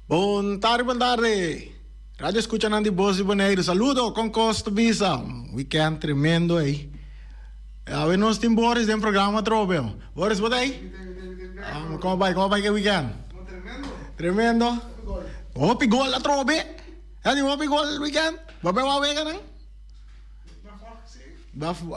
Bon tardi, bon tardi. Radio escuchanan di Bos di Boneiru. Saludo, con cos ta bisa? Un weekend tremendo ey. Awe nos tin Boris den programa atrobe. Boris, bo ta ey? Como bai, como bai ke weekend? Tremendo. Hopi gol atrobe. Ya tin hopi gol weekend. Bo a wak wega nan?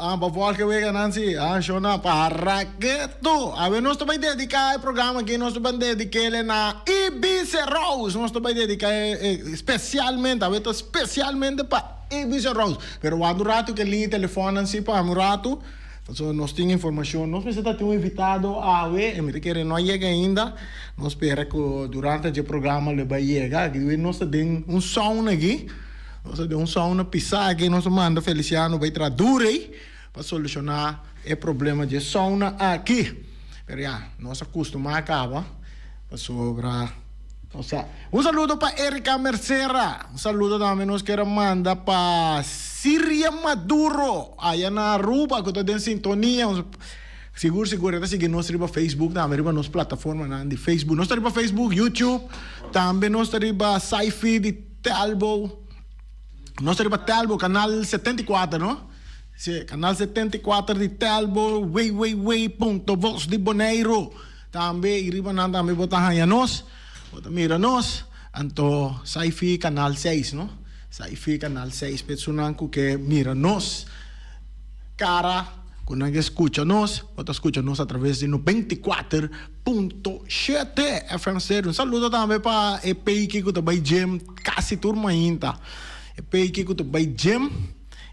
Ah, bo volg e weganan si. Ah, shona, para ke tu. Awe nos ta bai dedica e programa aki, nos ta bai dedikele na Ibiza Rose. Nos ta bai dedica e specialmente, awe ta specialmente pa Ibiza Rose. Pero wak un ratu ke liña telefonnan si pa un ratu. Pasobra nos tin informacion. Nos mester ta tin un invitado awe, e mi ta kere no a yega ainda. Nos spera ku durante dje programa lo e bai yega. Aki nos ta den un sauna aki. Nos a den un sauna pisá aki, nos a manda Feliciano bai traha duro ei pa solushoná e problema dje sauna aki. Pero ya, nos a kustumá kaba pasobra nos sa. Un saludo pa Erika Mercera, un saludo tambe nos kier a manda pa Siria Maduro aya na Aruba ku ta den sintonia. Sigur sigur e ta sigui nos riba Facebook tambe, riba nos plataformanan di Facebook. Nos ta riba Facebook, YouTube, tambe nos ta riba Sci-Fi di. Telbo, nos ta riba Telbo, kanal 74, no? Sí, kanal 74 di Telbo, www.vosdiboneiru. Tambe i riba nan tambe bo ta haña nos, bo ta mira nos. Anto Sci-Fi kanal 6, no? Sci-Fi kanal 6, p'esunnan ku ke mira nos kara, ku nan ke skucha nos, bo ta skucha nos atraves di 94. Punto shete FM Stereo. Un saludo tambe pa e peiki ku ta bai gym kasi tur mainta. E peiki ku ta bai gym,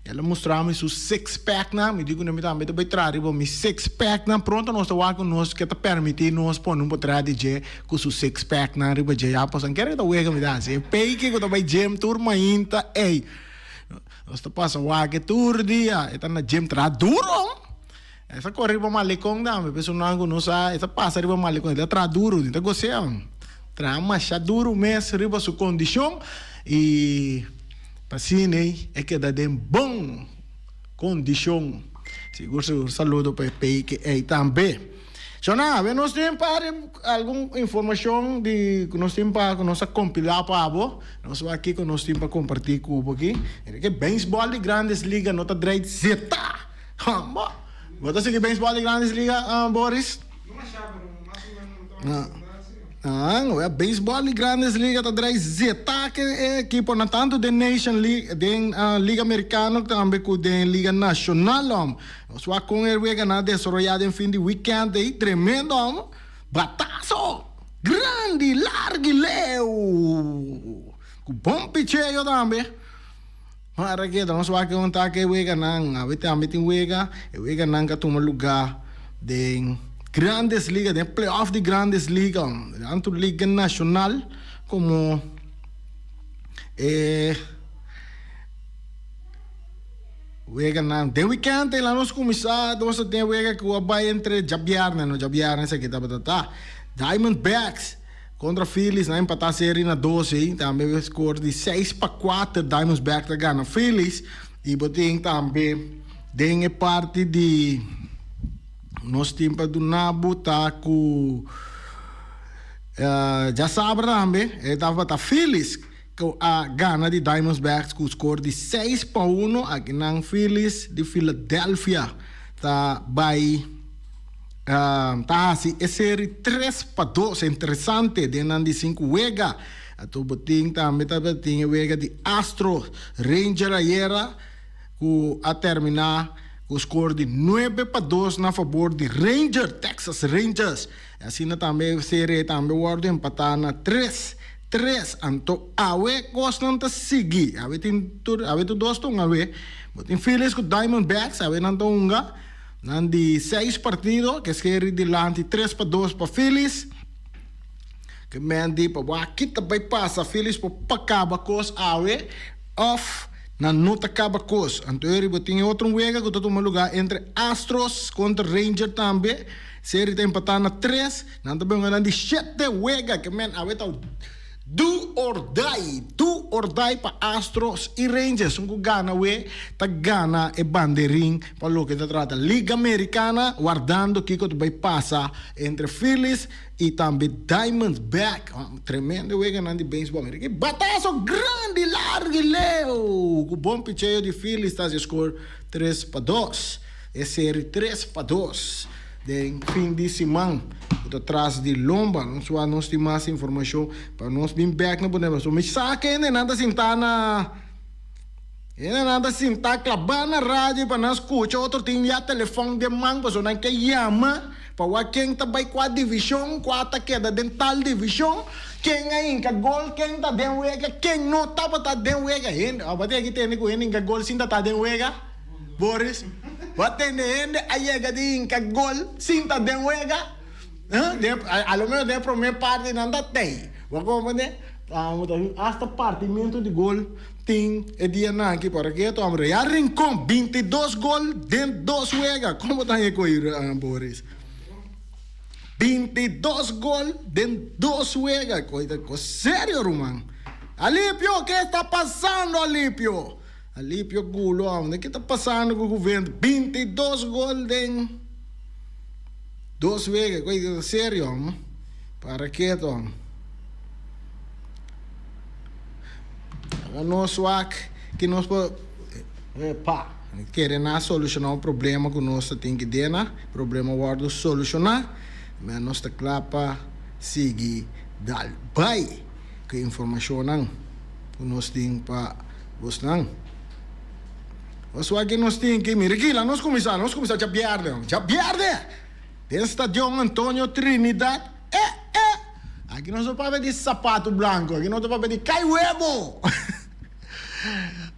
el a mustra mi su six pack nan. Mi di ku mi tambe ta bai traha riba mi six pack nan. Pronto nos ta wak ku nos ke ta permiti nos pone un potret di dje ku su six pack nan riba dje. Ya pasobra kere ta wega mi ta hasi. E peiki ku ta bai gym tur mainta ey. Nos ta pasa wak e tur dia. E ta na gym traha duro. E ta kore riba malekon tambe, personanan ku no sa, e ta pasa riba malekon, e ta traha duru, e ta gosea, traha masha duru mes riba su kondishon i pa asina e keda den bon kondishon. Sigur sigur saludo pa e peike ei tambe. Shona, awe nos tin par algun informashon di ku nos tin pa ku nos a kompilá pa bo. Nos wak kiko nos tin pa kompartí ku bo aki. Mira ke beisbòl di Grandes Liga no ta drei zeta. Bo bo ta sigui beisbòl di Grandes Liga, Boris? No masha, pero mas o menos mi ta wak si. Ah, wea, beisbòl di Grandes Liga ta drai zeta ke e ekiponan tantu den Nation League, den Liga Amerikano tambe ku den Liga Nashonal, hòm. Nos wak kon e weganan a desaroyá den fin di wikènt ei, tremendo, hòm. Bataso! Grandi, largu i leu! Ku bon picheo tambe. Mara ke ta nos wak un ta ke weganan, awe tambe tin wega, e weganan ka tuma luga den Grandes Liga, den playoff di Grandes Liga, tantu Liga Nashonal komo e weganan. Den wikènt ei la nos kuminsá, nos ta tin e wega ku a bai entre djabièrnè, no djabièrnè esaki tabata ta Diamondbacks. Kontra Phillies nan empatá seri na dos ei, tambe e skor di 6-4 Diamondbacks ta gana Phillies i bo tin tambe den e parti di nos tin pa duna bo ta ku djasabra tambe e tabata Phillies ku a gana di Diamondbacks ku skor di 6-1 akinan Phillies di Philadelphia ta bai. Ta hasi e seri 3-2 interesante den nan di sinku wega. Ato bo tin tambe tabatin e wega di Astros Ranger ayera ku a terminá ku skor di 9-2 na fabor di Ranger, Texas Rangers. Asina tambe e seri tambe wòrdu empatá na 3-3. Anto awe kosnan ta sigui. Awe tin tur awe tur dos ta hunga awe. Bo tin Phillies ku Diamondbacks awe nan ta hunga. Nan di seis partido ke skeri dilanti 3-2 pa Phillies. Ke men di pa wak ki ta bai pasa Phillies por pa kaba kos awe of nan no ta kaba kos. Anto e riba tin e otro wega ku ta tuma luga entre Astros kontra Ranger tambe. Seri ta empatá na tres. Nan ta benga nan di shete wega. Ke men awe ta. Do or die, do or die pa Astros y Rangers. Un cu gana we ta gana e banderin pa loke ta trata Liga Americana, wardando kico ta bay pasa entre Phillies y tambe Diamondback. Tremendo weganan di baseball. Mira ki batazo grandi, largo y leu! Cu bon picheo di Phillies ta haci score 3-2. E seri 3-2 den fin di siman ku ta tras di lomba. Nos wak nos tin mas informashon pa nos bin bek na Bonaire. Pasobra mi sa ke hendenan ta sintá na hendenan ta sintá klabá na radio pa nan skucha otro tin ya telefòn den man pasobra nan ke yama pa wak ken ta bai kua divishon, kua ta keda den tal divishon, ken a hinka gol, ken ta den wega, ken no tabata den wega. Hende, tabata aki tende ku hende hinka gol sin ta ta den wega? Boris, bo a tende hende a yega di hinka gol sin ta den wega? A lo menos den e prome parti nan ta tei. Bo a comprende? Hasta partimentu di gol tin e dianan aki. Por keto hombre, Real Rincon 22 gol den dos wega. Kon bo ta haña e koe, Boris? 22 gol den dos wega. Koe ta kos serio, ruman. Alipio, ke sta pasando, Alipio? Alipio gulo hombre, ke ta pasando ku Juventus? 22 gol den dos wega, koe ta serio hombre. Para keto hombre. Laga nos wak ki nos por pa kere na soluciona un problema ku nos ta tin ki dena, problema wordo soluciona, men nos ta kla pa sigui dal bai ku e informacionnan ku nos tin pa Bosnan. Nos wak nos tin ki mira kila nos kuminsá, nos kuminsá djabièrnè, djabièrnè! Den stadion Antonio Trinidad, eh eh! Aki nos no papia di sapatu blanku, aki nos ta papia di kai webo!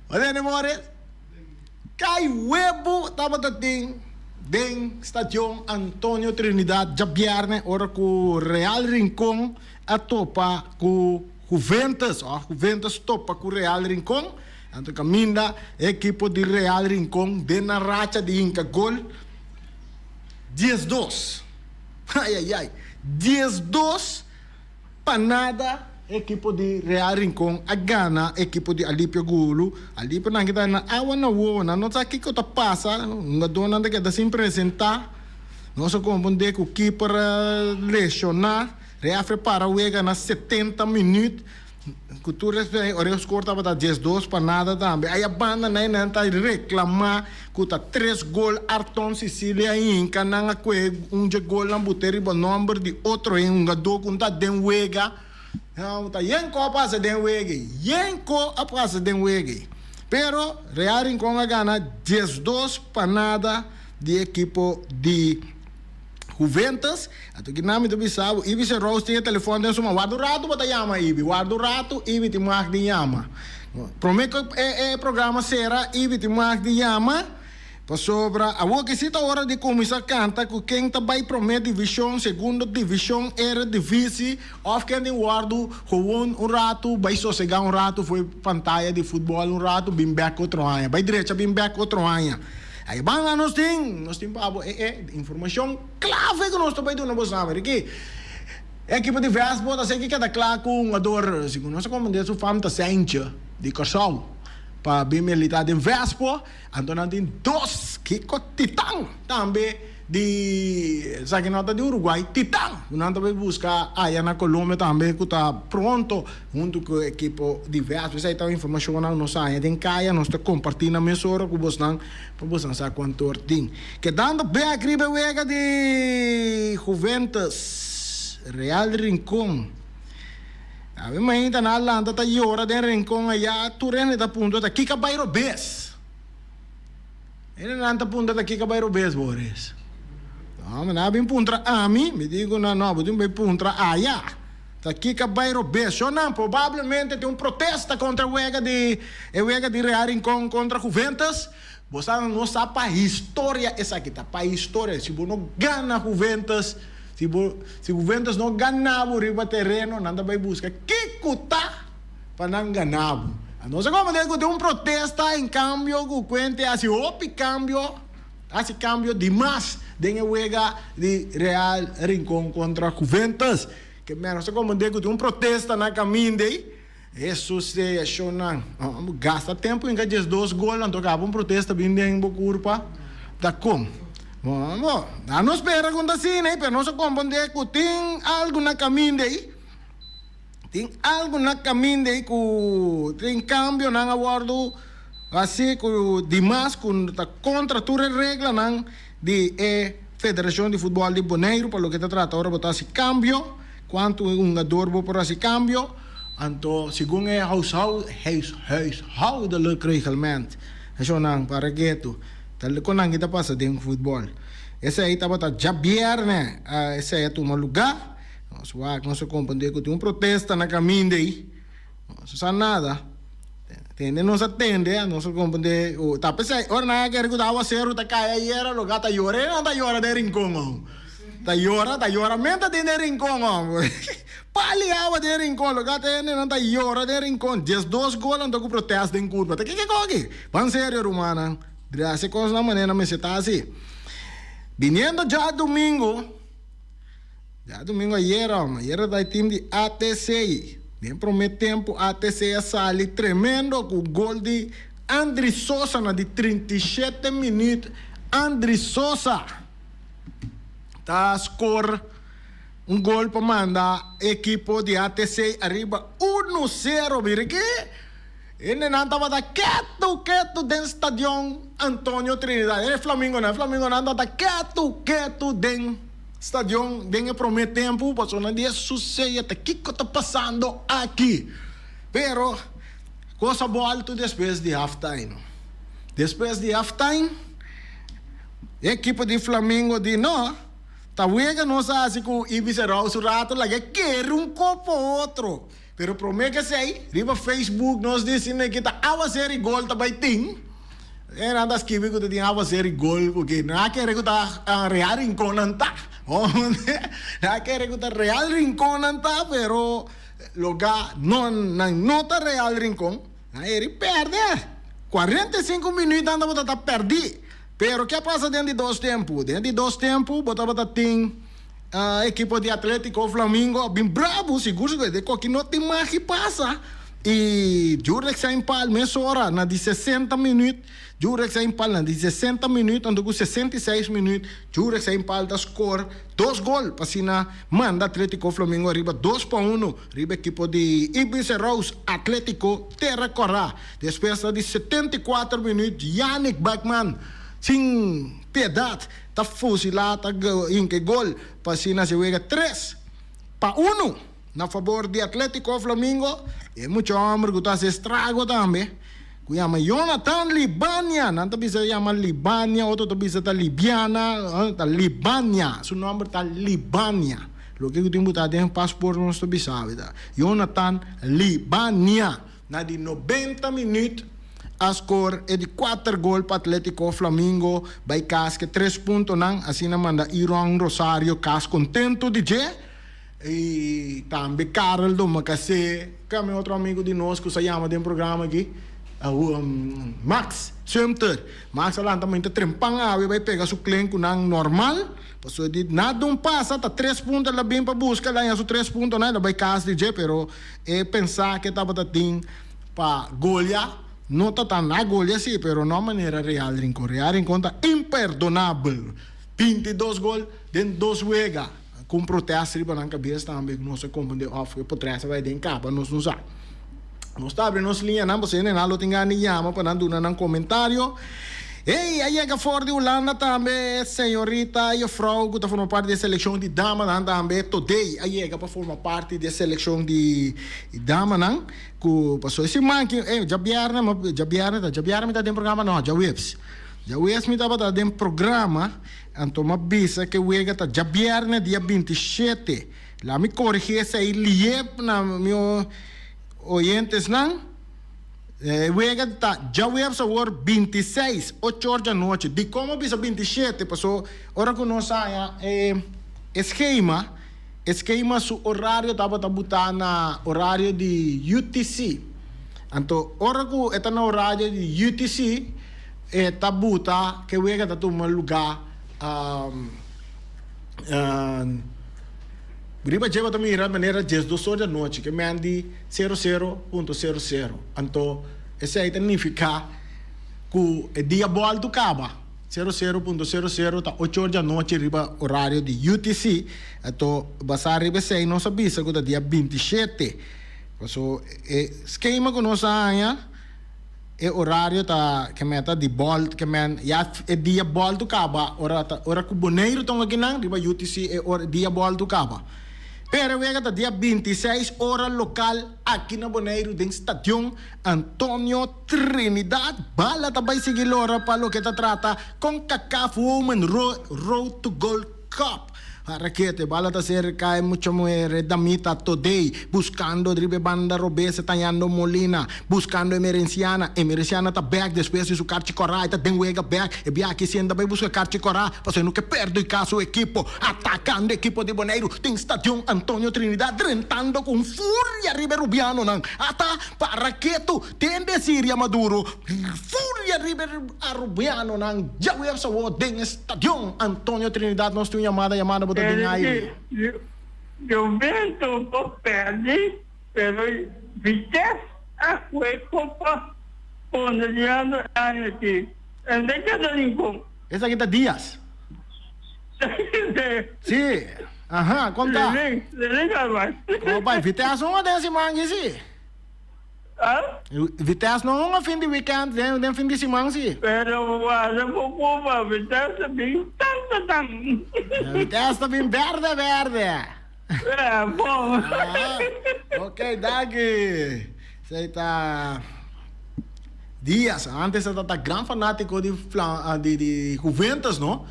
Bo tende Morris? Kai webo tabata tin den stadion Antonio Trinidad djabièrnè ora ku Real Rincon a topa ku Juventus, òf Juventus topa ku Real Rincon. Anto kaminda e ekipo di Real Rincon den nan racha di hinka gol 12. Ai ai ai, 12 pa nada e ekipo di Real Rincon a gana e ekipo di Alipio Gulu. Alipio nan kita na awa na wowo, nan no sa kiko ta pasa, hungadónan ta keda sin presentá. Nos a komprondé ku kiper a leshoná. Refri para wega na 70 minuut ku tur respet ora e score tabata 12 pa nada tambe. Aya banda nan nan ta reclama ku ta tres gol Arton Cecilia hinka nan a kue un dje golnan bute riba nomber di otro hungadó ku ta den wega. Ta yen ko a pasa den wega ei, yen ko a pasa den wega ei. Pero Real Rincon a gana 12 pa nada di ekipo di Juventus, anto ki nan mi ta bisa bo, Ibi Serous tin e telefòn den su man, warda un ratu bo ta yama Ibi, warda un ratu Ibi tin mag di yama. Prome ku e programa sera Ibi tin mag di yama, pasobra awor ki si ta ora di kuminsá kanta ku ken ta bai prome divishon, segundo divishon, eredivisie, òf ken tin wòrdu gewon un ratu, bai sosegá un ratu for e pantaya di futbòl un ratu, bin bèk otro aña, bai drecha bin bèk otro aña. Ai banda nos tin, nos tin pa bo e e informacion clave cu nos ta bay duna bo sabi. Ricky, e ekipo di Vespo ta seki keda cla cu hungador, segun nos a comprende su fam ta Seintje di Corsou pa bin milita den Vespo, anto nan tin dos kiko titan tambe di esaki no ta di Uruguay, titan cu nan ta bay busca aya na Colombia tambe cu ta pronto Huntu ku e ekipo di Vèrs. Esei ta informashonnan nos haña den kaya, nos ta kompartí nan mesora ku bosnan pa bosnan sa kuantu or tin. Kedando bèk riba e wega di Juventus, Real Rincon. Awe mainta nan a lanta ta yora den Rincon ayá, tur hende ta puntra ta kiko a bai robes. Hendenan ta puntra ta kiko a bai robes, Boris. No, nan a bin puntra ami, mi di ku nan no, bo tin bai puntra aya. Ta kiko a bai robes? Shownan, probablemente tin un protesta kontra e wega di e wega di Real Rincon kontra Juventus. Bo sa no sa pa historia esaki ta pa historia. Si bo no gana Juventus, si bo si Juventus no gana bo riba tereno, nan ta bai buska kiko ta pa nan gana bo. Nos a komprende ku tin un protesta en kambio ku kuente hasi hopi kambio, hasi kambio dimas den e wega di Real Rincon kontra Juventus. Ke men nos ta komprendé ku tin un protesta na kaminda ei. Hesus e shonnan. Gasta tempu hinka 12 gol anto kaba un protesta bin den bo kurpa. Ta kon? Bo, a no spera ku ta asina ei, pero nos a komprendé ku tin algu na kaminda ei. Tin algu na kaminda ei ku tin kambionan a wòrdu hasi ku dimas ku ta kontra tur e reglanan di e Federashon di Futbòl di Boneiru pa loke ta trata ora bo ta hasi kambio, kuantu e hungador bo por hasi kambio. Anto segun e huishoudelijk reglement, eshonan para ketu, ta kon nan ki ta pasa den futbòl. Esei tabata djabièrnè esei a tuma lugá. Nos wak, nos a komprendé ku tin un protesta na kaminda ei. Nos no sa nada. Tende nos a tende, nos a komprendé ku ta p'esei ora nan a kere ku ta awaseru ta kai ayera, lo ta yora, e nan ta yora den rincon aun. Ta yora, ta yoramento tin den rincon aun. Pali awa den rincon, lo ta hende nan ta yora den rincon. 12 gol anto ku protesta den kurpa. Ta kiko aki? Ban serio rumannan. Hasi kosnan manera mester ta hasi. Biniendo djadumingu. Djadumingu ayera, hom, ayera ta e team di ATC. Den prome tempu ATC a sali tremendo ku gol di Andry Sosa na di 37 minuut. Andry Sosa ta skor un gol pa manda ekipo di ATC ariba 1-0. Mira ke hendenan tabata ketu ketu den stadion Antonio Trinidad. E Flamingonan, e Flamingonan tabata ketu ketu den Stadion den e prome tempu pasobra nan di e suseye ta kiko ta pasando aki. Pero kos a bolto despues di half time. Despues di half time e ekipo di Flamingo di no ta wega nos a hasi ku Ibis Herau su rato laga e kere un kopo otro. Pero prome ke esei riba Facebook nos di si neki ta awaser i gol ta bai tin. E nan ta skibi ku ta tin awaser i gol ku ke nan a kere ku ta Real Rincon nan ta. Nan a kere ku ta Real Rincon nan ta pero loga no nan no ta Real Rincon. Nan eri perde. 45 minuut nan tabata ta perdi. Pero ke a pasa den di dos tempu? Den di dos tempu bo tabata tin Ekipo di Atletico Flamingo a bin brabu, sigur sigur de koki no tin magi pasa y Jurek Sainpal mesora na di 60 minuut, Jurek Sainpal na di 60 minuut anto ku 66 minuut Jurek Sainpal ta score dos gol pa asina manda Atletico Flamingo ariba 2-1 riba ekipo di Ibis Rose Atletico Terra Cora. Despues na di 74 minuut Yannick Bachmann sin piedad ta fusilá ta hinka e gol pa asina se wega 3-1 na fabor di Atletico Flamingo. E mucha homber ku ta hasi estrago tambe ku yama Jonathan Libania, nan ta bisa yama Libania, otro ta bisa ta Libiana, ta Libania, su nomber ta Libania, loke ku tin botá den paspoort nos ta bisa awe ta Jonathan Libania. Na di 90 minuut a score e di kuater gol pa Atletico Flamingo bai kas ke tres puntonan, asina manda Iron Rosario kas kontento di dje i tambe Karel Domacassé, kami otro amigo di nos ku sa yama den programa aki, Max Sumter. Max a lanta mainta trempan awe bai pega su klen ku nan normal, pasobra di nada un pasa ta tres punto el a bin pa buska, el a haña su tres puntonan el a bai kas di dje pero E pensa ke tabata tin pa golia no ta tan a golia si pero no manera Real Rincon. Real Rincon ta imperdonabel. 22 gol den dos wega ku un protesta riba nan kabes tambe ku nos a komprende of e potresa bai den kaba nos no sa. Nos ta abri nos liñanan pasobra hende nan lo tin gana di yama pa nan duna nan komentario. Ey, a yega for di Hulanda tambe señorita juffrouw cu ta forma parti di e seleccion di damanan tambe today a yega pa forma parti di e seleccion di damanan cu paso e siman aki ey djabierne djabierne ta djabierne mi ta den programa no djaweps djaweps mi tabata den programa anto mi a bisa cu e wega ta djabierne dia 27 la mi corigi esey liep na mi oyentesnan. E wega ta djaweps awor 26, ocho or djanochi. Dikon a bisa 27? Paso ora ku nos haña e skema, e skema su orario tabata butá na orario di UTC. Anto ora ku e ta na orario di UTC e ta buta ku e wega ta tuma lugá. Riba dje bo ta mira manera 12 or di anochi, ke men di sero sero punto sero sero. Anto esei ta nifiká ku e dia bòltu kaba. Sero sero punto sero sero ta ocho or di anochi riba orario di UTC. Anto basá riba esei nos a bisa ku ta dia 27. Paso e skema ku nos a haña e orario ta ke men ta di bòlt ke men ya e dia bòltu kaba ora ta ora ku Boneiru ta un akinan riba UTC e ora dia bòltu kaba. Pero e wega ta dia 26 ora lokal aki na Boneiru den Stadion Antonio Trinidad. Bala ta bai sigui lora pa loke ta trata Concacaf Women Road to Gold Cup. Rakete, bala ta serka e mucha muher, e damita Todey, buskando riba e banda robes e tañando Molina, buskando Emerenciana, Emerenciana ta bek despues di su karchi kòrá, e ta den wega bek, e biaha aki sienta bai buska karchi kòrá, pasobra e no ke perduiká su ekipo, atakando ekipo di Boneiru den Stadion Antonio Trinidad, drentando ku un furia riba e rubianonan, ata pa Raketu, tende Siria Maduro, Furia riba e Arubianonan djaweps awor den e stadion Antonio Trinidad. Nos tin un yamada, yamada bo ta den aire. Juventus por perde, pero Vitesse a kue kopa Boneriano e aña aki. En den keda rincon. Esaki ta Diaz. Si, aha, kon ta? Lelin Alvarez. Kon bai? Vitesse no den siman aki si. Vitesse no hunga fin di weekend, den fin di siman si. Pero guarda bo cuba, Vitesse ta bin tanto tan. Vitesse ta bin berde berde. Eh, bon. Ah, ok, danki. Esey ta Diaz, antes e ta gran fanatico di Fla di di Juventus, no?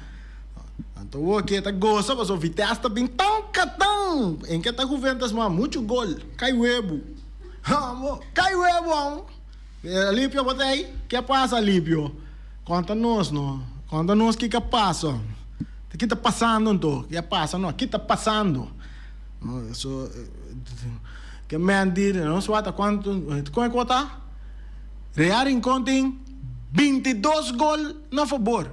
Anto awor ke ta goza pasobra Vitesse ta bin tan katan. En ke ta Juventus ma mucho gol, kai webu. Amo, kai webo amo. Alipio bo ta ei? Ke pasa Alipio? Konta nos no. Konta nos kiko a pasa. Ki ta pasando anto? Ki a pasa no, ki ta pasando? So, ke men di nos wata kuantu, kon e kota? Real Rincon tin 22 gol na fabor.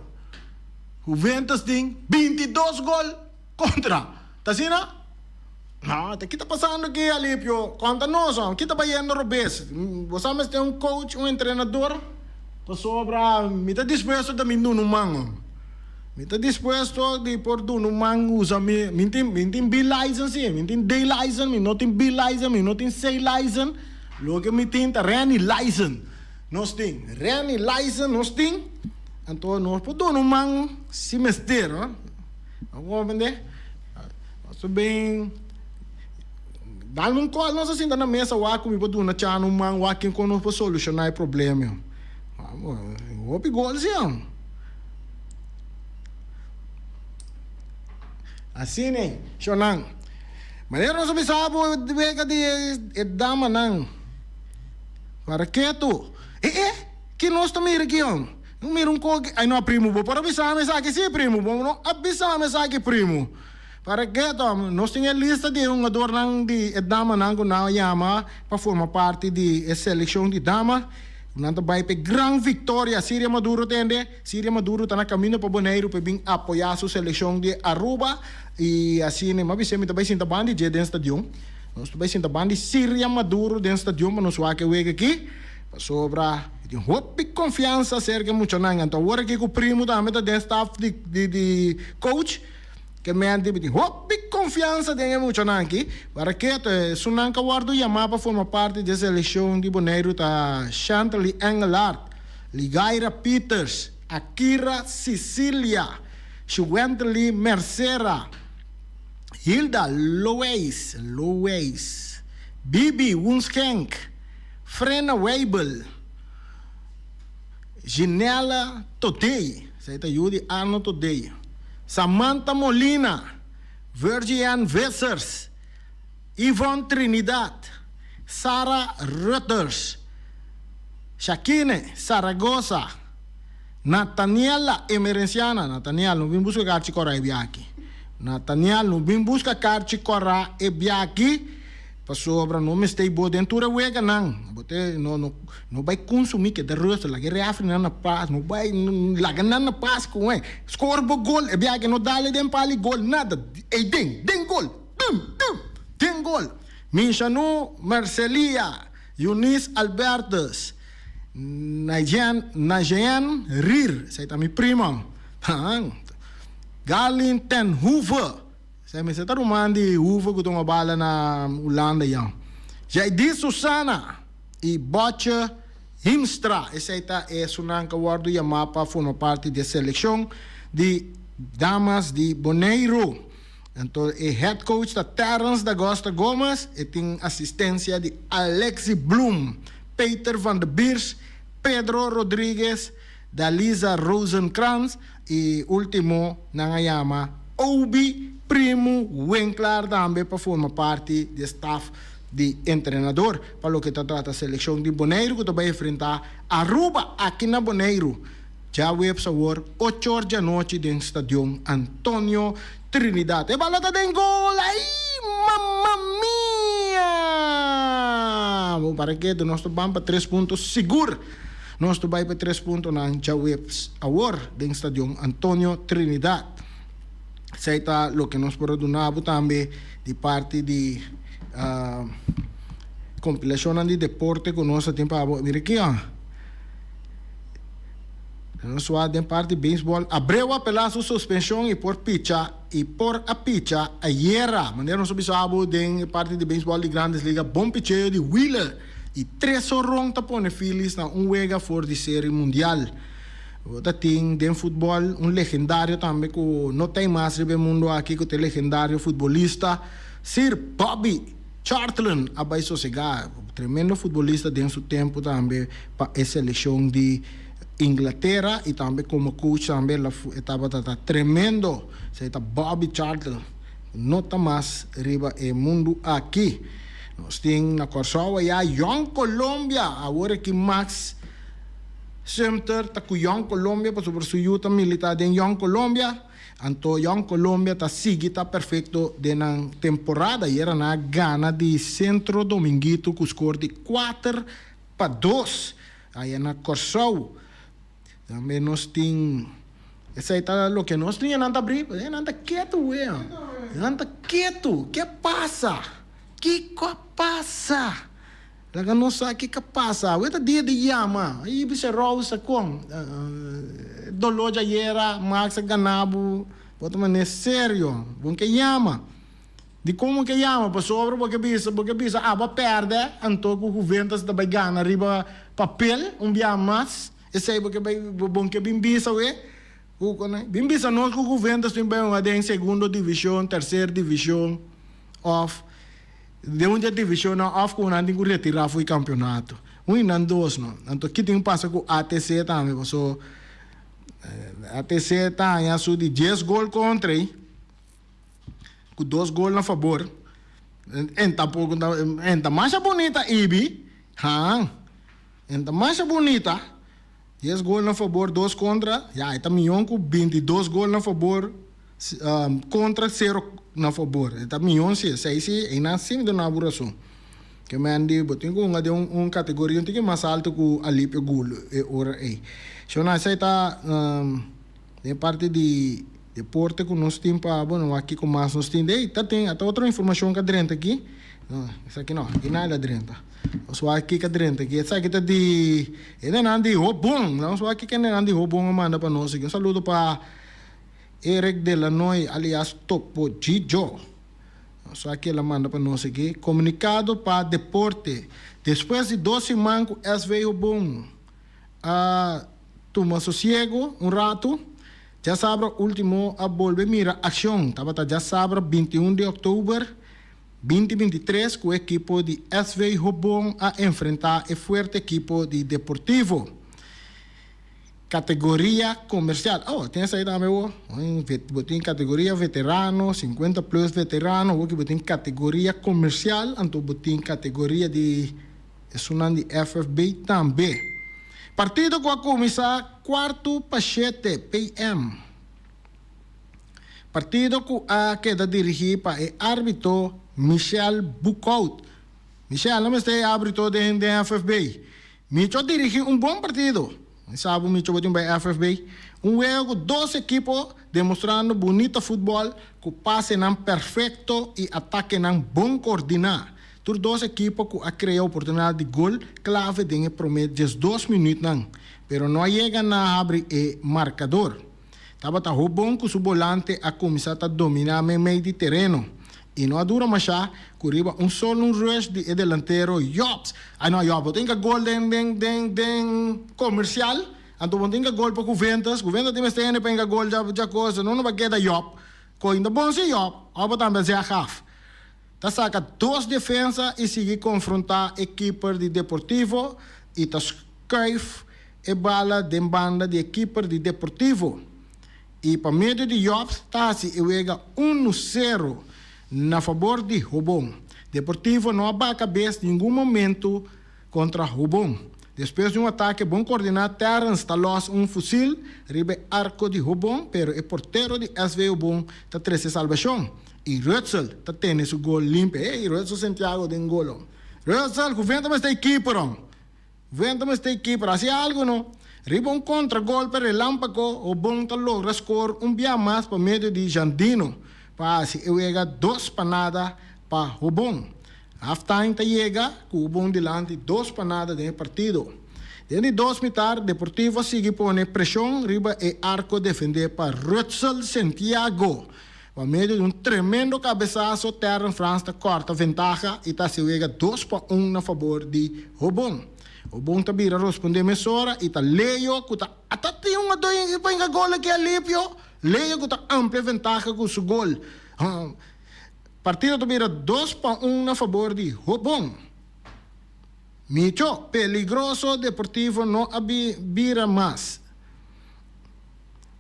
Juventus tin 22 gol kontra. Ta asina? No, ta ki ta pasando aki, Alipio? Konta nos, hòm. Ki ta bayendo robes? Bo sa mester un coach, un entrenador? Pasobra mi ta dispuesto ta mi duna un man, hòm. Mi ta dispuesto di por duna un man usa mi. Mi tin, mi tin B license sí, mi tin D license, mi no tin B license, mi no tin C license. Loke mi tin ta Renny license. Nos tin Renny license, nos tin. Anto nos por duna un man si mester, hò. Bo comprende? Nos ben dalme un call, nos a sinta na mesa wak cu mi por duna Chano un man wak ken con nos por soluciona e problema. Hopi gol si am. Asina e, shonan. Manera nos a bisa bo wega di e damanan. Para ketu. E e, ki nos ta mira aki am? No mira un koki. Ay no primo, bo por a bisa mi esaki? Sí primo, bo no a bisa mi esaki primo. Para ke to? Nos tin e lista di e hungadornan di e damanan ku nan a yama pa forma parti di e selekshon di dama. Nan ta bai pa e gran viktoria. Siria Maduro tende. Siria Maduro ta na kaminda pa Boneiru pa e bin apoyá su selekshon di Aruba. I asina mi a bis'é mi ta bai sinta banda di dje den stadion. Nos ta bai sinta banda di Siria Maduro den stadion pa nos wak e wega aki. Pasobra mi tin hopi konfiansa aserka e muchanan. Anto awor aki ku Primo tambe ta den staf di di coach, ke mente mi tin hopi konfiansa den e muchanan aki. Para ke ta esunnan ku a wòrdu yamá pa forma parti di e selekshon di Boneiru ta Chantaly Engelhardt, Ligaira Pieters, Akira Cicilia, Shuwentely Mercera, Hilda Loeis, Loeis, Bibi Woenskenk, Frena Weibel, Ginella Todey, esei ta yu di Arno Todey, Samantha Molina, Virgie-Ann Vissers, Yvonne Trinidad, Sara Rutters, Shakine Saragoza, Nathaniela Emerenciana, Nathaniel, no bin buska karchi kòrá e bia aki. Nathaniel, no bin buska karchi kòrá e bia aki. Pasobra no mester bo den tur e weganan. Bo te no no no bai kunsumí keda rustig, laga e refrinan na pas, no bai laga nan na pas ku e. Skor bo gol, e biaha ke no dale den pali gol nada, ei den, den gol, du! Tum, tum! Den gol! Minshanu Mercelia, Eunice Albertus, Najean, Najean Rier, esei ta mi primo, haan, Garlin ten Hoeve, esei mester ta ruman di Hoeve ku tuma bala na Hulanda ya, Jaidi Susana i Botje Hiemstra, esei ta esunnan ku a wòrdu yamá pa forma parti di e selekshon di damas di Boneiru. Anto e head coach ta Terrence D'Agosta Gomez, e tin asistencia di Alexi Bloem, Peter van de Biers, Pedro Rodriguez, Dalisa Rosenkrantz y ultimo nan a yama Obi Primo Winklaar tambe pa forma parti di e staff di entrenador pa loke ta trata seleccion di Boneiru cu ta bay enfrenta Aruba aki na Boneiru. Djaweps awor ocho or djanochi den Stadion Antonio Trinidad. E bala ta den gol! Ay, mama mia! Bo para ketu, nos ta ban pa tres punto sigur. Nos ta bai pa e tres puntonan djaweps awor den Stadion Antonio Trinidad. Esei ta loke nos por a duna bo tambe di parti di kompilashonnan di deporte ku nos a tin pa bo. Mira aki. Nos wak den parti beisbòl. Abreu a apelá su suspenshon i por picha i por a picha ayera. Manera nos a bisa bo den e parti di beisbòl di Grandes Liga, bon picheo di Wheeler i tres horon ta pone Phillies na un wega for di Seri Mundial. Bo ta tin den futbòl un legendario tambe ku no ta ei mas riba e mundu aki ku ta e legendario futbolista Sir Bobby Charlton a bai sosegá. Tremendo futbolista den su tempu tambe pa e selekshon di Inglatera y tambe como coach tambe el a e tabata ta tremendo. Esey ta Bobby Charlton. No ta mas riba e mundu aki. Nos tin na Kòrsou aya Jong Colombia. Awor aki Max Sumter ta ku Jong Colombia pasobra su yu ta milita den Jong Colombia. Anto Jong Colombia ta sigui ta perfecto den nan temporada y era nan a gana di Centro Dominguito cu score di 4-2 aya na Corsou. Tambe nos tin esey ta loke nos tin nan ta abri nan ta ketu wea nan ta ketu ke pasa kiko a pasa Laga nos sa kiko a pasa. Awe ta dia di yama. Ayi bisa Rose a kon. Doló djayera, Max a gana bo. Bo ta manera serio. Bo ke yama. Dikon bo ke yama? Pasobra bo ke bisa, bo ke bisa abo a pèrdè, anto ku Juventus ta bai gana riba papel un bia mas. Esei bo ke bai, bo ke bin bisa awe. Bin bisa nos ku Juventus tin bai hunga den segundo divishon, terser divishon òf. Den un di e divisionnan of ku nan tin ku retirá for e kampionato. Un i nan dos no. Anto ki tin pasa ku ATC tambe paso ATC ta haña su di dies gol kontra ei ku dos gol na fabor. En tampoko en ta masha bunita Ibi haan en ta masha bunita dies gol na fabor dos kontra ya e ta mion ku 22 gol na fabor. Kontra sero na fabor. E ta mion si esei si einan si mi duna bo rason. Ke men di bo tin ku hunga den un kategoria un tiki mas alto ku Alipio Gul e ora ei. Shona esei ta den parti di deporte ku nos tin pa bo no wak kiko mas nos tin. Dey ta tin ata otro informashon ka drenta aki. No esaki no aki nada a drenta. Nos wak kiko a drenta aki. Esaki ta di hendenan di Hobon. Nos wak kiko hendenan di Hobon a manda pa nos aki. Un saludo pa. Eric Delanoy alias Topo Jijo. Nos sa ki el a manda pa nos aki. Komunikado pa deporte. Despues di dos siman ku SV Hobon a tuma sosiego un ratu, djasabra ultimo a bolbe mira akshon. Tabata djasabra 21 di òktober 2023 ku e ekipo di SV Hobon a enfrentá e fuerte ekipo di Deportivo. Categoria comercial. Oh, tin esai tambe wo. Bo tin categoria veterano, 50 plus veterano, wo ki bo tin categoria comercial, anto bo tin categoria di esunnan di FFB tambe. Partido cu a cuminsa cuarto pa shete PM. Partido cu a keda dirigi pa e arbitro Michel Boekhout. Michel, no mester e arbitro den FFB. Micho a dirigi un bon partido. Mi sa bo micho bo tin bai FFB. Un wega ku dos ekipo demostrando bunita futbòl ku pasenan perfekto i atakenan bon koordiná. Tur dos ekipo ku a krea oportunidat di gol klave den e promé diesdos minütnan, pero no a yega na habri e markador. Tabata Hobon ku su bolante a kuminsá ta dominá meimei di tereno i no a dura mashá ku riba un solo un rush di e delantero Jobs. Ai no Job, bo tin ka gol den den den den komersial, anto bo tin ka gol pa Juventus, Juventus tin mester hende pa hinka gol dja dja kosa, no no ba keda Job. Ko inda bon si Job, òf bo tambe a zea gaf. Ta saka dos defensa i sigui konfrontá e kiper di Deportivo i ta skuif e bala den banda di e kiper di Deportivo i pa medio di Jobs ta hasi e wega unu sero na fabor di Hobon. Deportivo no a baha kabes ningun momento kontra Hobon. Despues di un atake bon koordiná Terrence ta lòs un fusil riba e arko di Hobon pero e portero di SV Hobon ta trese salbashon i Rutzel ta tene su gol limpi. Ey Rutzel Santiago den gol hom. Rutzel ku venta mester e kiper hom. Venta mester e keeper haci algo no. Riba un contragolpe relampago Hobon ta logra score un bia mas pa medio di Jandino pa haci e wega dos pa nada pa Hobon. Half time ta yega cu Hobon dilanti dos pa nada den e partido. Den di dos mitar Deportivo a sigui pone presion riba e arco defende pa Rutzel Santiago. Pa medio di un tremendo cabesaso Terren Frans ta corta ventaha y ta haci wega dos pa un na fabor di Hobon. Hobon ta bira rosponde mesora y ta Leo cu ta ata tin un adoy pa hinca gol aki Alipio. Leo cu ta amplia ventaha cu su gol. Partido ta bira dos pa un na fabor di Hobon. Micho, peligroso Deportivo no a bira mas.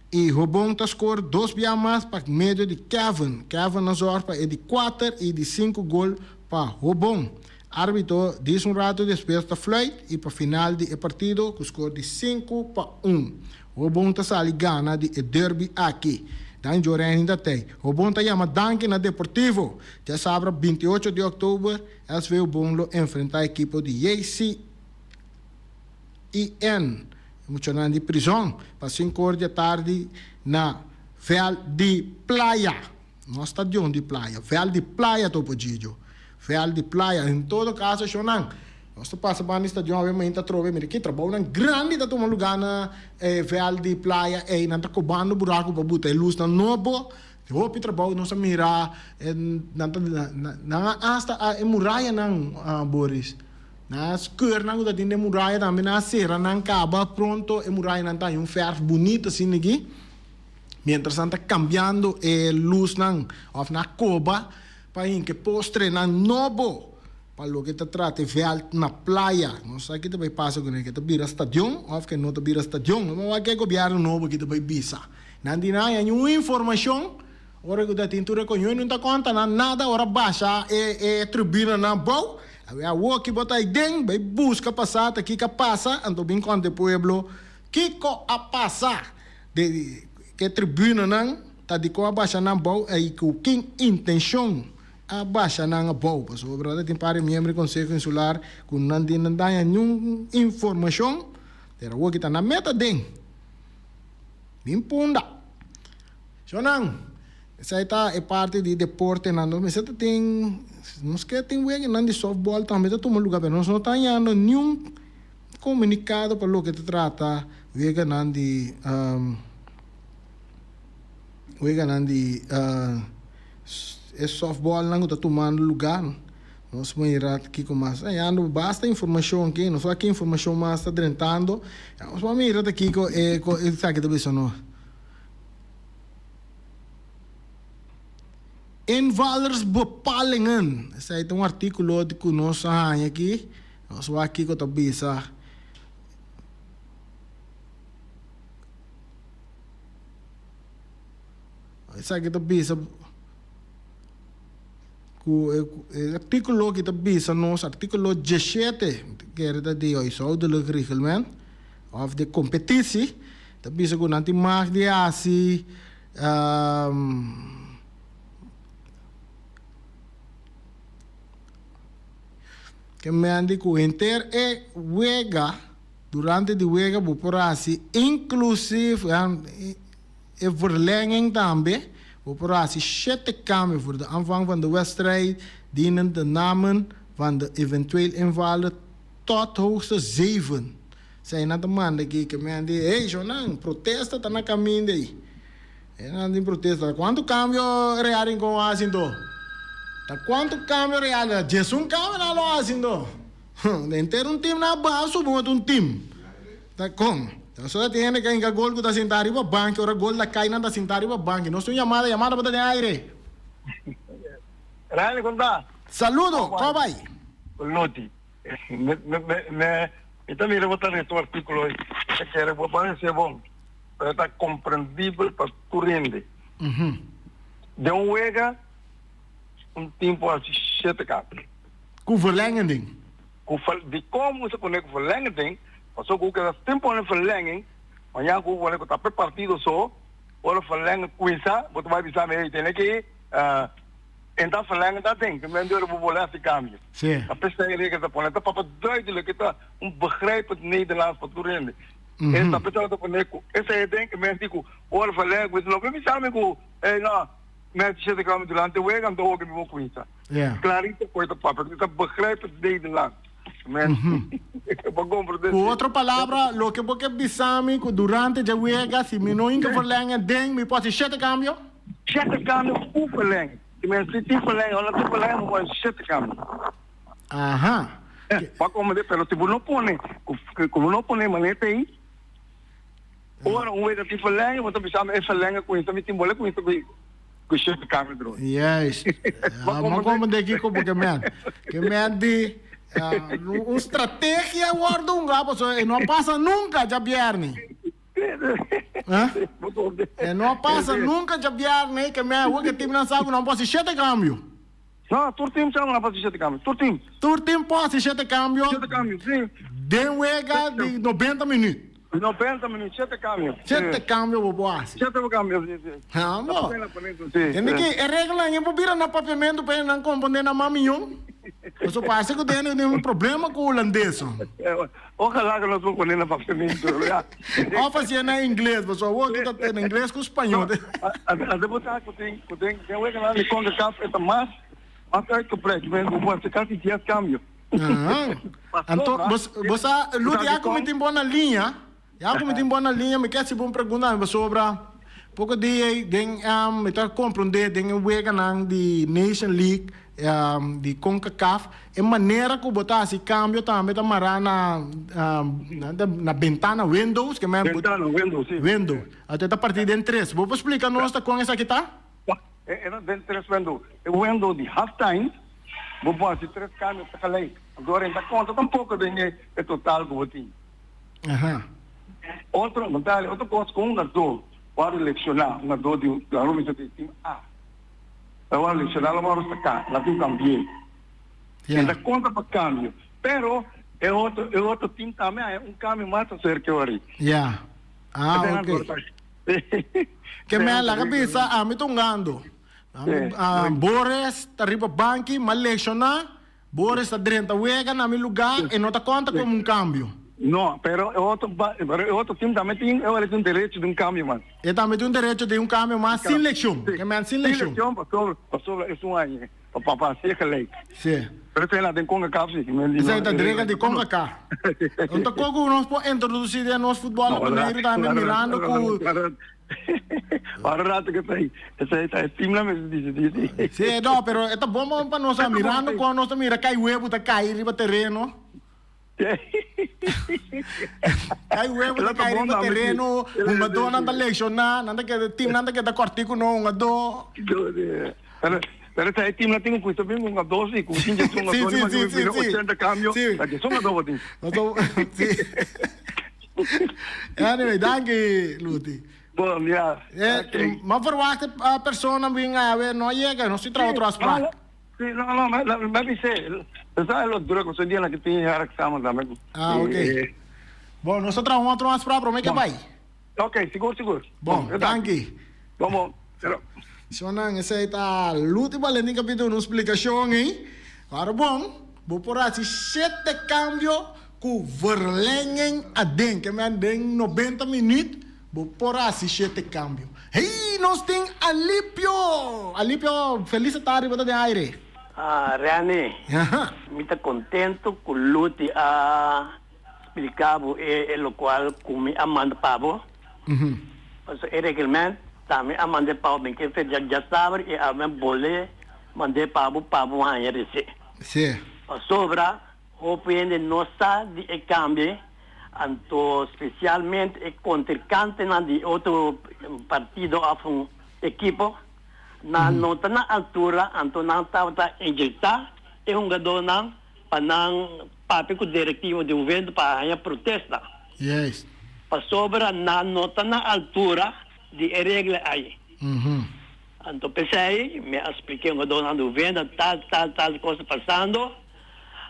I Hobon ta skor dos bia mas pa medio di Kevin. Kevin a zòrg pa e di kuater i di sinku gol pa Hobon. Arbitro dis un ratu despues ta fluit i pa final di e partido ku skor di 5-1. Hobon ta sali gana di e derby aki. Dan Joreni ta tei. Hobon ta yama danki na Deportivo. Djasabra 28 di òktober SV Hobon lo enfrentá ekipo di JC. IN, E muchanan di prizon pa sinku or di atardi na vèlt di playa, no stadion di playa, vèlt di playa Topo Gigio, vèlt di playa. En todo kaso shownan, nos ta pasa banda di stadion awe mainta atrobe, mira ki trabounan grandi ta tuma lugá na e vèlt di playa ei, nan ta kobando buraku pa buta e lusnan nobo, hopi trabou nos a mira, nan ta nan a hasta e murayanan Boris. Nan a skeur nan ku ta tin den muraya tambe nan a sera nan kaba pronto e murayanan ta haña un fèrf bunito asina aki mientras nan ta kambiando e lusnan òf nan a koba pa hinka e postrenan nobo pa loke ta trata e vèlt na playa. No sa ki ta bai pasa kuné ke ta bira stadion òf ke no ta bira stadion. No wak e gobièrnu nobo aki ta bai bisa. Nan di nan haña un informashon ora ku ta tin tur e koño i no ta konta nan nada ora basha e e tribunanan abou. Awe awor ki bo ta aiden, bai buska pasá ta kiko a pasa, anto bin konta e pueblo kiko a pasa. De ke tribunanan ta dikon a basha nan abou i ku kin intenshon a basha nan abou. Pasobra ta tin par di miembro di Konseho Insular ku nan di nan daña niun informashon, pero awor ki ta nan meta den. Bin punda. Shonnan, esei ta e parti di deportenan. Nos mester ta tin, nos ke tin weganan di softball tambe ta tuma luga, pero nos no ta hañando niun komunikado pa loke ta trata weganan di weganan di e softballnan ku ta tumando luga. Nos mira kiko mas ta hañando basta informashon aki, nos wak ki informashon mas ta drentando. Nos por mira ta kiko e esaki ta bisa nos. Invallersbepalingen, esei ta un artíkulo di ku nos a haña aki. Nos wak kiko ta bisa. Esaki ta bisa ku e artíkulo aki ta bisa nos, artíkulo diesshete, kere ta di huishoudelijk reglement òf di kompetisi. Ta bisa ku nan tin mag di hasi ke mende ku henter e wega. Durante di wega bo por hasi inclusief e verlenging tambe. Bo por hasi shete cambio voor de aanvang van de wedstrijd dienen de namen van de eventueel invaller tot hoogstens zeven. Esei nan ta manda aki ke men di hey shownan protesta ta na caminda ey. E nan tin protesta. Cuanto cambio Real Rincon a hasi anto? Ta cuanto cambio Real a Djesun cambio nan lo hasi anto? Henter un team nan a baha subi un otro un team. Ta con? Pasobra tin hende cu a hinca gol cu ta sinta riba banki, ora gol ta cay nan ta sinta riba banki. Nos tin un yamada, yamada bo ta den aire. Rani, con ta? Saludo, con bay? Loti, me, me, me, mi ta mira bo ta lesa un articulo hoy, mi ta kere bo parece bon, pero ta comprendibel pa tur hende. Den un wega, un team por haci shete cambio. Ku verlenging den. Ku ver, dikon bo sa pone ku verlenging den? Pasobra ku keda sin pone verlenging, mañana ku bo pone ku ta p'e partido so, ora verlenging kuminsá, bo ta bai bisa mi, hey, tene ki entra verlenging ta den, te men di ora bo bole hasi kambio. Sí. Ta p'esei e regla ta pone, ta papia duidelijk, e ta un begrijpend Nederlands pa tur hende. E ta p'esei nan ta pone ku esei den, e men di ku ora verlenging kuminsá, no por bisa mi ku, hey, no, mi hasi shete kambio durante wega, anto hopi mi por kuminsá. Ja. Clarito koe ta papia, ku ta begrijp het Nederlands. Men, bo comprende Ku otro palabra, loke bo ke bisa mi ku durante dje wega, si mi no hinka verlengen den, mi por hasi shete kambio? Shete kambio ku verlengen. Si men si tin verlengen o no tin verlengen, bo por hasi shete kambio. Aha. Bo a comprende, pero si bo no pone, ku bo no pone manera ei, ora un wega tin verlengen, bo ta bisa mi e verlengen kuminsa, mi tin bole kuminsa ku. Ku shete kambio dro. Juist. Ja, ma comprende kiko porque men. Ke men di un strategia wordo un gapo so e no pasa nunca djabièrni. Eh? E no pasa nunca djabièrni ke men awor ke timnan sa ku nan por hasi shete kambio. No, tur tim sa ku nan por hasi shete kambio. Tur tim. Tur tim por hasi shete kambio. Shete kambio, si. Den wega di nobenta minuut. Nobenta minuut, shete kambio. Shete kambio bo por hasi. Shete kambio, si, si. Ha, bo. Tende ki e reglanan e por bira na papiamentu pa nan komprende nan mas miyon. Pasobra parse ku tene un problema ku hulandes. Ojalá ku nos por pone na papiamentu, ya. Of hasié na ingles, pasobra awor ki ta na ingles ku spañó. Ante bo sa ku tin ku den den weganan di Concacaf e ta mas mas uitgebreid. Bo por hasi kasi dies kambio. Anto bo sa Ludi ya ku mi tin bo na liña, ya ku mi tin bo na liña mi ke hasi bo un pregunta pasobra poko dia ei den mi ta komprondé den e weganan di Nation League di Concacaf e manera ku bo ta hasi kambio tambe ta mará na na bentana windows ke men Bentana window si. Window anto e ta partí den tres bo por splika nos ta kon esaki ta? E ta den tres window e window di half time bo por hasi tres kambio tegelijk anto ora e ta konta tampoko den e total ku bo tin. Otro otro kos ku un hungadó wòrdu lekshoná un hungadó di laga nos bisa di tim A. Ta wòrdu lesioná lo wòrdu saká, nan tin kambi'é. E ta konta pa kambio. Pero e otro e otro tim tambe haña un kambio mas aserka e ora. Ya. Ah, ok. Ke men laga bisa ami ta hungando. Boris ta riba banki, m'a lesioná. Boris ta drenta wega na mi lugá, e no ta konta komo un kambio. No, pero e otro pero e otro team tambe tin e ora tin derecho di un kambio mas. E tambe tin un derecho di un kambio mas sin lekshon. Ke men sin lekshon. Sin lekshon pasobra pasobra esun aña pa pa pa hasié gelijk. Sí. Pero esei na den Concacaf sí. Esei ta regla di Concacaf. Un ta koko ku nos por introdusí den nos futbòl na Boneiru tambe mirando ku. Ora rato ke esei esei ta e teamnan mester disidí sí. Sí, no, pero e ta bon pa nos mirando kon nos ta mira kai webu ta kai riba tereno. Kai webu ta kai riba tereno, hungadónan ta lekshoná, nan ta keda teamnan ta keda kòrtiku no hungadó. Pero pero esei teamnan tin ku kusa bin hungadó sí, ku tin djes hungadó Sí, sí, sí, sí. 80 kambio, Sí. ta djes hungadó bo tin. Sí. Anyway, danki Luti. Bon, ya. Eh, Ok. ma verwacht e persona bin awe no a yega, nos tin traha otro afspraak. Sí, no, no, me, me, me avisé. Tú sabes lo duro que soy día en la que tiene el examen también. Ah, ok. Bon, nos ta traha un otro afspraak promé ke bai. Ok, sigur, sigur. Bon, danki. Bon, bon. Pero. Shonnan, esei ta Luti Valentin ku a pidi un splikashon ei. Ahora bon, bo por hasi shete kambio. ku verlenging aden, ke men den 90 minuut bo por hasi shete kambio. Hey, nos tin Alipio! Alipio, felis tardi, bo ta den aire. Ah, Rene, mi ta contento cu Luti a splica bo e e locual cu mi a manda pa bo. Pasobra e reglement tambe a mand'e pa bo, mi ke fe djasabra y a mi bole mand'e pa bo pa bo haña rece. Pasobra hopi hende no sa di e cambio, anto specialmente e contrincantenan di otro partido of un ekipo. Nan no ta na altura, anto nan tabata inyectá e hungadónan pa nan papia ku direktivo di Juventus pa haña protesta. Pasobra nan no ta na altura di e regla ei. Anto p'esei mi a splika e hungadónan di Juventus tal, tal, tal kos ta pasando.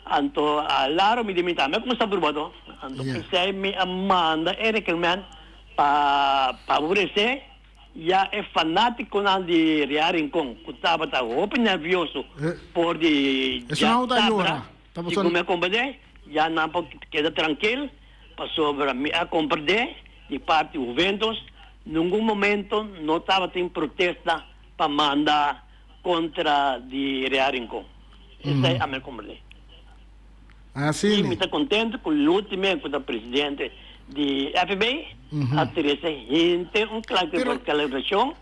Anto a laro mi di mi tambe a kuminsá pruba to. Anto p'esei mi a manda e reglement pa favoresé. Ya e fanaticonan di Real Rincon cu tabata hopi nervioso por di djasabra si cu mi a comprende, ya nan por keda trankil pasobra mi a comprende di parti Juventus ningun momento no tabatin protesta pa manda contra di Real Rincon. Esey a mi a comprende. Así Y mi ta contento cu Lutime cu ta presidente di FB a trece henter un clarificacion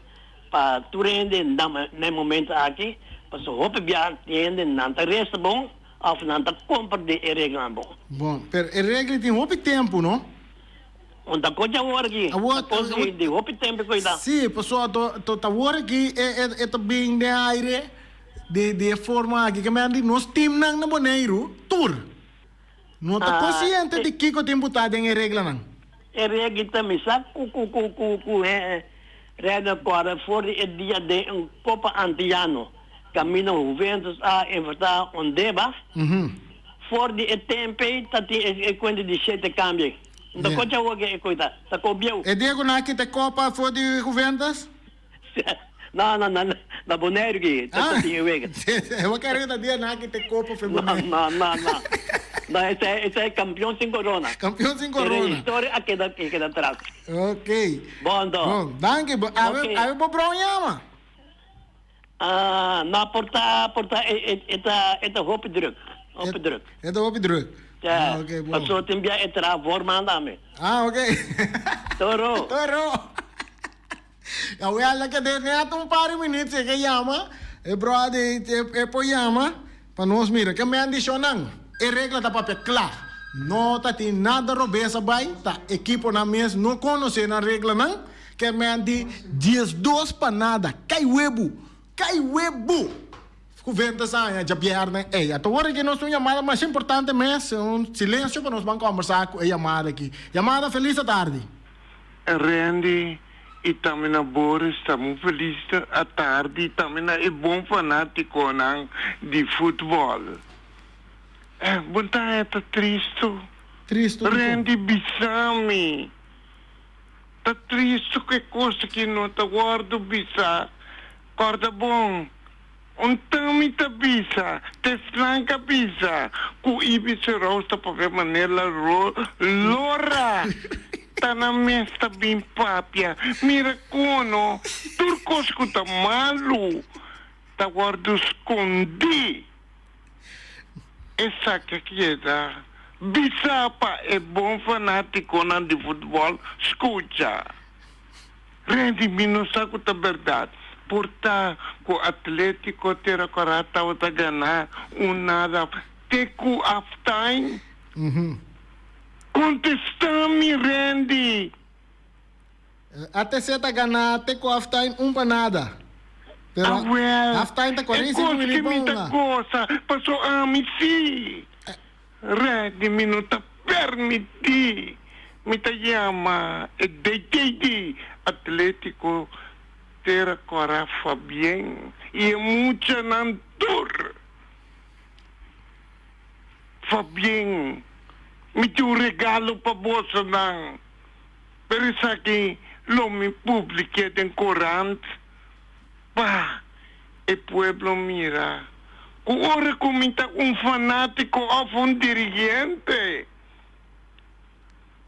pa tur hende na e momento aki pasobra hopi biaha tin hende nan ta resta bon of nan ta comprende e reglanan bon. Bon, pero e regla tin hopi tempo, no? Un ta cochi awor aki, ta cos di hopi tempo cu e ta. Sí, pasobra to ta awor aki e ta bin den aire. Di di e forma aki ke men di nos teamnan na Boneiru tur no ta konsiente di kiko tin butá den e reglanan. E regla ta misa ku ku ku ku ku e regla kòrda for di e dia den un Kopa Antiyano kaminda Juventus a enfrentá Ondeba. For di e temp ei ta tin e e kuenta di shete kambio ei. N ta kocha awor ke e koita ta ko bieu. E dia ku nan a kita e kopa for di Juventus? No, no, no, na Boneiru ki ta tin e wega. Bo kere ta dia nan ki te kopa fe Boneiru. No, no, no. No, esei, esei kampion sin korona. Kampion sin korona. Pero e historia a keda, a keda atras. Ok. Bon anto. Bon, danki. Awe, awe bo brown yama? Ah, no, por ta, por ta, e, e ta, e ta hopi druk. Hopi druk. E ta hopi druk. Ja, ah, okay, bon. Paso tin bia e traha voorman tambe. Ah, ok. Toro. Toro. Awel a keda net un par di minuut si e ke yama, e brother e por yama pa nos mira. Ke men di shownan, e regla ta papia kla. No ta tin nada robes a bai, ta ekiponan mes no konosé nan reglanan. Ke men di 12 pa nada, kai webu, kai webu! Ku venta sa aña djabièrnè ei. Ata ora ki nos tin un yamada masha importante mes, un silensio pa nos ban kòmbersá ku e yamada aki. Yamada, felis atardi. Randy y tambe na Boris ta mu feliz atardi y tambe na e bon fanaticonan di futbol. Eh, bon ta e ta tristo. Tristo di Randy bisa mi. Ta tristo cu e cos aki no ta wordo bisa. Corda bon. Un tami ta bisa, t'esnan ka bisa ku Ibi Serous ta papia manera lora ta nan mes ta bin papia. Mira kono tur kos ku ta malu ta wòrdu skondí. Esaki a keda bisa pa e bon fanátikonan di futbòl skucha. Randy, mi no sa ku ta bèrdat. Por ta ku Atlético Tera Kòrá tabata ganá un nada te ku halftime? Kontestá mi, Randy! ATC ta ganá te ku halftime un pa nada. Pero Awel, halftime ta e 45 kos minüt ke pa mi ta hunga. gosa, paso ami sí. Randy, mi no ta permití. Mi ta yama e DTD Atlético Tera Kòrá Fabien i e muchanan tur. Fabien, mi tin un regalo pa bosonan, pero esaki lo mi publik'é den korant pa e pueblo mira ku ora ku mi ta un fanátiko òf un dirigente.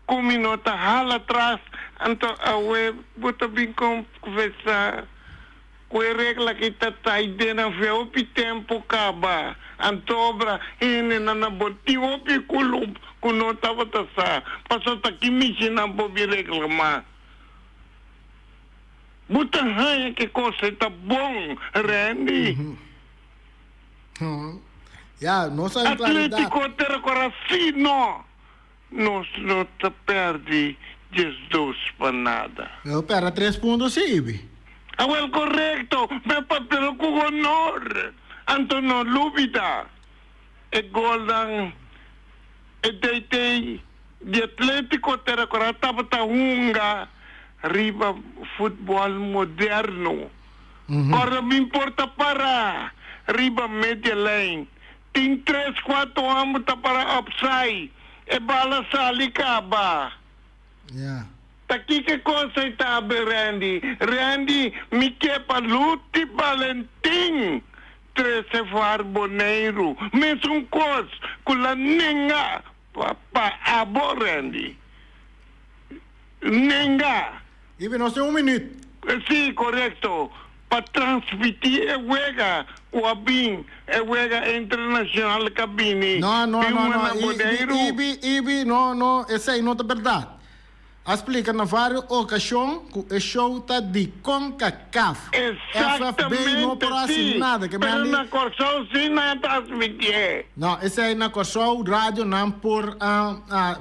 Ku mi no ta hala tras, anto awe bo ta bin konfesá ku e regla ki ta tai den nan fe hopi tempu kaba. Anto obra hendenan na bo tin hopi kulup ku no tabata sa, paso ta ki mishi nan por bin reklamá. Bo ta haña ke kos ei ta bon, Randy? Ya, nos a en klaridat. Atlético ta rekordá si no. Nos no ta pèrdi 12 pa nada. Lo pèrdè tres punto si, Ibi. Awel korekto, me papia ku honor. Anto no lubida e golnan e DT di Atletico Tera Kora tabata hunga riba futbòl moderno. Ora mi por ta para riba media lijn. Tin tres cuatro homber ta para opsai, e bala sali caba. Ja. Ta kiko cos ei ta abre Randy? Randy, mi ke pa Luti Balentin trece var Boneiru. Mesun cos cu la nenga pa abo Randy. Nenga. Ibi, nos tin un minuut. Sí, korekto. Pa transmití e wega ku a bin, e wega internashonal ku a bini, No, no, bin no, no. na Boneiru. Ibi, Ibi, no, no, esei no ta bèrdat. A splika na vários okashon ku e show ta di Concacaf. FFB no por Exactamente, hasi sí. nada. Ke Pero mende. na Kòrsou sí nan a transmitié. No, esei na Kòrsou radionan por,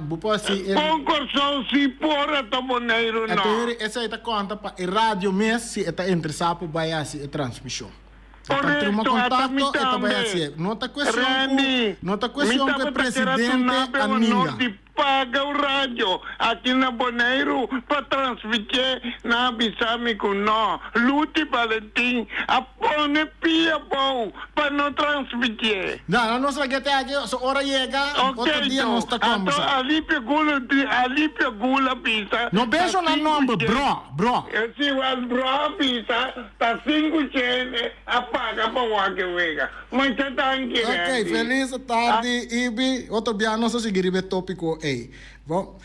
bo por hasi e. Kon Kòrsou sí por ata Boneiru no? Anto esei ta konta pa e radio mes si e ta interesá por bai hasi e transmishon. E ta tuma Korekto, ata mi kontakto, e ta bai tambe. hasié. No ta kuestion ku, Randy, no ta mi kuestion ku e tabata kere presidente tunabe a honor ninga. di Paga un radio aki na Boneiru pa transmitié, nan a bisa mi ku no. Luti Balentin a pone pia bou pa no transmitié. No, no nos lag'é te aki, so ora yega, otro Ok dia to, nos ta anto kombersa. Alipio Gula di Alipio Gula bisa No ta besho nan sinku nomber, dje. bro, bro. Si, wel bro a bisa ta sinku dje a paga pa wak e wega. Masha danki, Ok, Randy. felis tardi, Ibi. Otro bia nos a sigui riba e topico ey. Bon,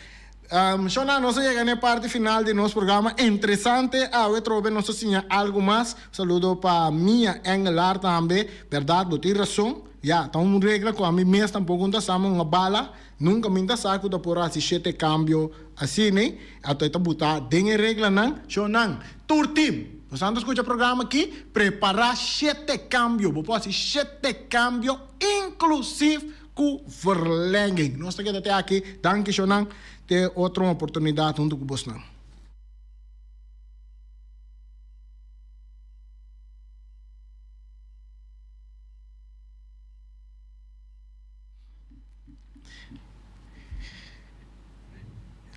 Shona, nos a yega na e parti final di nos programa. Interesante, awe trobe nos a siña algo mas. Saludo pa Mia Engelaar tambe. Berdad, bo tin rason. Ya, ta un regla cu ami mes tampoco no ta sa, ma un a bala. Nunca mi ta sa cu ta por haci shete cambio asina. Ato e ta buta den e reglanan. Shonnan, tur team, bo sa ta scucha programa aki, prepara shete cambio. Bo por haci shete cambio inclusief cu verlenging. Nos ta keda te aki. Danki shonnan. Te otro oportunidad hunto cu bosnan.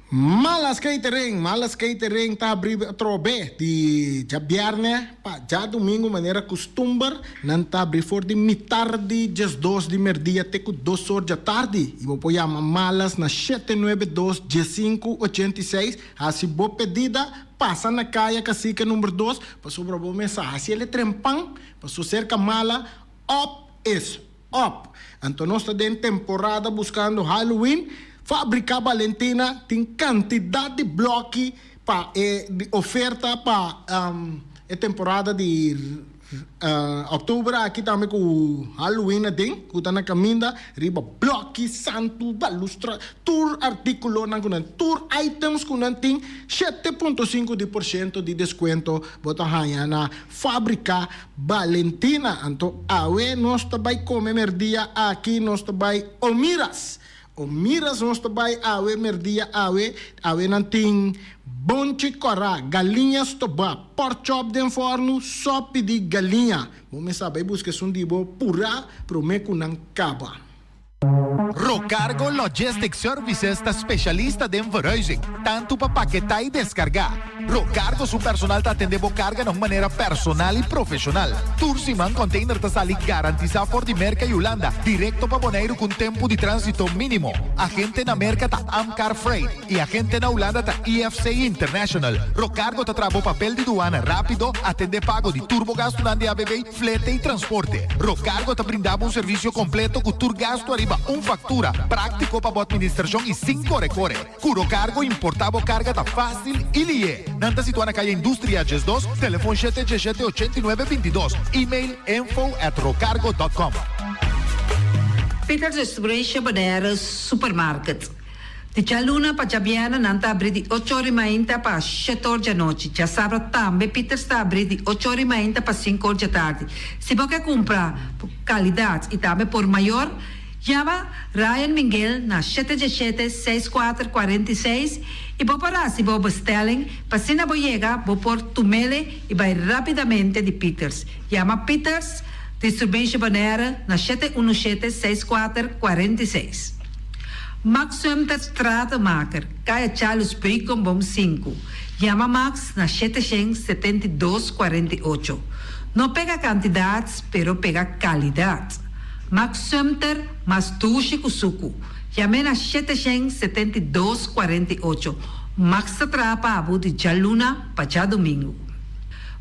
Malas Catering, Malas Catering ta habri atrobe di djabièrnè pa djadumingu manera kustumber. Nan ta habri for di mitar di 12 di merdia te ku dos or djatardi. I bo por yama Malas na shete nuebe dos diesinku 86. Hasi bo pedida, pasa na Kaya Kasike number dos pasobra bo mesa hasi el e trempan paso serka Mala op is Op. Anto nos ta den temporada buscando Halloween. Fabrica Valentina tin cantidad di bloki pa e di oferta pa e temporada di october aki tambe cu Halloween aden cu ta na caminda riba bloki, santu, balustra, tur articulonan cu nan tur items cu nan tin 7.5 di por ciento di descuento bo ta haya na Fabrica Balentina, Anto awe nos ta bai come merdia aki, nos ta bai Omiras. Omiras nos ta bai awe merdia awe, awe nan tin bonchi kòrá, galiña stobá, porkchop den fòrnu, sòpi di galiña. Bo mester a bai buska esun di bo purá promé ku nan kaba. Rocargo Logistic Services ta specialista den verhuizing, tanto pa paketá y descargá. Rocargo su personal ta atendé bo carga na un manera personal y profesional. Tur siman container ta sali garantisa for di Merca y Hulanda directo pa Boneiru cu un tempo di transito minimo. Agente na Merca ta Amcar Freight y agente na Hulanda ta IFC International. Rocargo ta traha bo papel di duana rapido, atendé pago di tur bo gastunan di ABB, Flete y transporte. Rocargo ta brinda bo un servicio completo cu tur gasto ariba. riba un faktura, práktiko pa bo atministrashon i sin kore kore. Ku Rocargo importá bo karga ta fásil i lié. Nan ta situá na Kaya Industria 12, telefon shete djeshete ochenta i nuebe 22, email info@rocargo.com. Peters Distribution Bonaire Supermarket. Di djaluna pa djabièrnè nan ta abrí di 8 or di mainta pa 7 or djanochi. Djasabra tambe Peters ta abrí di 8 or di mainta pa 5 or djatardi. Si bo ke kumpra kalidat i tambe por mayor, yama Ryan Miguel na 717 6446 i bo por hasi bo bestelling pa asina bo yega bo por tum'é i bai rápidamente di Peters. Yama Peters Distribution Bonaire na 717 6446. Max Sumter Stratenmaker, Kaya Charles Beukenboom 5. Yama Max na 772 48. No pega kantidat, pero pega kalidat. Max Sumter, mas dushi ku suku. Yam'é na 772 48. Max ta traha pa bo di djaluna pa djadumingu.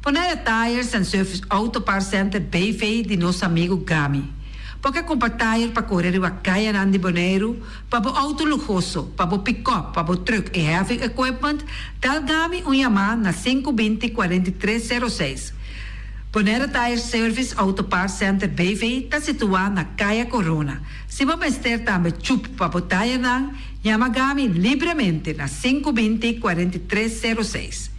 Bonaire Tires and Service Auto Parts Center BV di nos amigu Gami. Bo ke kumpra tayer pa kore riba kayanan di Boneiru, pa bo outo luhoso, pa bo pick-up, pa bo truck i heavy equipment, dal Gami un yamá na 520 4306. Bonaire Tire Service Auto Parts Center BV ta situá na Kaya Corona. Si bo mester tambe chup pa bo tayernan, yama Gami libremente na 520 4306.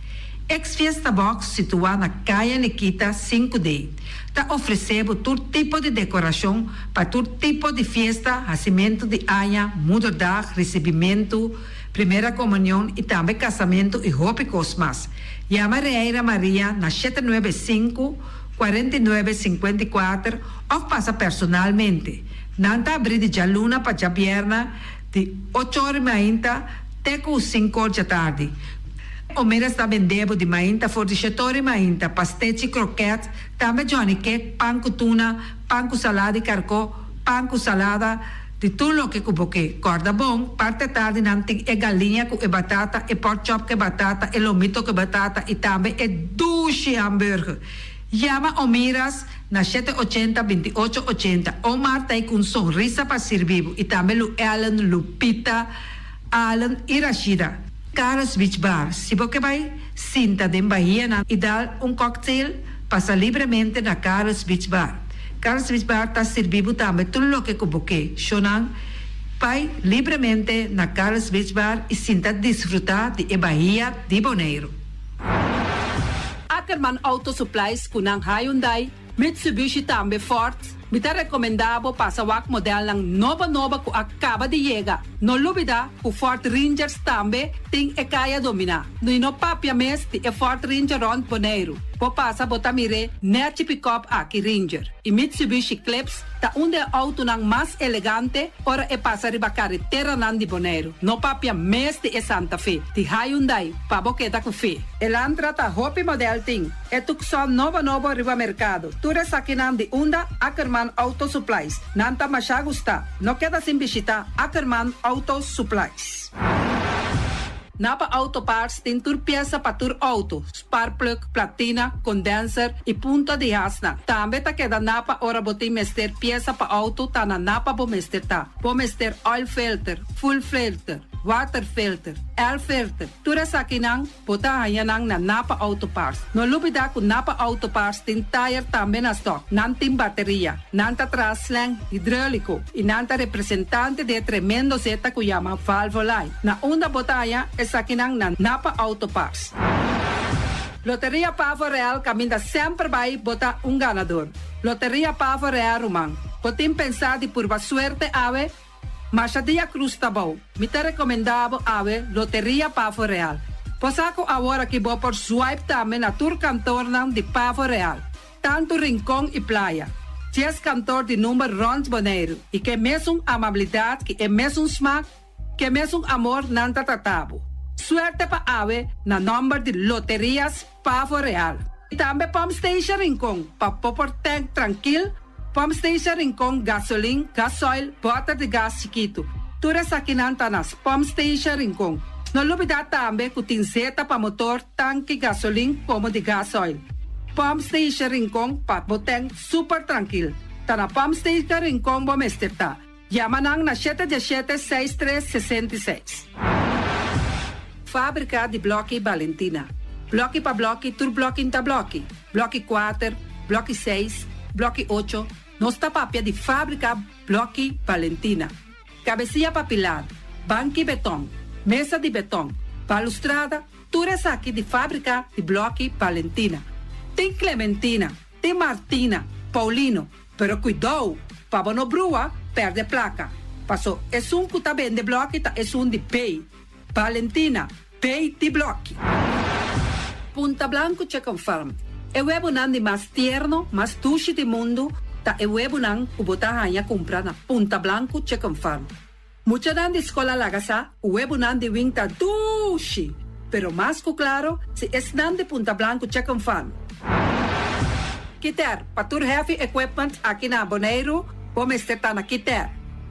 Ex Fiesta Box situá na Kaya Nikita 5D. Ta ofresé tur tipo di dekorashon pa tur tipo di fiesta, hasimentu di aña, moederdag, risibimentu, primera komunion i tambe kasamentu i hopi kos mas. Yama Reira Maria na 795 4954 òf pasa personalmente. Nan ta abrí di djaluna pa djabièrnè di 8 or mainta te ku 5 or djatardi. Omera ta bende di mainta for di 7 or mainta, pastechi, kroket, tambe Johnny cake, pan ku tuna, pan ku salada di karkó, pan ku salada, di tur loke ku bo ke. Kòrda bon, parti atardi nan tin e galiña ku e batata, e pork chop ku batata, e lomito ku batata i tambe e dushi hamburger. Yama Omiras na 780 2880. Omar ta ku sonrisa pa sirbi i tambe Lu Ellen, Lupita, Allen i Rashida. Carlos Beach Bar. Si bo ke bai sinta den bahia nan i dal un cocktail, pasa libremente na Carlos Beach Bar. Carlos Beach Bar ta sirbi tambe tur loke ku bo ke. Shonan bai libremente na Carlos Beach Bar i sinta disfrutá di e bahia di Boneiru. Ackerman Auto Supplies ku nan Hyundai, Mitsubishi tambe Ford. Mi ta rekomendá bo pasa wak modelnan nobo nobo ku a kaba di yega. No lubidá ku Ford Rangers tambe tin e kaya dominá. No no papia mes di e Ford Ranger rònt Boneiru. Bo pasa bo ta mir'é nechi pick-up aki Ranger. I Mitsubishi Eclipse ta un di e outonan mas elegante ora e pasa riba kareteranan di Boneiru. No papia mes di e Santa Fe. Di Hyundai, pa bo keda ku fe. Elantra ta hopi model tin. E Tucson nobo nobo riba merkado. Tur esakinan di unda Ackerman Auto Supplies. Nan ta masha gusta. No keda sin bishitá Ackerman Auto Supplies. Napa Auto Parts tin tur piesa pa tur outo, spark plug, platina, condenser i punta di hasnan. Tambe ta keda Napa ora bo tin mester piesa pa outo ta na Napa bo mester ta. Bo mester oil filter, fuel filter, water filter, air filter. Tur esakinan bo ta haña nan na Napa Auto Parts. No lubidá ku Napa Auto Parts tin tire tambe na stock. Nan tin bateria, nan ta traha slang hidráuliko i nan ta representante di tremendo zeta ku yama Valvoline. Na unda bo ta haña esakinan na Napa Auto Parts. Loteria Pavo Real kaminda semper bai bo ta un ganadó. Loteria Pavo Real ruman. Bo tin pensá di purba suerte awe, Masha dia Cruz ta bou. Mi ta rekomendá bo awe Loteria Pavo Real. Bo sa ku awor aki bo por swipe tambe na tur kantornan di Pavo Real. Tantu Rincon i Playa. 10 kantor di number rònt Boneiru. I ku mesun amabilidat, ku mesun smak, ku mesun amor nan ta trata bo. Suerte pa awe na nòmber di Loterias Pavo Real. I tambe Pump Station Rincon, pa bo por tank trankil, Pump Station Rincon, gasolin, gasoil, bòter di gas chikitu. Tur esakinan ta na Pump Station Rincon. No lubidá tambe ku tin zeta pa motor, tanki, gasolin, komo di gasoil. Pump Station Rincon pa bo tank super trankil. Ta na Pump Station Rincon bo mester ta. Yama nan na shete diesshete seis tres 66. Fábrika di blòki Balentina. Blòki pa blòki tur blòki n'ta blòki. Blòki kuater, blòki seis, blòki ocho, nos ta papia di fábrika blòki Balentina. Kabesia pa pilar, banki beton, mesa di beton, balustrada, tur esaki di fábrika di blòki Balentina. Tin Clementina, tin Martina, Paulino, Pero kuidou, pa bo no brua, pèrdè plaka. Paso esun ku ta bende blòki ta esun di Bay. Valentina, Bay di blòki. Punta Blanco Chicken Farm, E webonan di mas tierno, mas dushi di mundu ta e webonan ku bo ta haña kumpra na Punta Blanco Chicken Farm. Muchanan di skol a laga sa ku webonan di wing ta dushi, pero mas ku klaro si esnan di Punta Blanco Chicken Farm. Kiter, pa tur heavy equipment aki na Boneiru bo mester ta na Kiter.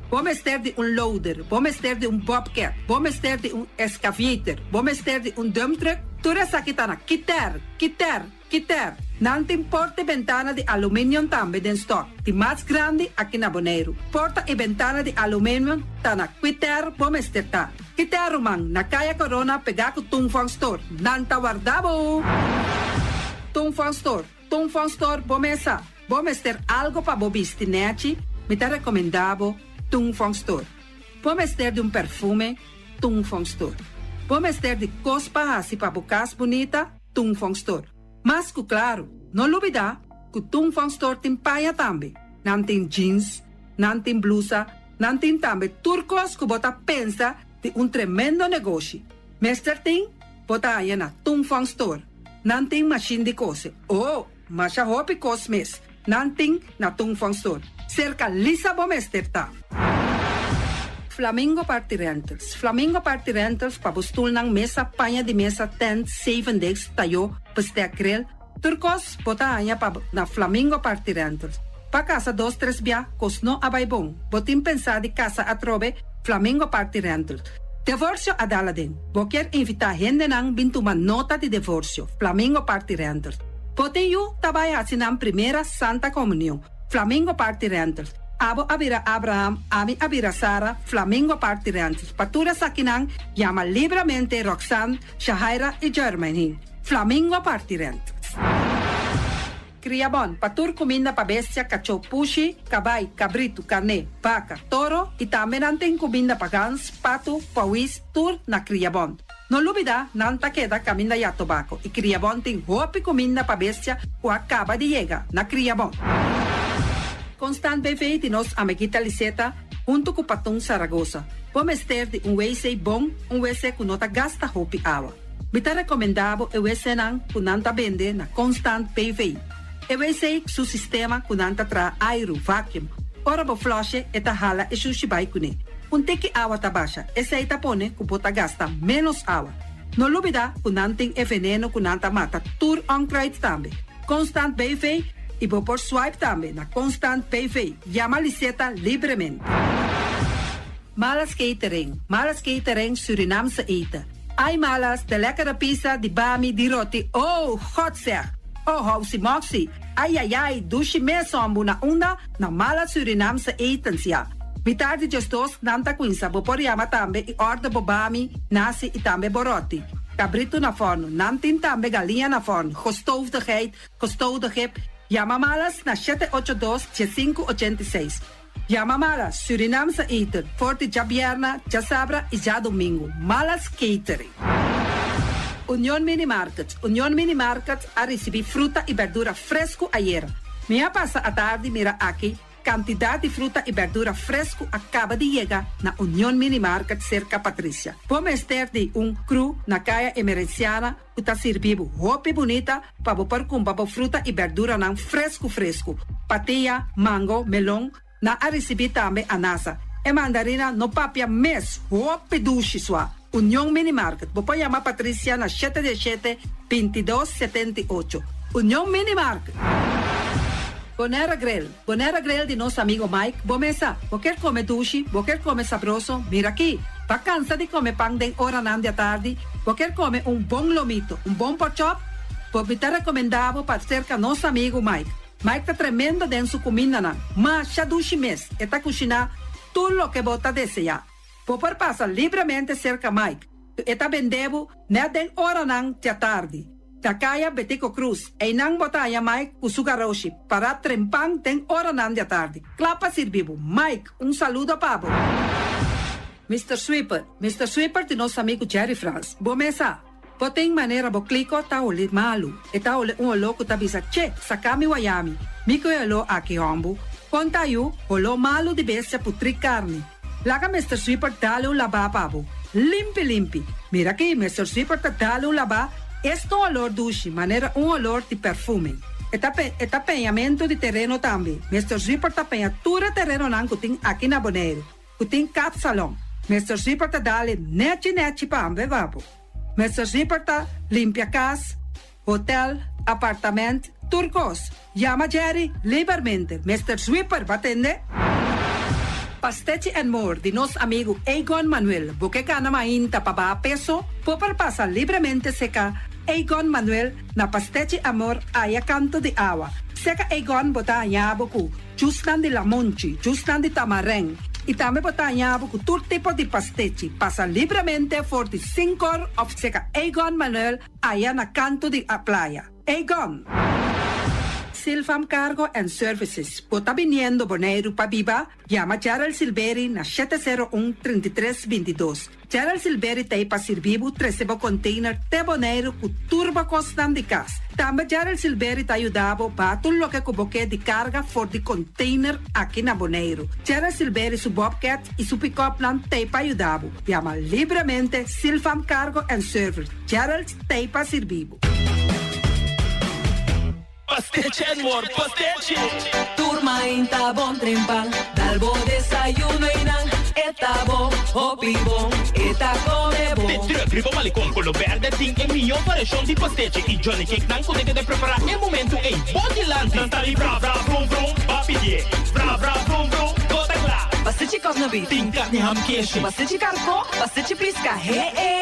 Bo mester di un loader, bo mester di un bobcat, bo mester di un excavator, bo mester di un dump truck, tur esaki ta na Kiter, Kiter. Kiter, Nan tin porta i bentana di aluminium tambe den stock, di mas grandi aki na Boneiru. Porta i bentana di aluminium ta na Kiter bo mester ta. Kiter ruman, na Kaya Corona pegá ku Tung Fong Store. Nan ta warda bo! Tung Fong Store, Tung Fong Store bo mesa. Bo mester algo pa bo bisti nèchi? Mi ta rekomendá bo Tung Fong Store. Bo mester di un perfume? Tung Fong Store. Bo mester di kos pa hasi pa bo kas bunita? Tung Fong Store. Mas ku klaru, no lubidá ku Tung Fong Store tin paña tambe. Nan tin jeans, nan tin blusa, nan tin tambe tur kos ku bo ta pensa di un tremendo negoshi. Mester tin, bo ta haña na Tung Fong Store. Nan tin mashin di kose. Oh, masha hopi kos mes nan tin na Tung Fong Store. Serka Lisa bo mester ta. Flamingo Party Rentals Flamingo Party Rentals pa bo stulnan, mesa, paña di mesa, tent, zeven desk, tayó, bestek, grill, tur kos bo ta haña pa na Flamingo Party Rentals. Pa kasa dos tres bia kos no a bai bon, bo tin pensá di kasa atrobe, Flamingo Party Rentals. Devorsio a dal aden. Bo kier invitá hendenan bin tuma nota di devorsio, Flamingo Party Rentals. Bo tin yu ta bai hasi nan primera Santa Komunion. Flamingo Party Rentals. Abo a bira Abraham, ami a bira Sara, Flamingo Party Rentals. Pa tur esakinan, yama libramente Roxanne, Shahaira y Jermaine. Flamingo Party Rentals. Kriabon, pa tur kuminda pa bestia, kachó, pushi, kabai, kabritu, karné, baka, toro y tambe nan tin kuminda pa gans, patu, pawis, tur na Kriabon. No lubida, nan ta keda kaminda ya tobako i Kriabon tin hopi kuminda pa bestia ku a kaba di yega na Kriabon. Constant BV di nos amiguita Liseta huntu ku Patun Saragosa. Bo mester di un wc bon, un wc ku no ta gasta hopi awa. Mi ta rekomendá bo e wcnan ku nan ta bende na Constant BV. E wc su sistema ku nan ta traha airu, vacuum. Ora bo flush'e e ta hala e shushi bai kuné. Un tiki awa ta basha, esei ta pone ku bo ta gasta ménos awa. No lubidá ku nan tin e veneno ku nan ta mata tur onkruid tambe. Constant BV i bo por swipe tambe na Constant BV. Yama Liseta libremente. Malas Catering, Malas Catering Surinaamse eten. Ai Malas, de lekkere pizza, di bami, di roti, oh, God zeg! Oh, housi moxi, ai ai ai, dushi mes hombu na unda? Na Malas Surinaamse etens ya. Mitar di djesdos nan ta cuinsa, bo por yama tambe y order bo bami, nasi y tambe bo roti. Cabrito na forno, nan tin tambe galiña na forno, gestoofde geit, gestoofde gip, yama Malas na shete ocho dos, diesinku ochenta i seis. Yama Malas Surinaamse eten for di djabierna, djasabra y djadomingo. Malas Catering. Union Mini Market Union Mini Market a ricibi fruta y berdura fresco ayera. Mi a pasa atardi mira aki cantidad di fruta y berdura fresco a caba di yega na Union Mini Market cerca Patricia. Bo mester di un crew na Caya Emerenciana ku ta sirbi bo hopi bunita pa bo por kumpra bo fruta i berduranan fresku fresku. Patia, mango, melon, nan a risibí tambe anasa. E mandarina no papia mes, hopi dushi sua. Union Mini Market, bo por yama Patricia na shete diesshete, bintidos, setenta i ocho. Union Mini Market. Bonera Grill, Bonera Grill di nos amigo Mike, bo mesa, bo kier come dushi, bo kier come sabroso, mira aki. Bo a cansa di come pan den oranan di atardi, bo kier come un bon lomito, un bon porkchop, bo mi ta recomenda bo pa cerca nos amigo Mike. Mike ta tremendo den su cumindanan, masha dushi mes, e ta cushina. tur loke bo ta deseá. Bo por pasa libremente serka Mike, ku e ta bende bo nèt den oranan djatardi. Na kaya Betico Cruz, einan bo ta haña Mike ku su garoshi pará trempan den oranan djatardi, kla pa sirbi bo. Mike, un saludo pa bo! Mister Sweeper, Mister Sweeper di nos amigu Jerry Frans. Bo mes sa. Bo tin manera bo kliko ta holi malu. E ta holi un oló ku ta bisa, Che, saka mi wayami. Mi ku e oló aki hòmbu. Kon ta yu, holó malu di bestia putrí karni. Laga Mister Sweeper dal un labá pa bo. Limpi limpi. Mira aki, Mister Sweeper ta dal un labá, esta un olor dushi, manera un olor di perfume. E ta e ta peñamentu di tereno tambe. Mister Sweeper ta peña tur e terenonan ku tin aki na Boneiru. Ku tin kapsalon. Mister Zipper ta dale nechi nechi pa hambe babo. Mister Zipper ta limpia kas, hotel, apartament, tur kos. Yama Jerry libermente. Mister Zwipper ba tende? Pastechi and More di nos amigu Egon Manuel. Bo ke gana mainta pa baha peso? Bo por pasa libremente seka Egon Manuel na Pastechi Amor aya kanto di awa. Seka Egon bo ta haña bo ku Jusnan di lamonchi, jusnan di tamarèn i tambe bo ta haña bo ku tur tipo di pastechi. Pasa libremente for di Sinkor òf seka Egon Manuel aya na kantu di a playa. Egon! Silvam Cargo and Services, bo ta biniendo Boneiru pa biba? Yama Gerald Silberi na 701 33 22. Gerald Silberi ta ei pa sirbi bo trese bo container te Boneiru ku tur bo kosnan di kas. Tambe Gerald Silberi ta yuda bo baha tur loke ku bo ke di karga for di container aki na Boneiru. Gerald Silberi su bobcat i su pick-upnan ta ei pa yuda bo. Yama libremente Silfam Cargo and Service. Gerald ta ei pa sirbi bo. Pastechi and more pastechi! Tur mainta bon trempan, dal bo desayuno y nan e ta bo hopi bon, e ta come bon. De truck riba Malecon Colo Berde tin e mihó variashon di pastechi y Johnny Cake nan cu ta keda prepara e momento ey bo dilanti. Nan ta di bra bra vrum vrum, ba pidié bra bra vrum vrum, bo ta kla. Pastechi kòkna beef. Tin karni ham keshi. Pastechi karkó, pastechi piska, he e.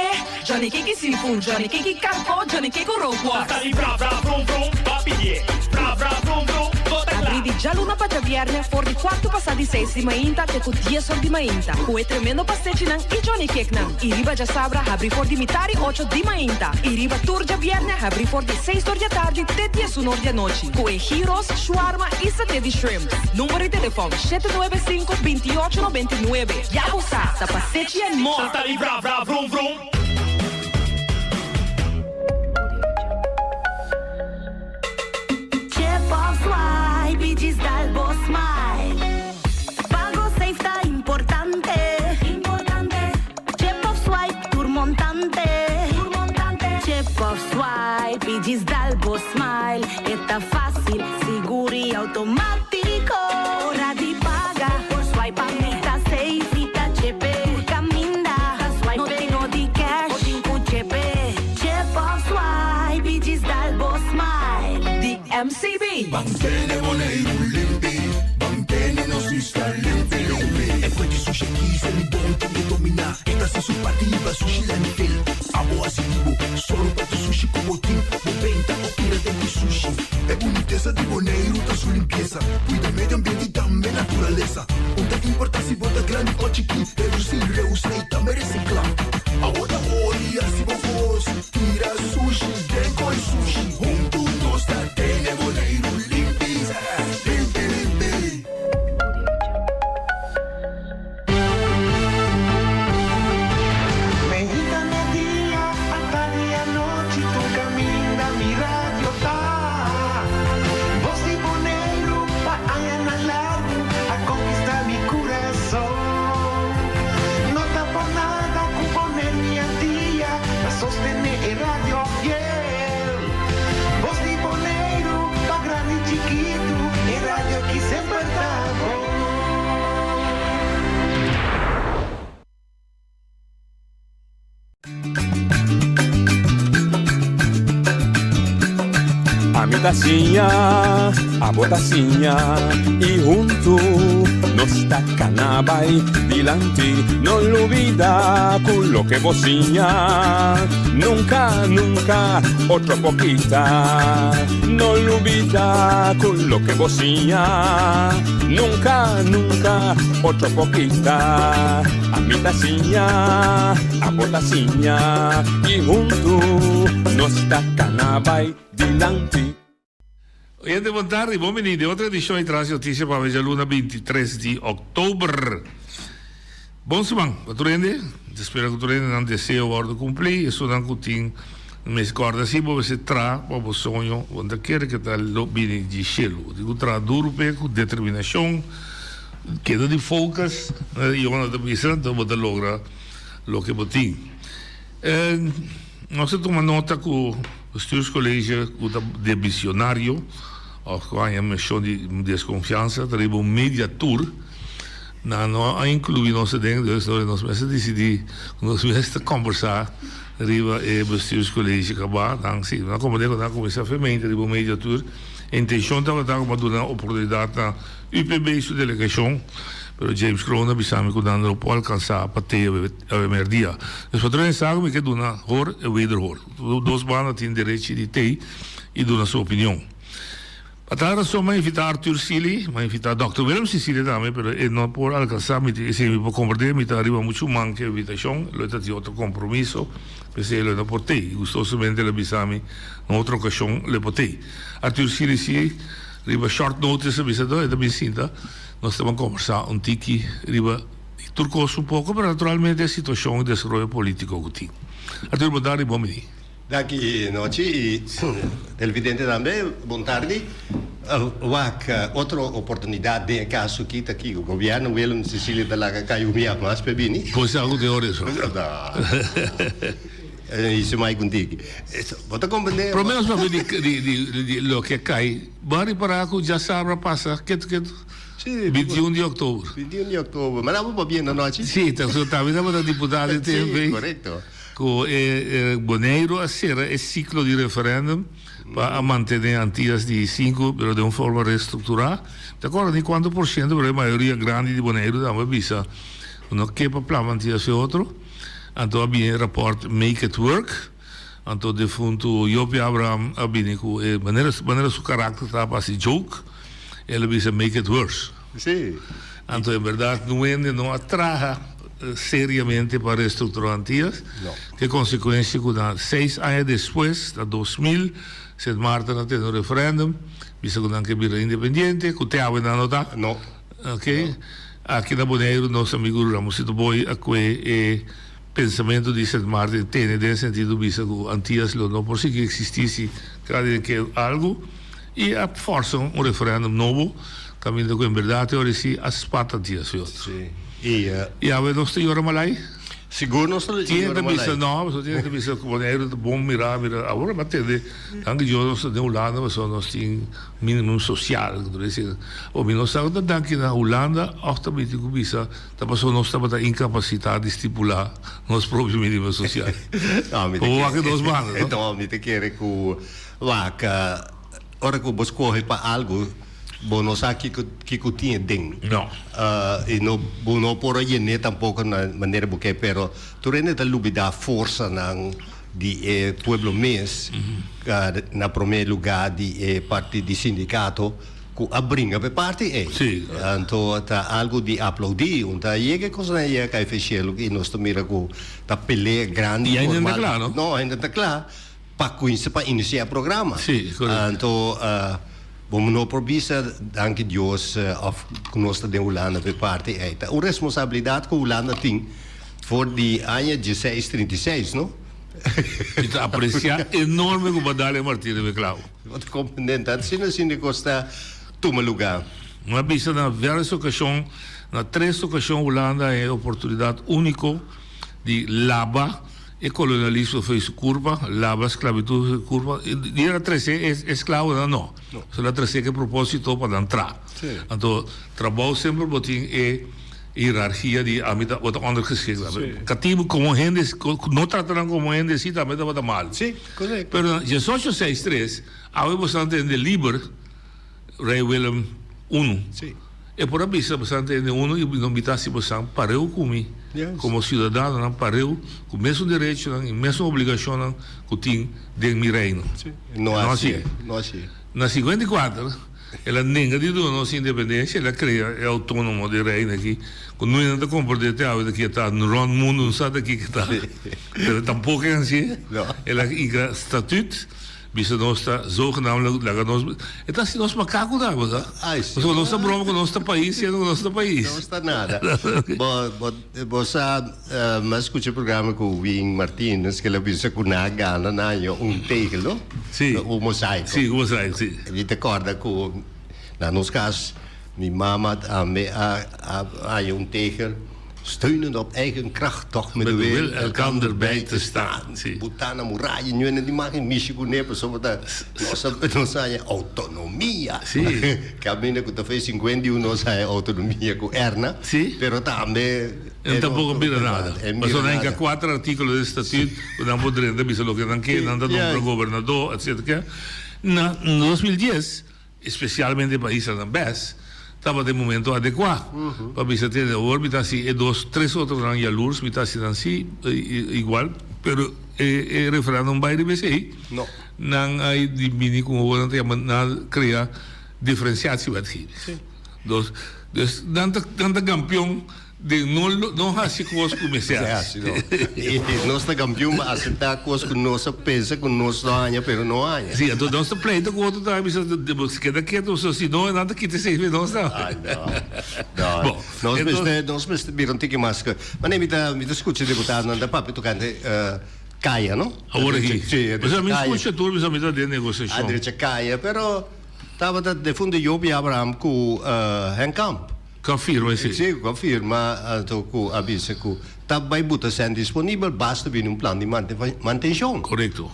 Johnny Cake y seafood, Johnny Cake y carco, Johnny Cake cu rookworst. Ta di bra bra vrum vrum, ba pidié. Bra bra vrum vrum, bo ta kla. Abrí di djaluna pa djabièrnè for di kuartu pasá di seis di mainta te ku dies or di mainta ku e tremendo pastechinan i Johnny Cakenan. I riba djasabra habrí for di mitari ocho di mainta i riba tur djabièrnè habrí for di seis or di atardi te diesun or di anochi ku e gyros, shawarma i saté di shrimp. Number di telefòn, 795 28 99. Ya bo sa, ta pastechi and more! Ta di bra bra vrum vrum. Chip of swipe i djis dal bo smile. Pago safe ta importante. Chip of swipe tur montante. Chip of swipe i djis dal bo smile. E ta fácil, sigur i automátiko. Ora di paga, por swipe pa mi ta safe. Mi ta chepe, tur kaminda. No tin no di cash, bo tin ku chepe. Chip of swipe i djis dal bo smile. Di MCB. Ban tene Boneiru limpi, ban tene nos isla limpi limpi. E fuente sushi aki Selibon tin ke dominá. E ta hasi su parti hiba sushi landfill. Abo hasi di bo, sòru pa tur sushi ku bo tin. Bo benta o tira den ku sushi. E bunitesa di Boneiru ta su limpiesa. Kuida medio ambiente i tambe naturalesa. Un ta importá si bo ta grandi o chikí, redusí, reusá i tambe resiklá. Abo ta hori hasi bo kos, tira sushi den koi sushi. Huntu nos ta tene Boneiru limpi, limpi limpi. Meinta media, atardi anochi tur caminda mi radio ta. Voz di Boneiru pa añanan largu a conquista mi curason. No ta por nada cu Boneiru y Antia ta sostene e radio fiel. Voz di Boneiru pa grandi y chikitu e radio ki semper ta bon. Ami ta siña, abo ta siña, i huntu nos ta cana bay dilanti. No lubida cu loke bo siña, nunca, nunca otro por kita. No lubida cu loke bo siña, nunca, nunca otro por kita. Ami ta siña, abo ta siña, y hunto nos ta cana bay dilanti. Oyente bon tardi, bon bini den otro edicion di Tras di Noticia pa djaluna 23 di october. Bon siman pa tur hende, mi ta spera cu tur hende nan deseo wordo cumpli, esunnan cu tin mes corda si bo mester tra pa bo soño, bo no ta kere cu ta lo bini di shelu, bo tin cu traha duro p'e cu determinacion, keda di focus, Yona ta bisa, enton bo ta logra loke bo tin. Nos a tuma nota ku Bestuurscollege ku ta demisionario òf ku haña meshon di deskonfiansa ta riba un media tour. Nan no a inkluí nos aden, dus nos mester disidí ku nos mes ta kòmbersá riba e Bestuurscollege kaba. Nan si, nan komprendé ku nan a kuminsá fermente riba un media tour. E intenshon tabata ku pa duna oportunidat na UPB su delegashon, pero James Kroon a bisa mi ku nan no por alkansá pa te Awe merdia. Dus patrón e sa ku mi ke duna hor e wederhoor. Dos banda tin derechi di tei i duna su opinion. Pa tal rason mi a invitá Arthur Sealy, mi a invitá Dòkter Willem Cecilia tambe, pero e no por alkansá mi tin esei mi por komprendé, mi ta riba muchu man ku e invitashon, lo e ta tin otro kompromiso, p'esei lo e no por tei. I gustosamente el a bisa mi na otro okashon lo e por tei. Arthur Sealy si riba short notice a bisa e ta bin sinta, nos ta ban kombersá un tiki riba. Di tur cos un poco, pero naturalmente e situacion y desaroyo politico cu tin. Arthur, bon tardi, bon bini. Danki Nochi y televidente tambe, bon tardi. Wak otro oportunidad den e caso aki ta kico gobierno Willem Cecilia ta laga cay un biaha mas p'e bini. Pues algo den orde eso. Y su mai contigo. Bo ta comprende? Prome nos papia di loke a cay. Bo a ripara cu djasabra pasa ketu ketu. Sí, 21 di oktober. 21 di oktober. Ma tabata pabia na nochi? Sí, ta so tambe tabata diputado di TNP. Sí, korekto. Ku e Boneiru a sera e siklo di referendum pa a mantené Antias di sinku, pero den un forma restrukturá. Mi ta kòrda ni kuantu por siento, pero e mayoria grandi di Boneiru tambe a bisa ku no ke pa plama Antias e otro. Anto a bini e rapòrt Make It Work. Anto defuntu Jopie Abraham a bini ku e manera manera su karakter ta pa hasi joke, el a bisa make it worse. Sí. Anto en bèrdat nun hende no a traha seriamente pa restrukturá Antias. No. Ke konsekuensia ku na seis aña despues, na 2000, Sint Maarten a tene un referèndum, bisa ku nan ke bira independiente, ku te awe nan no ta. No. Oke. Aki na Boneiru nos amigu Ramosito Booi a kue e. Pensamentu di Sint Maarten tene den sentido bisa ku Antias lo no por sigui eksistí si kada den ke algu i a fòrsa un referèndum nobo kaminda ku en bèrdat e ora si a spat Antias fi otro. Sí. I. I awe nos ta yora malai? Sigur nos ta Tin yora hende ta bisa malai. no, pasobra tin hende ta bisa ku Boneiru ta bon mirá, mira awor mi a tende danki Dios nos ta den Hulanda pasobra nos tin minimum sosial ku tur esei. Bo mi no sa ku ta danki na Hulanda òf ta mi tin ku bisa Ta pasobra nos tabata incapacita di stipula nos propio minimo social. No, mi ta Bo wak kere, e dos banda, no? No, mi ta kere ku wak ora ku bo skohe pa algu, bo no sa kiko kiko tin aden. No. I no bo no por a yen'é tampoko na manera bo ke, pero tur hende ta lubidá forsanan di e pueblo mes, na promé lugá di e parti di sindikato. Ku a bringa pa e parti ei. Sí. Anto ta algu di aplaudí. Un ta yega e kosnan ei a kai feshelu i nos ta mira ku ta pelea grandi I ainda no ta formal. kla, no? No, ainda no ta kla pa kuinsa pa inisiá e programa. Sí, korekto. Anto bo no por bisa danki Dios òf ku nos ta den Hulanda pa e parti ei. Ta un responsabilidat ku Hulanda tin for di aña dieseis trinta i seis, no? Mi ta apresiá enorme ku bo a dal e martirio riba e klabu. Bo ta comprende? Ta asina asina e cos ta tuma lugar. Mi a bisa na varios ocasion, na tres ocasion Hulanda e oportunidad unico di laba e colonialismo for su curpa, laba sclavitud for su curpa. Di a trece e esclavonan no. So el a trece cu e proposito pa nan tra. Anto trabao semper bo tin e hierarchia di ami ta bo ta ondergeschikt. Catibo como hende, no trata nan como hende si tambe tabata malo. Correcto. Pero na diesocho seis tres, awe bo sa tende liber Rey Willem Uno. Sí. E por a bisa bosan tende uno y no bita si bosan pareu cu mi como ciudadanonan pareu cu mesun derechonan y mesun obligacionnan cu tin den mi reino. No hacié. No hacié. Na 54 el a nenga di duna nos independencia, el a crea e autonomo di reino aki cu no hende ta comprende te awe ki e ta rond mundo no sa ta ki ke ta pero tampoco e hacié. El a inca statuut. Bisa nos ta zogenaamd laga nos e ta hasi nos makaku ta bo sa pasobra nos ta broma ku nos ta pais siendo ku nos ta pais. Nos ta nada. Bo bo bo sa mi a skucha e programa ku Win Martinus ke el a bisa ku nan a gana nan haña un tegel no? Si. Un mosaiko. Si un mosaiko si. Mi ta kòrda ku na nos kas mi mama tambe a a haña un tegel. Steunend op eigen kracht toch met de wil elkander bij te staan. Buta na muraya ñuena di maki mishi ku ne pasobra ta nos a nos a haña autonomia. Kaminda ku ta fe 51 nos a haña autonomia ku Erna. Pero tambe E tampoco bira nada. Pasobra nan hinka kuater artíkulo den statuut ku nan por drenta bisa loke nan ke, nan ta nombra gobernador etcetera. Na 2010 Especialmente pa islanan bes, tabata e momento adecua pa bisa tene awor mi ta haci e dos tres otronan yalurs mi ta haci nan si igual pero e referendum bay riba esey nan a di bini cu awor nan ta yama nan a crea diferenciatiewetgeving dos dus nan ta nan ta campeon Den no no hasi kos ku mester hasi. Nos ta kampion pa aseptá kos ku nos a pensa ku nos lo haña pero no haña. Sí, anto nos ta pleita ku otro tambe bisa bo keda ketu so si no nan ta kita esei di nos tambe. Ay no. No. Bo, Nos enton. mester nos mester bira un tiki mas ku mane mi ta mi ta skucha diputadonan ta papia tokante kaya no. Awor aki. Sí, a Pasobra drecha mi kaya. skucha tur bisa mi ta den A negosiashon. drecha kaya pero tabata defuntu Jobi Abraham ku Henk Kamp. Ku a firma esei? Sí, ku a firma anto ku a bisa ku ta bai buta sèn disponibel basta bini un plan di mantenshon. Korekto.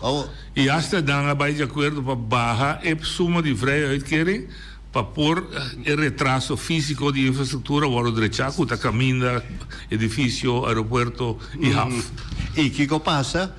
I asta nan a bai di akuerdo pa baha e suma di vrije uitkering pa por e retraso físiko di infrastruktura wòrdu drechá ku ta kaminda, edifisio, aeropuerto i haf. I kiko pasa?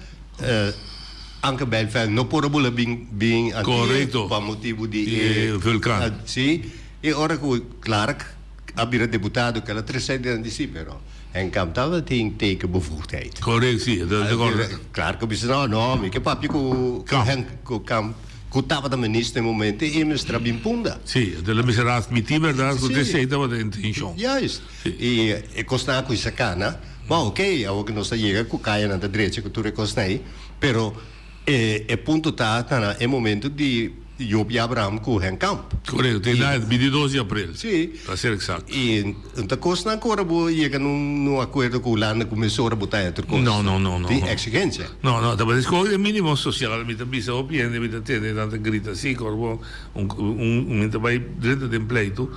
Anke Bijleveld no por a bula bin bin aki pa motibu di e vulkan. Sí. E ora ku Clark a bira deputado kela tresei di nan di si pero Henk Kamp tabatin tekenbevoegdheid. Correct si, dat is correct. Clark a bisa no no mi ke papia ku Henk ku Kamp ku tabata minister na e momento e mester a bin punda. Si, enton el a mester a admiti berdad ku esei tabata e intencion. Juist. I e kosnan ku sa kana, bon oke awor ku nos ta yega ku kayanan ta drecha ku tur e kosnan ei pero E e punto ta ta na e momento di Job y Abraham cu Henk Kamp. Correcto, te na 22 di april. Sí. Pa ser exacto. Y un ta cosnan cu ora bo yega nun nun acuerdo cu Hulanda cu mesora bo ta otro cos. No, no, no, no. Tin exigencia. No, no, ta escoge e minimo social, mi ta bisa hopi hende, mi ta tende nan ta grita si, cu ora bo un un mi ta bay drenta den pleito,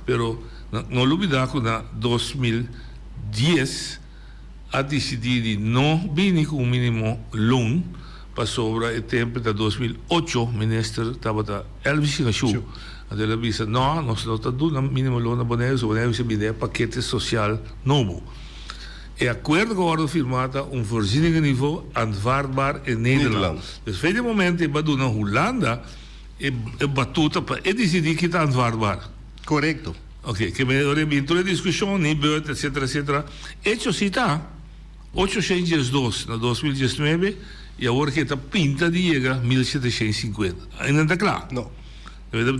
pero no lubida cu na 2010, a disidí di no bini ku un mínimo loon pasobra e tempu ta 2008 minister tabata Elvis Shinashu anto el a bisa no nos no ta duna mínimo loon na Boneiru so Boneiru mester bini e pakete sosial nobo. E akuerdo ku a wòrdu firmá ta un voorzieningenniveau aanvaardbaar in Nederland. Dus fe di e momento e ba duna Hulanda e batuta pa e disidí ki ta aanvaardbaar. Korekto. Ok, ke me ora bin tur e diskushon, Nibud, etcetera, etcetera. Echo si ta 812 na 2019 i awor ke ta pinta di yega 1750. Ainda no ta kla. No.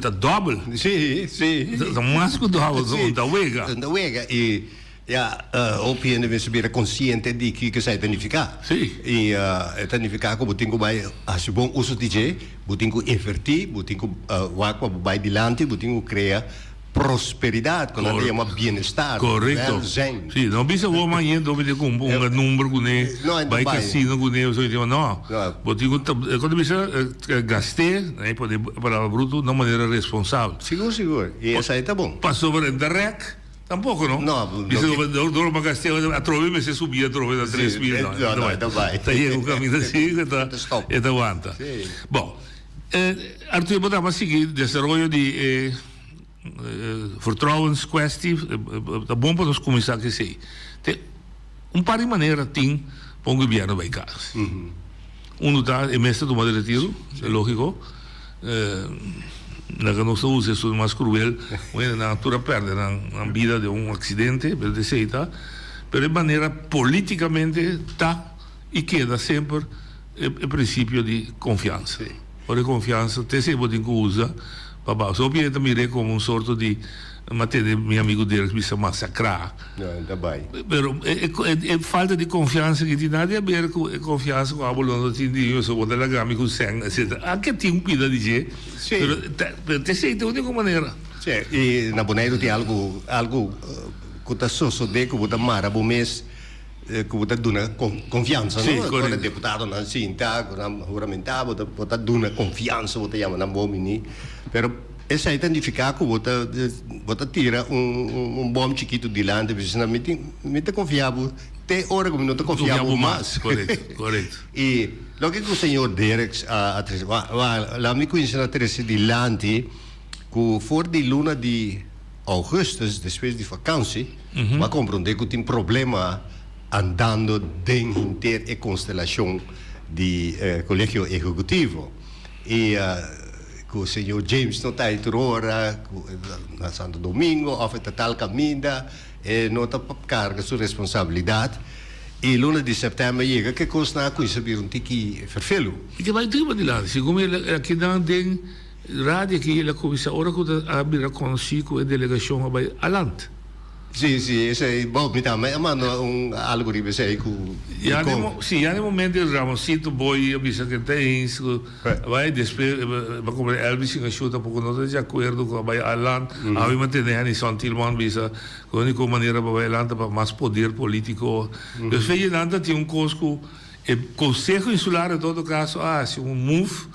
Ta dòbel. Si, si. Ta mas ku dòbel, Si. un ta wega. Un ta wega i ya hopi hende mester bira konsiente di kiko esei ta nifiká. Si. I e ta nifiká ku bo tin ku bai hasi bon uso di dje, bo tin ku invertí, bo tin ku wak pa bo bai dilanti, bo tin ku krea Prosperidad, cu nan ta yama bienestar, Correcto. welzijn. Sí, no bisa bo mañana do mete cu un number cu ne, No, en bay Dubai. casino cu ne, so no. No. Bo tin cu, cu ta bisa, gaste, e pone palabra bruto, na manera responsabel. Sigur, sigur. Y esai ta bon. Pasobra den rek, tampoco no. No, no Bisa ki- bo dor bo gaste, atrobe mester subi atrobe na Sí, 3000, no, no, no, ta bay. Ta yega un caminda así, cu ta, Ta stop. e ta wanta. Sí. Bon, Arthur, bo ta sigui desaroyo di e Vertrouwenskwestie, ta bon pa nos kuminsá ku esei. Te un par di manera tin pa un gobièrnu bai kas. Unu ta e mester tuma di retiro, e lógiko. Laga nos no usa esun mas cruel, un hendenan a tur a perde nan nan bida den un accidente, pero esey ta, pero e manera politicamente ta y keda semper e e principio di confiansa. Ora e confiansa ta esey bo tin cu usa pa ba. So hopi hende ta mir'e como un sorto di, m'a tende mi amigo Derek bisa masacra. No, e ta bai. Pero e e falta di confiansa aki tin nada di haber cu e confiansa cu abo lo no tin di mi, so bo ta laga mi cu sèn, etcetera. Anke tin un pida di dje, pero ta pero ta esei ta unico manera. Sí, i na Boneiru tin algu algu cu ta sosode cu bo ta mara bo mes cu bo ta duna confiansa, no? Sí, correcto. Ora deputadonan sinta cu nan huramenta bo ta bo ta duna confiansa, bo ta yama nan bon bini, pero. Esei ta nifiká ku bo ta bo ta tira un un bòm chikitu dilanti bisa na mi tin mi ta konfia bo te ora ku mi no ta konfia bo mas. Korekto, korekto. I loke ku señor Derks a a trese wa wa laat mi kuminsá na trese dilanti ku for di luna di ougùstus despues di fakansi bo a komprondé ku tin problema andando den hinter e konstelashon di Kolegio Ehekutivo. I ku señor James no ta ei tur ora, ku na Santo Domingo òf e ta tal kaminda, e no ta karga su responsabilidat. I luna di sèptèmber yega ku e kosnan a kuminsá bira un tiki ferfelu. I ta bai driba dilanti. Segun mi el a keda den radio aki el a kuminsá ora ku ta a bira konosí ku e delegashon a bai alant. Sí, sí, esei, bo, mi tambe a manda un algo riba esei ku Ya den mo, sí, ya den momento Ramosito Boy a bisa ku e ta eens ku a bai, despues e a komprende Elvis Singashur tampoko no ta di akuerdo ku a bai alant, awe mi a tende Hennyson Tilman bisa ku e uniko manera pa bai alant ta pa mas poder politiko. Dus fe dje nan ta tin un kos ku e Konseho Insular en todo kaso a hasi un move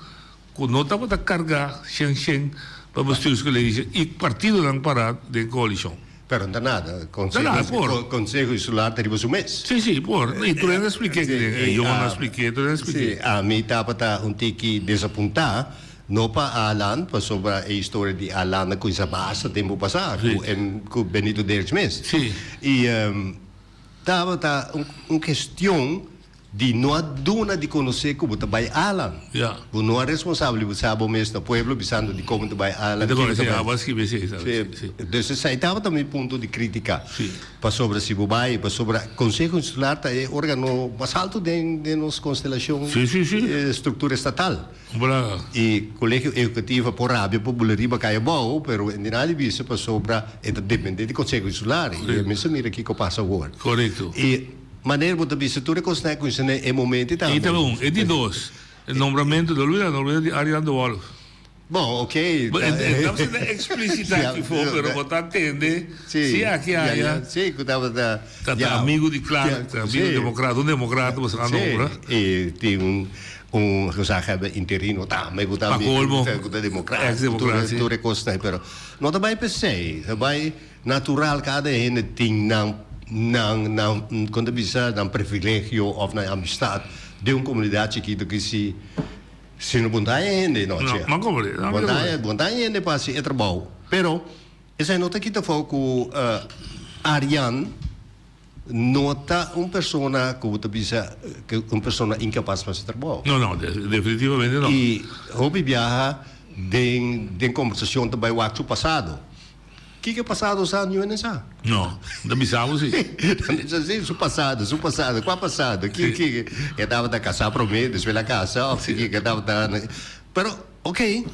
ku no tabata kargá shen shen pa Bestuurscollege i partidonan pará den koalishon. Pero no ta nada. Ta nada, por. Konseho Insular ta riba su mes. Sí, sí, por. I tur hende a spliké ki den. E yonnan a spliké, tur hende a spliké. Sí, ami tabata un tiki desapuntá, no pa Alan, pasobra e historia di Alan a kuminsá basta tempu pasá ku ku Benito Derks mes. Sí. I tabata un kestion Di no a duna di konosé ku bo ta bai Alan. Ja. Bo no a responsabilisá bo mes na pueblo bisando di kon bo ta bai Alan. Mi ta konosé, abo a skibi esei, sa. Sí. Sí. Dus esei tabata mi punto di krítika. Sí. Pasobra si bo bai, pasobra Konseho Insular ta e órgano mas altu den den nos konstelashon. Sí, sí, sí. Struktura estatal. Bra. I Kolegio Ehekutivo por rabia por bula riba kai abou, pero e nada di bisa pasobra e ta dependé di Konseho Insular. I e mes a mira kiko pasa awor. Korekto. I Manera bo ta bisa tur e kosnan ku kuminsá na e momento tambe. E ta un. E di dos, e nombramentu, no olbida, nombramentu di Arian de Wolff. Bon, ok. Bo e no ta eksplísita aki for, pero bo ta tende si aki aya. Si, ku tabata. Ta ta amigu di Clark, ta amigu demokrata, un demokrata bo sa a nombra. Si, i tin un un gezaghebber interino tambe ku ta Pa kolmo. ku ta demokrata. Ex demokrata, si. Tur e kosnan, pero no ta bai p'esei, ta bai. Natural kada hende tin nan nan nan kon ta bisa nan privilegio of nan amistad den un komunidat chikitu ki si si no bon daña hende no No, che man komprende, no, bon mi ta daña komprende. bon daña hende pa hasi e trabou pero esei no ta kita afó ku Aryan no ta un persona ku bo ta bisa ku un persona inkapas pa hasi trabou. No no definitivamente no. I hopi biaha den den kombersashon ta bai wak su pasado. Kiko e pasado sa niun hende sa. No, ta bisa bo si. Ta bisa si, su pasado, su pasado, kua pasado? Ki ki e tabata kasá promé, despues el a kasa òf kiko e tabata. Pero ok,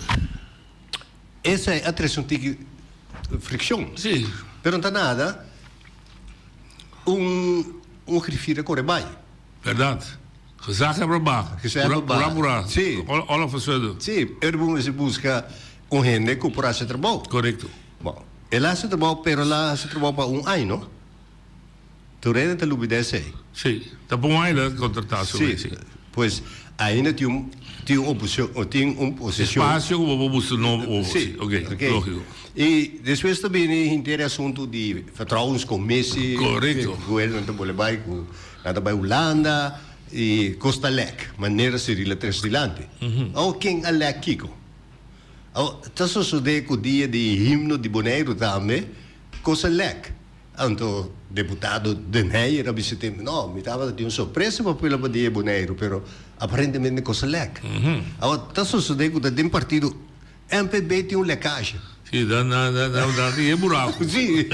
esei a trese un tiki frikshon. Si. Pero no ta nada, un un grifir a kore bai. Bèrdat. Gezaghebber ba. Gezaghebber ba. Purá purá. Si. All of a sudden. Si, e bo mester buska un hende ku por hasi trabou. Korekto. Bon, el a hasi trabou, pero el a hasi trabou pa un aña, no? Tur hende ta lubida esei. Si, ta pa un aña el a kontratá su mes, si. Pues, ainda tin un, tin un oposishon, tin un posishon. Espasio ku bo por buska nobo, si, ok, lógiko. I despues ta bini henter e asuntu di vertrouwenscommissie. Korekto. Ku nan ta bole bai ku Nan ta bai Hulanda i kos ta lèk, manera Cyril a trese dilanti. Awor ken a lèk kiko? Awor ta sosodé ku dia di himno di Boneiru tambe kos a lèk. Anto deputado Den Heyer a bisa tempu, no, mi tabata tin un sorpresa pa pueblo pa dia di Boneiru, pero aparentemente kos a lèk. Awor ta sosodé ku ta den partido. MPB tin un lekage. Si, dan dan dan dan dan tin e buraku. Si,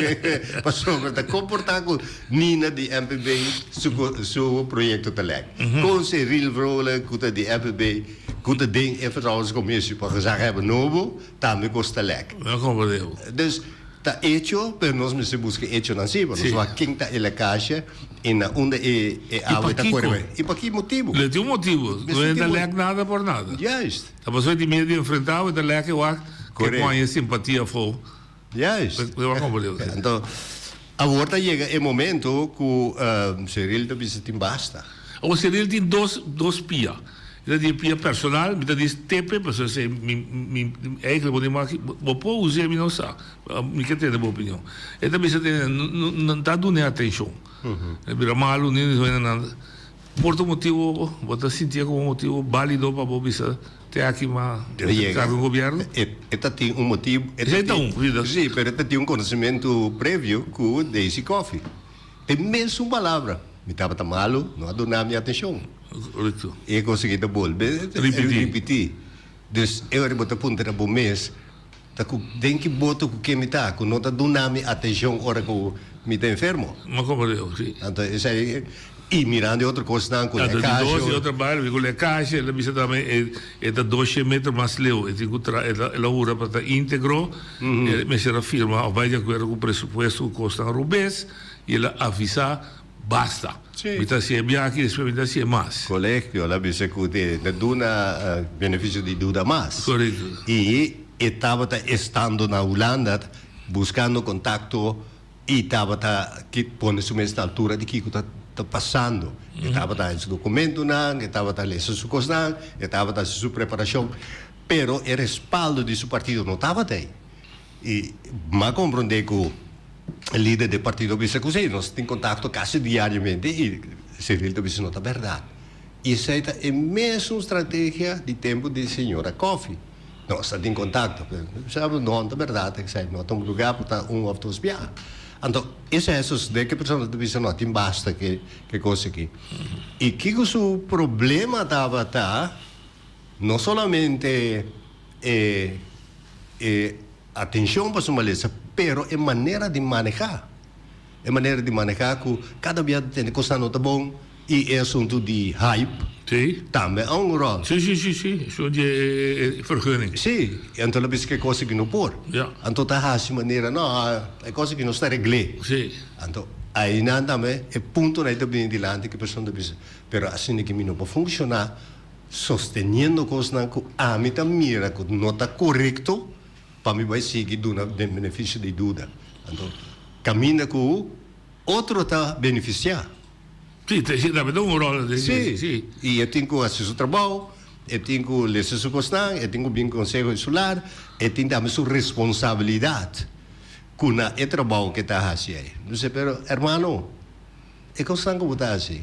pasobra ta komportá ku Nina di MPB su su proyekto ta lek. Kon Cyril Vrolijk ku ta di MPB ku ta den e vertrouwenscommissie pa gezaghebber nobo tambe kos ta lek. No komprendé. Dus ta echo, pero nos mester buska echonan si, pa nos wak ken ta e lekage i na unda e e awe ta kore bai. I pa ki motibu? Le tin un motibu. No ta lek nada por nada. Juist. Ta pasobra di miedu di enfrentá bo, e ta lèk e wak ke pon e simpatia afó. Juist. Bo a komprendé bo. Anto, awor ta yega e momento ku Cyril ta bisa tin basta. Awor Cyril tin dos dos pia. E ta di e pia personal, mi ta di tepe, pasobra esei mi mi eigenlijk bo tin wak, bo por us'é mi no sa. Mi ke tende bo opinion. E ta bisa tene no ta dun'é atenshon. E bira malu ni nan. Por ta motibu bo ta sintié komo motibu bálido pa bo bisa te aki ma karga un gobièrnu? E ta tin un motibu. Esei ta un, sí. Sí, pero e ta tin un konosementu previo ku Daisy Coffie. E mesun palabra, Mi tabata malu, no a duna mi atenshon. Korekto. I e konsegui ta bolbe ripití. Dus e ora bo ta puntra bo mes, ta ku den ki boto ku ke mi ta, ku no ta duna mi atenshon ora ku mi ta enfermo. Ma komo Dios, si. Anto esei, i mirando e otro kosnan ku Anto di dos e otro baile, ku lekashi, el a bisa tambe e e ta doshe metro mas leu, e tin ku tra el a el a hura pa ta integro, e mester a firma of bai di akuerdo ku presupuesto ku kosnan robes, i el a avisa basta. Mi ta hasi e biaha aki, despues mi ta hasi e mas. Colegio, el a bisa cu te ta duna beneficio di duda mas. Correcto. Y e tabata estando na Hulanda buscando contacto y tabata pone su mes na altura di kico ta pasando. E tabata haci su documentonan, e tabata lesa su cosnan, e tabata haci su preparacion, pero e respaldo di su partido no tabata ey. Y m'a comprende cu e lider di e partido a bisa cu si, nos tin contacto casi diariamente y Cyril ta bisa no ta berdad. Y esey ta e mesun strategia di tempo di señora Coffie. Nos ta tin contacto, pero sabi no ta berdad esey, no ta un lugar por ta un of dos biaha. Anto esey a sosode cu e persona ta bisa no tin basta cu e cos aki. Y kico su problema tabata, no solamente e e atencion pa su malesa, pero e manera di maneha, e manera di maneha cu cada bia ta tende cosnan no ta bon y e asunto di hype tambe a un rol. Si, si, si, si, esun di e vergunning. Si, anto lo bisa cu e cos aki no por. Anto ta haci manera, no, e cos aki no sta regle. Anto ainan tambe e puntonan ei ta bini dilanti cu e persona ta bisa, pero asina ki mi no por funciona. Sosteniendo kosnan ku ami ta mira ku no ta korekto pa mi bai sigui duna den benefisio di duda. Anto kaminda ku otro ta benefisiá. Sí, ta esei tambe ta un ròl den Sí, sí. I e tin ku hasi su trabou, e tin ku lesa su kosnan, e tin ku bin konseho insular, e tin tambe su responsabilidat ku na e trabou ku e ta hasi ei. Entonces, pero hermano, e kosnan ku bo ta hasi.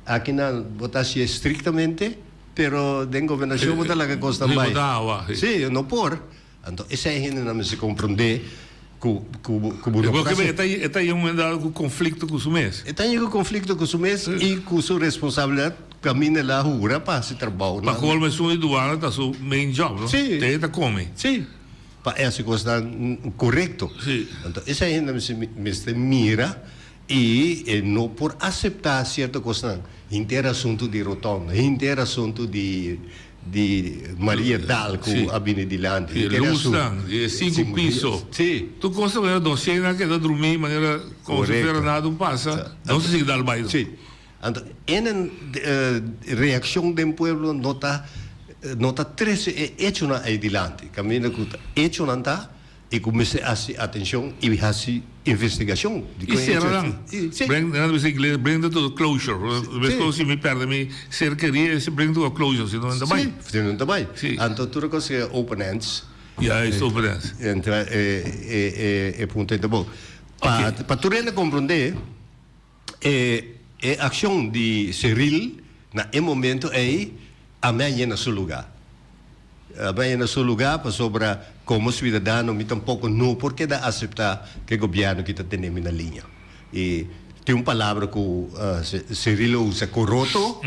Aki nan bo ta hacié estrictamente, pero den gobernacion bo ta laga cosnan bay. Bo ta awa, si. Si, no por. Anto esey hendenan mester comprende cu cu cu bo no por haci. E ta yega un momento dado cu conflicto cu su mes. E ta yega conflicto cu su mes y cu su responsabilidad caminda el a hura pa haci trabao. Pa colmo esun di duana ta su main job, no? Si. Te e ta come. Si. Pa e haci cosnan corecto. Si. Anto esey hendenan mester mira. I e no por aseptá sierto kosnan. Henter asuntu di rotonda, henter asuntu di di Maria Daal ku a bini dilanti, E henter asuntu. lusnan, e sinku piso. Sí. Tur kos ta manera dosienan keda drumí manera komo si fuera nada un pasa, nos ta sigui dal bai. Sí. Anto enen reakshon den pueblo no ta no ta trese e echonan ei dilanti. Kaminda ku ta echonan ta. I ku mester hasi atenshon i hasi investigashon di kon e hecho aki. I sera nan. Bring, nan ta bisa ingles, bring them to a closure. Meskos si mi pèrdè mi ser kerí, e bring to a closure, si no nan ta bai. Si, si no nan ta bai. Anto tur e kos e open ends. Juist, open ends. Anto e punto ei ta bon. Pa pa tur hende komprondé e e akshon di Cyril na e momento ei a mi a yena su lugá. A bay na su lugar pasobra como ciudadano mi tampoco no por keda acepta ke gobierno ki ta tene mi na liña. Y tin un palabra cu Cirilo usa, coroto,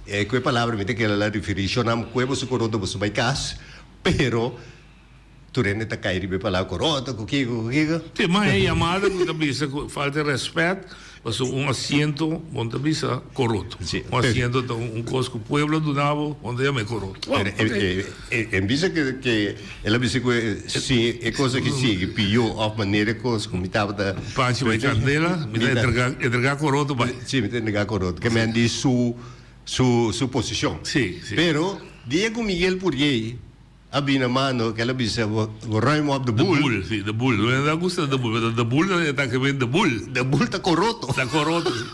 e cu e palabra mi ta kere la referi, shonam cu e boso coroto boso bay cas, pero. Tur hende ta kai riba e palabra koroto, ku kiko, ku kiko. Te mas e yamada ku ta bisa ku falta di rèspèt, pasobra un asiento bo no ta bisa koroto. Un asiento ta un kos ku pueblo a duna bo, bo no ta yama e koroto. Pero e bisa ke el a bisa ku si e kos aki sigui pió òf manera e kos ku mi tabata. Panchi bai kandela, mi ta entregá koroto bai. Si, mi ta entregá koroto. Ke men di su su posishon. Pero dia ku Miguel Puriey A bini mano kel a bisa bo ruim op de boel. De boel, si, de boel. Mi no a gusta de boel, pero de boel e ta ke ben de boel. De boel ta coroto. Ta coroto, si.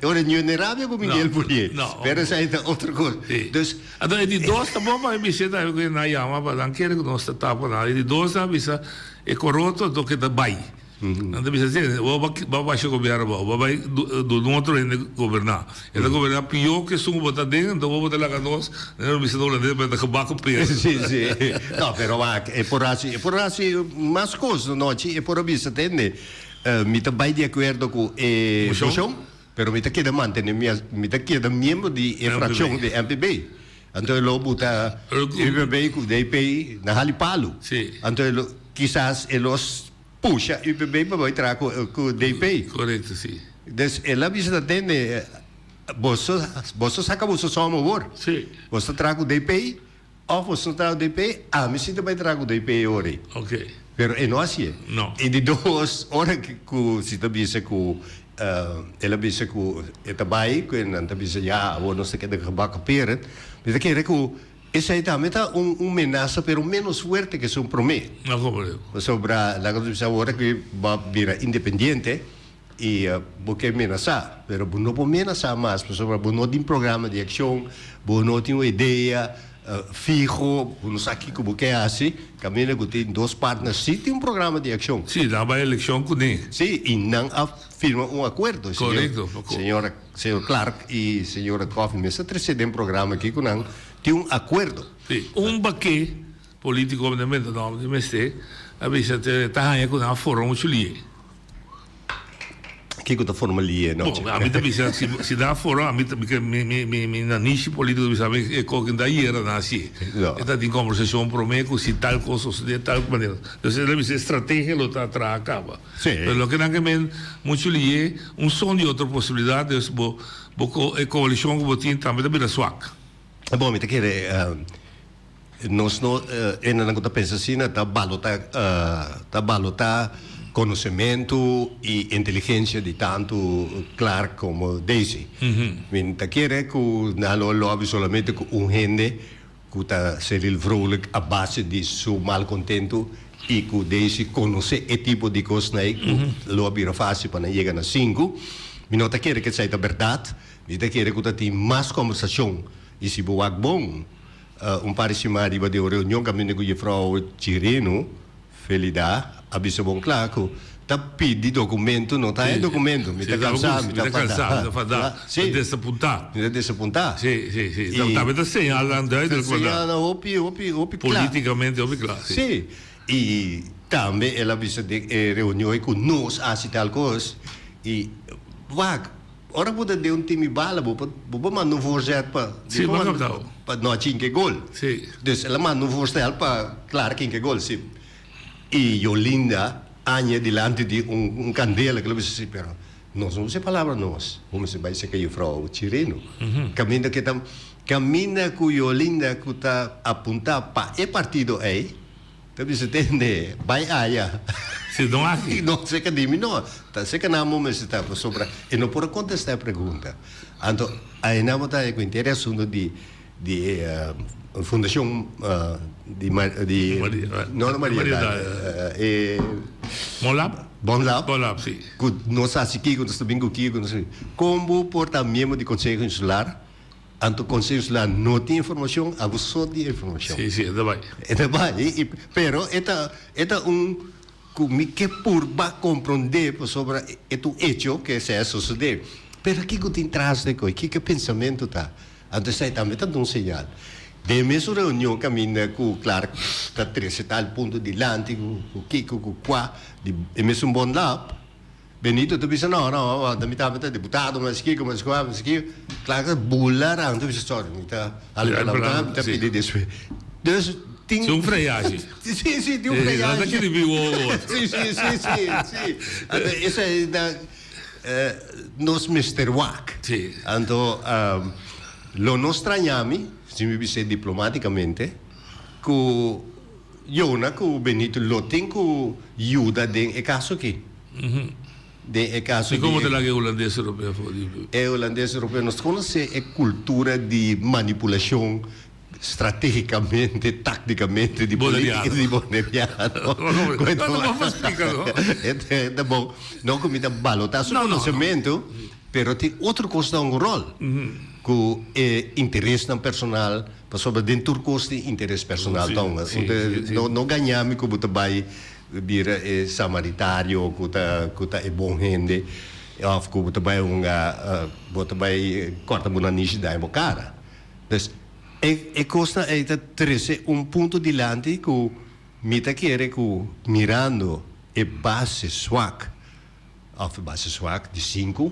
E ora ñu ne rabia cu Miguel Purier. No. Pero esai ta otro cos. Si. Dus. Anto e di dos ta bon pa mi bisa tambe cu nan yama pa nan kere cu nos ta tapa nan. E di dos a bisa e coroto anto ke ta bay. Nan ta bisa si, bo ba basha gobierno abao, bo bai duna un otro hende goberná. E ta goberná pió ku esun ku bo ta den, anto bo bo ta laga nos, nan ta bisa na hulandes, bo ta gebakken pera. Si, si. No, pero wak, e por hasi, e por hasi mas kos nochi, e por a bisa tende, mi ta bai di akuerdo ku e moshon, pero mi ta keda mantené mi, mi ta keda miembro di e frakshon di MPB. Anto e lo buta UPB ku DP na hali palu. Anto e lo, kisas e lo Pusha UPB pa bai traha cu DP. Correcto, si. Dus el a bisa ta tende, boso, boso saca boso som awor. Si. Boso ta traha cu DP of boso no traha cu DP, ami si ta bai traha cu DP awor ei. Ok. Pero e no hacié. No. Y di dos, ora cu si ta bisa cu, el a bisa cu e ta bai, cu nan ta bisa ya awor nos ta keda gebakken peren, mi ta kere cu Esei tambe ta un un menasa pero menos fuerte ke esun promé. No komprendé. Pasobra laga nos bisa awor ku bo a bira independiente i bo ke menasá, pero bo no por menasá mas pasobra bo no tin programa di akshon, bo no tin un idea fiho, bo no sa kiko bo ke hasi. Kaminda ku tin dos partner si tin un programa di akshon. Si, nan bai elekshon kuné. Si, i nan a firma un akuerdo. Korekto. Señora. Señor Clark y señora Coffey mester trece den programa aki cu nan tin un acuerdo. Sí, un baké politico obviamente no di mester a bisa te ta haña cu nan a forma mucho lie. Kico ta forma lie no? Bon, ami ta bisa si si nan a forma ami ta mi mi mi mi nanishi politico ta bisa mi e koki no ta yera nan hacié. No. E ta tin conversacion prome cu si tal cos sosode tal manera. Entonces el a bisa e strategia lo ta traha caba. Sí. Pero loke nan ke men muchu lié, un son di otro posibilidat, dus bo bo ko e koalishon ku bo tin tambe ta bira swak. Bon, mi ta kere nos no hendenan ku ta pensa asina ta balotá ta balotá konosementu i inteligensia di tantu Clark komo Daisy. Mi ta kere ku nan lo lòbi solamente ku un hende ku ta Cyril Vrolijk a base di su malkontentu i ku Daisy konosé e tipo di kosnan ei ku lo a bira fásil pa nan yega na sinku. Mi no ta kere ku esei ta bèrdat. Mi ta kere ku ta tin mas kòmbersashon i si bo wak bon un par di siman riba di un reunion kaminda ku jefrou Chirino Felida a bisa bon kla ku ta pidi documento, no ta e documento, mi ta cansa, mi ta fadá. Mi ta fadá, mi ta desapuntá. Mi ta desapuntá. Si, si, si. Tambe ta señalnan duidelijk. Ta señalnan hopi, hopi, hopi kla. Politicamente hopi kla, si. Si. I tambe el a bisa den e reunion ei ku nos a hasi tal kos. I wak, ora bo ta den un timi bala, bo por, bo por manda un voorzet pa. Si, bo a kaptá. Pa no a chinke gol. Si. Dus el a manda un voorstel pa Clark kinke gol, si. I Yolinda aña dilanti di un kandela ku lo bisa si, pero nos no usa e palabra nos, bo mester bai seka jufrou Chirino. Kaminda ke ta kaminda ku Yolinda ku ta apuntá pa e partido ei, ta bisa tende bai aya. Si no aki. No seka di mi no, ta seka nan bo mester ta pasobra e no por a kontestá e pregunta. Anto aina bo ta haña ku henter e asuntu di Di e fundacion di di no no Maria Dal e Bonlab? Bonlab. Bonlab si. Ku nos hasi kiko nos ta bin ku kiko nos kon bo por ta miembro di konseho insular anto konseho insular no tin informacion abo so tin informacion. Si si e ta bai. E ta bai pero e ta e ta un ku mi ke purba komprondé pasobra e ta un echo ke esei a sosodé pero kiko tin tras de koi kiko e pensamentu ta. Anto esei tambe ta dun señal. Den mesun reunion kaminda ku Clark ta trese tal punto dilanti ku kiko ku kua di e mesun bon lap, Benito ta bisa no no anta mi tambe ta diputado mas kiko mas kua mas kiko. Clark ta bula aran ta bisa sorry mi ta hala palabra mi ta pidi despues. Dus. Tin un freyashi. Si, si, tin un freyashi. No ta kiribi wowo. Si, si, si, si, si. Anto esei ta nos mester wak. Si. Anto lo no straña mi, si mi bis'é diplomáticamente, ku Jona ku Benito lo tin ku yuda den e kaso aki. Den e kaso di. I komo ta laga e hulandes europeo afó di. E hulandes europeo nos konosé e cultura di manipulashon Strategicamente, tacticamente di politica di Boneriano. Ta bon. No cu mi ta balota su conocemento, pero tin otro cos ta un rol. Cu e interesnan personal, pasobra den tur cos tin interes personal ta un. No gaña mi cu bo ta bay bira e samaritario cu ta cu ta e bon hende of cu bo ta bay hunga, bo ta bay corta bo nanishi daña bo cara. Dus e e kosnan ei ta trese un punto dilanti ku mi ta kere ku mirando e base swak òf e base swak di sinku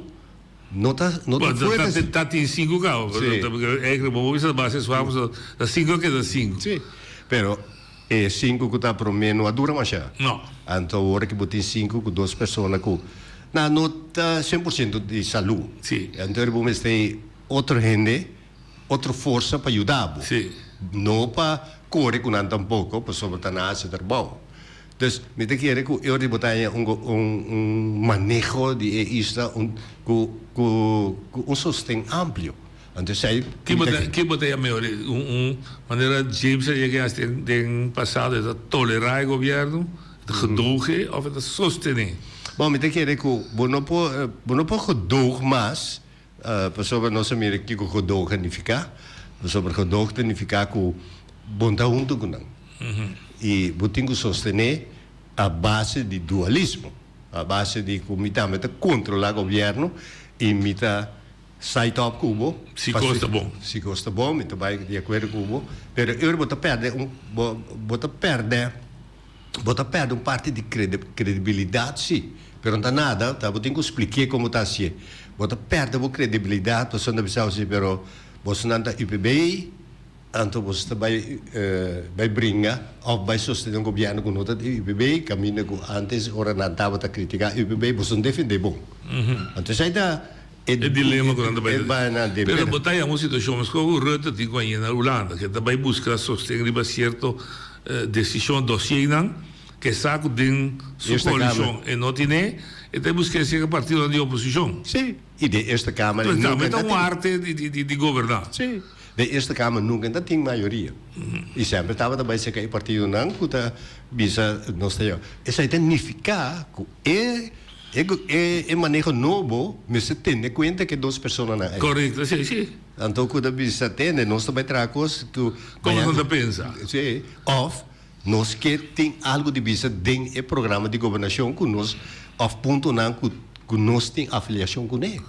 no ta no ta fuerte Bo ta tin sinku kaba Sí. Eigenlijk bo por bisa base swak pasobra ta sinku a keda sinku. Sí, pero e sinku ku ta promé no a dura masha. No. Anto awor ki bo tin sinku ku dos persona ku nan no ta sien por siento di salú. Sí. Anto bo mester Otro hende, otro forsa pa yuda bo. Sí. No pa kore ku nan tampoko, pasobra ta nan hasi trabou. Dus, mi ta kere ku e ora di bo ta haña un un maneho di e isla un ku ku ku un sosten amplio. Anto esei Ki bo ta ki bo ta yama e ora? Un un manera James a yega hasi den den pasado, e ta tolerá e gobièrnu, e ta gedoog e òf e ta sostené? Bon, mi ta kere ku bo no por bo no por gedoog mas Pasobra nos a mira kiko gedoog a nifiká. Pasobra gedoog ta nifiká ku bo no ta huntu ku nan. I bo tin ku sostené a base di dualismo, a base di ku mi tambe ta kontrolá gobièrnu i mi ta side op ku bo. Si kos ta bon. Si kos ta bon, mi ta bai di akuerdo ku bo. Pero e ora bo ta pèrdè un, bo bo ta pèrdè. Bo ta pèrdè un parti di kredibilidat, sí, pero no ta nada, ta bo tin ku spliké kon bo ta hasié. Bo ta pèrdè bo kredibilidat pasobra nan ta bisa bo si, pero bosonan ta UPB, anto boso ta bai bai bringa òf bai sostené un gobièrnu ku no ta di UPB, kaminda ku ántes ora nan tabata kritiká UPB, boso no defendé bon. Anto esei ta e dilema ku nan ta bai Pero bo ta haña un situashon meskos ku Rutte tin ku haña na Hulanda, ke ta bai buska sosten riba sierto Desishon dosiernan ke sa ku den su koalishon e no tine, e ta buska esei ku partidonan di oposishon. Sí, i den Eerste Kamer nunka ta tin. Tambe ta un arte di goberná. Sí, den Eerste Kamer nunka ta tin mayoria. I semper tabata bai serka e partidonan ku ta bisa nos ta yama. Esei ta nifiká ku e e maneho nobo mester tene kuenta ku e dos personanan ei. Korekto, sí, sí. Anto ku ta bisa tende nos ta bai traha kos ku Komo nos ta pensa. Sí, òf nos ke tin algu di bisa den e programa di gobernashon ku nos òf puntonan ku ku nos tin afiliashon kuné.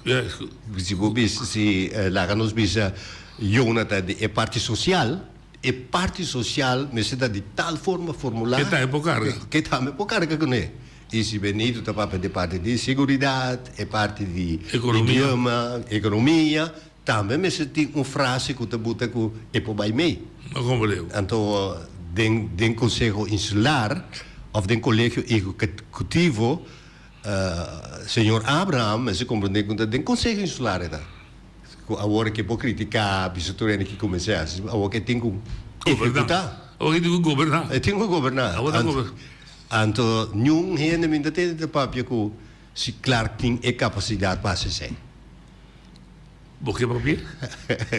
Si bo bisa si laga nos bisa Jonathan di e parti sosial, e parti sosial mester ta di tal forma formulá Ke tambe por karga. Ke tambe por karga kuné. I si Benito ta papia di parti di seguridat, e parti di idioma, ekonomia, tambe mester tin un frase ku ta buta ku e por bai mei. Anto den den konseho insular òf den kolegio ehekutivo señor Abraham mester komprendé ku ta den konseho insular e ta. Ku awor ke por kritiká bisa tur hende ki kuminsá hasi, awor ke tin ku ehekutá. Awor ke tin ku goberná. E tin ku goberná. Awor ta goberná. Anto niun hende mi ta tende ta papia ku si Clark tin e kapasidat pa hasi esei. Bo ke papia?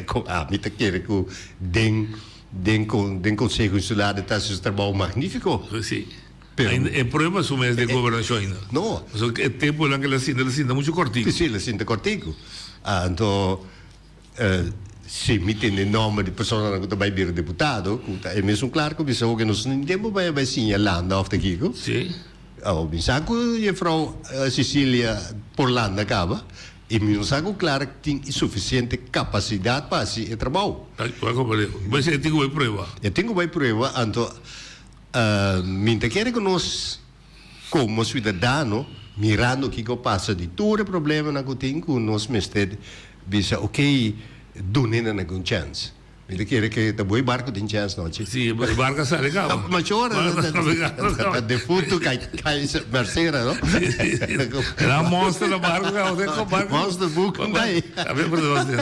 Kon ami ta kere ku den den den Konseho Insular e ta hasi su trabou magnifiko. Si. Pero ainda e prueba su mes den gobernashon ainda. No. Pasobra e tempunan ku el a sinta el a sinta muchu kòrtiku. Si, el a sinta kòrtiku. Anto Si mi tende nomber di personanan ku ta bai bira deputado, ku ta e mesun Clark ku bisa oke nos no tin tempu pa bai siña landa òf ta kiko. Si. Awor mi sa ku jefrou Cecilia por landa kaba i mi no sa ku Clark tin e sufisiente kapasidat pa hasi e trabou. Wak ku bo e tin ku bai prueba. E tin ku bai prueba anto mi ta kere ku nos Komo suidadano, mirando kiko pasa di tur e problemanan ku tin ku nos mester bisa ok dun'e nan algun chèns. Mi ta kere ke ta bo e barco tin chance nochi. Si, e barco a sali caba. Macho ora ta defunto kai kai Mercera no. Era monster na barco caba den con barco. Monster book dai. A ver por donde.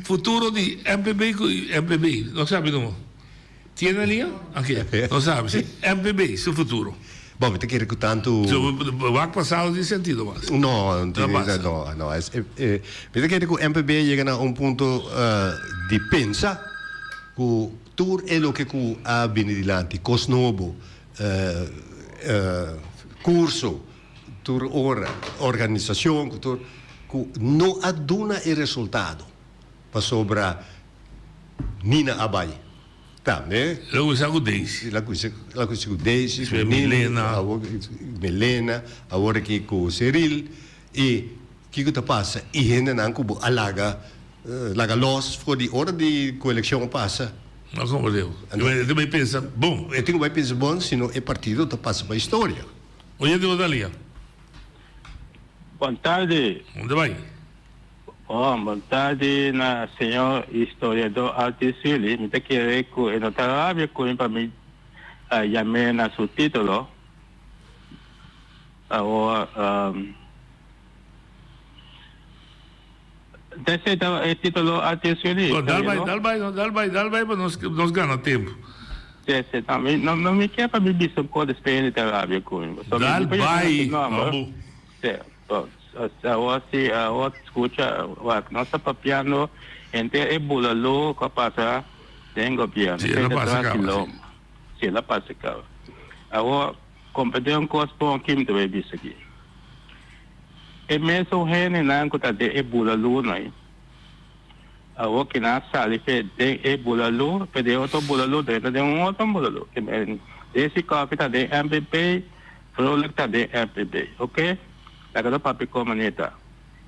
Futuro di MPB cu MPB no sabi no. Tiene liña? Ok, no sabi si MPB su futuro. Bon, mi ta kere ku tantu. So, wak pasado tin sentido mas. No, no tin, no, no. Mi ta kere ku MPB a yega na un punto di pensa ku tur e loke ku a bini dilanti, kos nobo, kurso, tur ora, organisashon ku tur, ku no a duna e resultado pasobra Nina a bai tambe. El a kuminsá ku Daisy. El a kuminsá ku Daisy, ku Despues Nina, Milena. awor Milena, awor aki ku Cyril. I kiko ta pasa? E hendenan ku bo a laga laga los for di ora di ku elekshon a pasa. No komprendé. E tin bai pensa bon. E tin ku bai pensa bon, sino e partido ta pasa pa historia. Oyente bo ta lia. Bon tardi. Unda bai? Bon, bon tardi na señor historiador Arthur Sealy. Mi ta kere ku e no ta rabia ku mi pa mi yam'é na su título. Awor, ta esei ta e título Arthur Sealy? No, dal bai, dal bai, no, dal bai, dal bai pa nos nos gana tempu. Si, si. No, mi no, no mi ke pa mi bisa un kos despues hende ta rabia ku mi. Pasobra Dal mi por yama na bai, su nòmber. Babu. Si. Bo, Awor si awor scucha wak nos ta papiando henter e bulalú cu a pasa den gobierno. Si, el a pasa caba, si. Si, el a pasa caba. Awor comprende un cos bon aki mi ta bay bisa aki. E mesun hendenan cu ta den e bulalú nan awor ki nan a sali fe den e bulalú fe den otro bulalú drenta den un otro bulalú. Desi Coffee ta den MPP. Vrolijk ta den MPB, ok? Laga ta papia con maneta.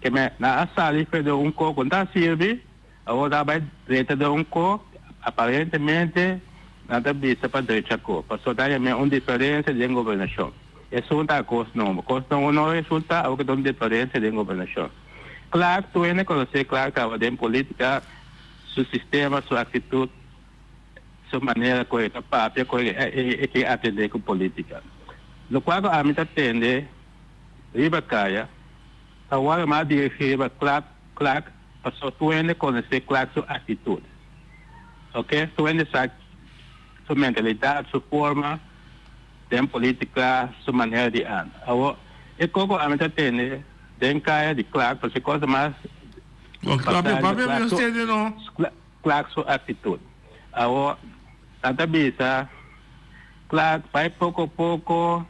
Ke me nan a sali fe den un ko ku ta sirbi, awor nan a bai drenta den un ko, aparentemente nan ta bisa pa drecha ko, pasobra ta yam'é un diferencia den gobernacion. Esun ta cos nobo. Cos nobo no resulta awor ke ta un diferencia den gobernacion. Clark, tur hende conoce Clark caba den politica, su sistema, su actitud. Su manera cu e ta papia cu e ke atende cu politica. Locual cu ami ta tende riba caya ta worde mas dirigi riba Clark Clark pasobra tur hende conoce Clark su actitud. Ok, tur hende sa su mentalidad, su forma den politica, su manera di anda. Awor e co cu ami ta tende den caya di Clark pasobra e cosa mas Papia, papia mi no tende no. Clark su actitud. Awor, nan ta bisa Clark bai poco poco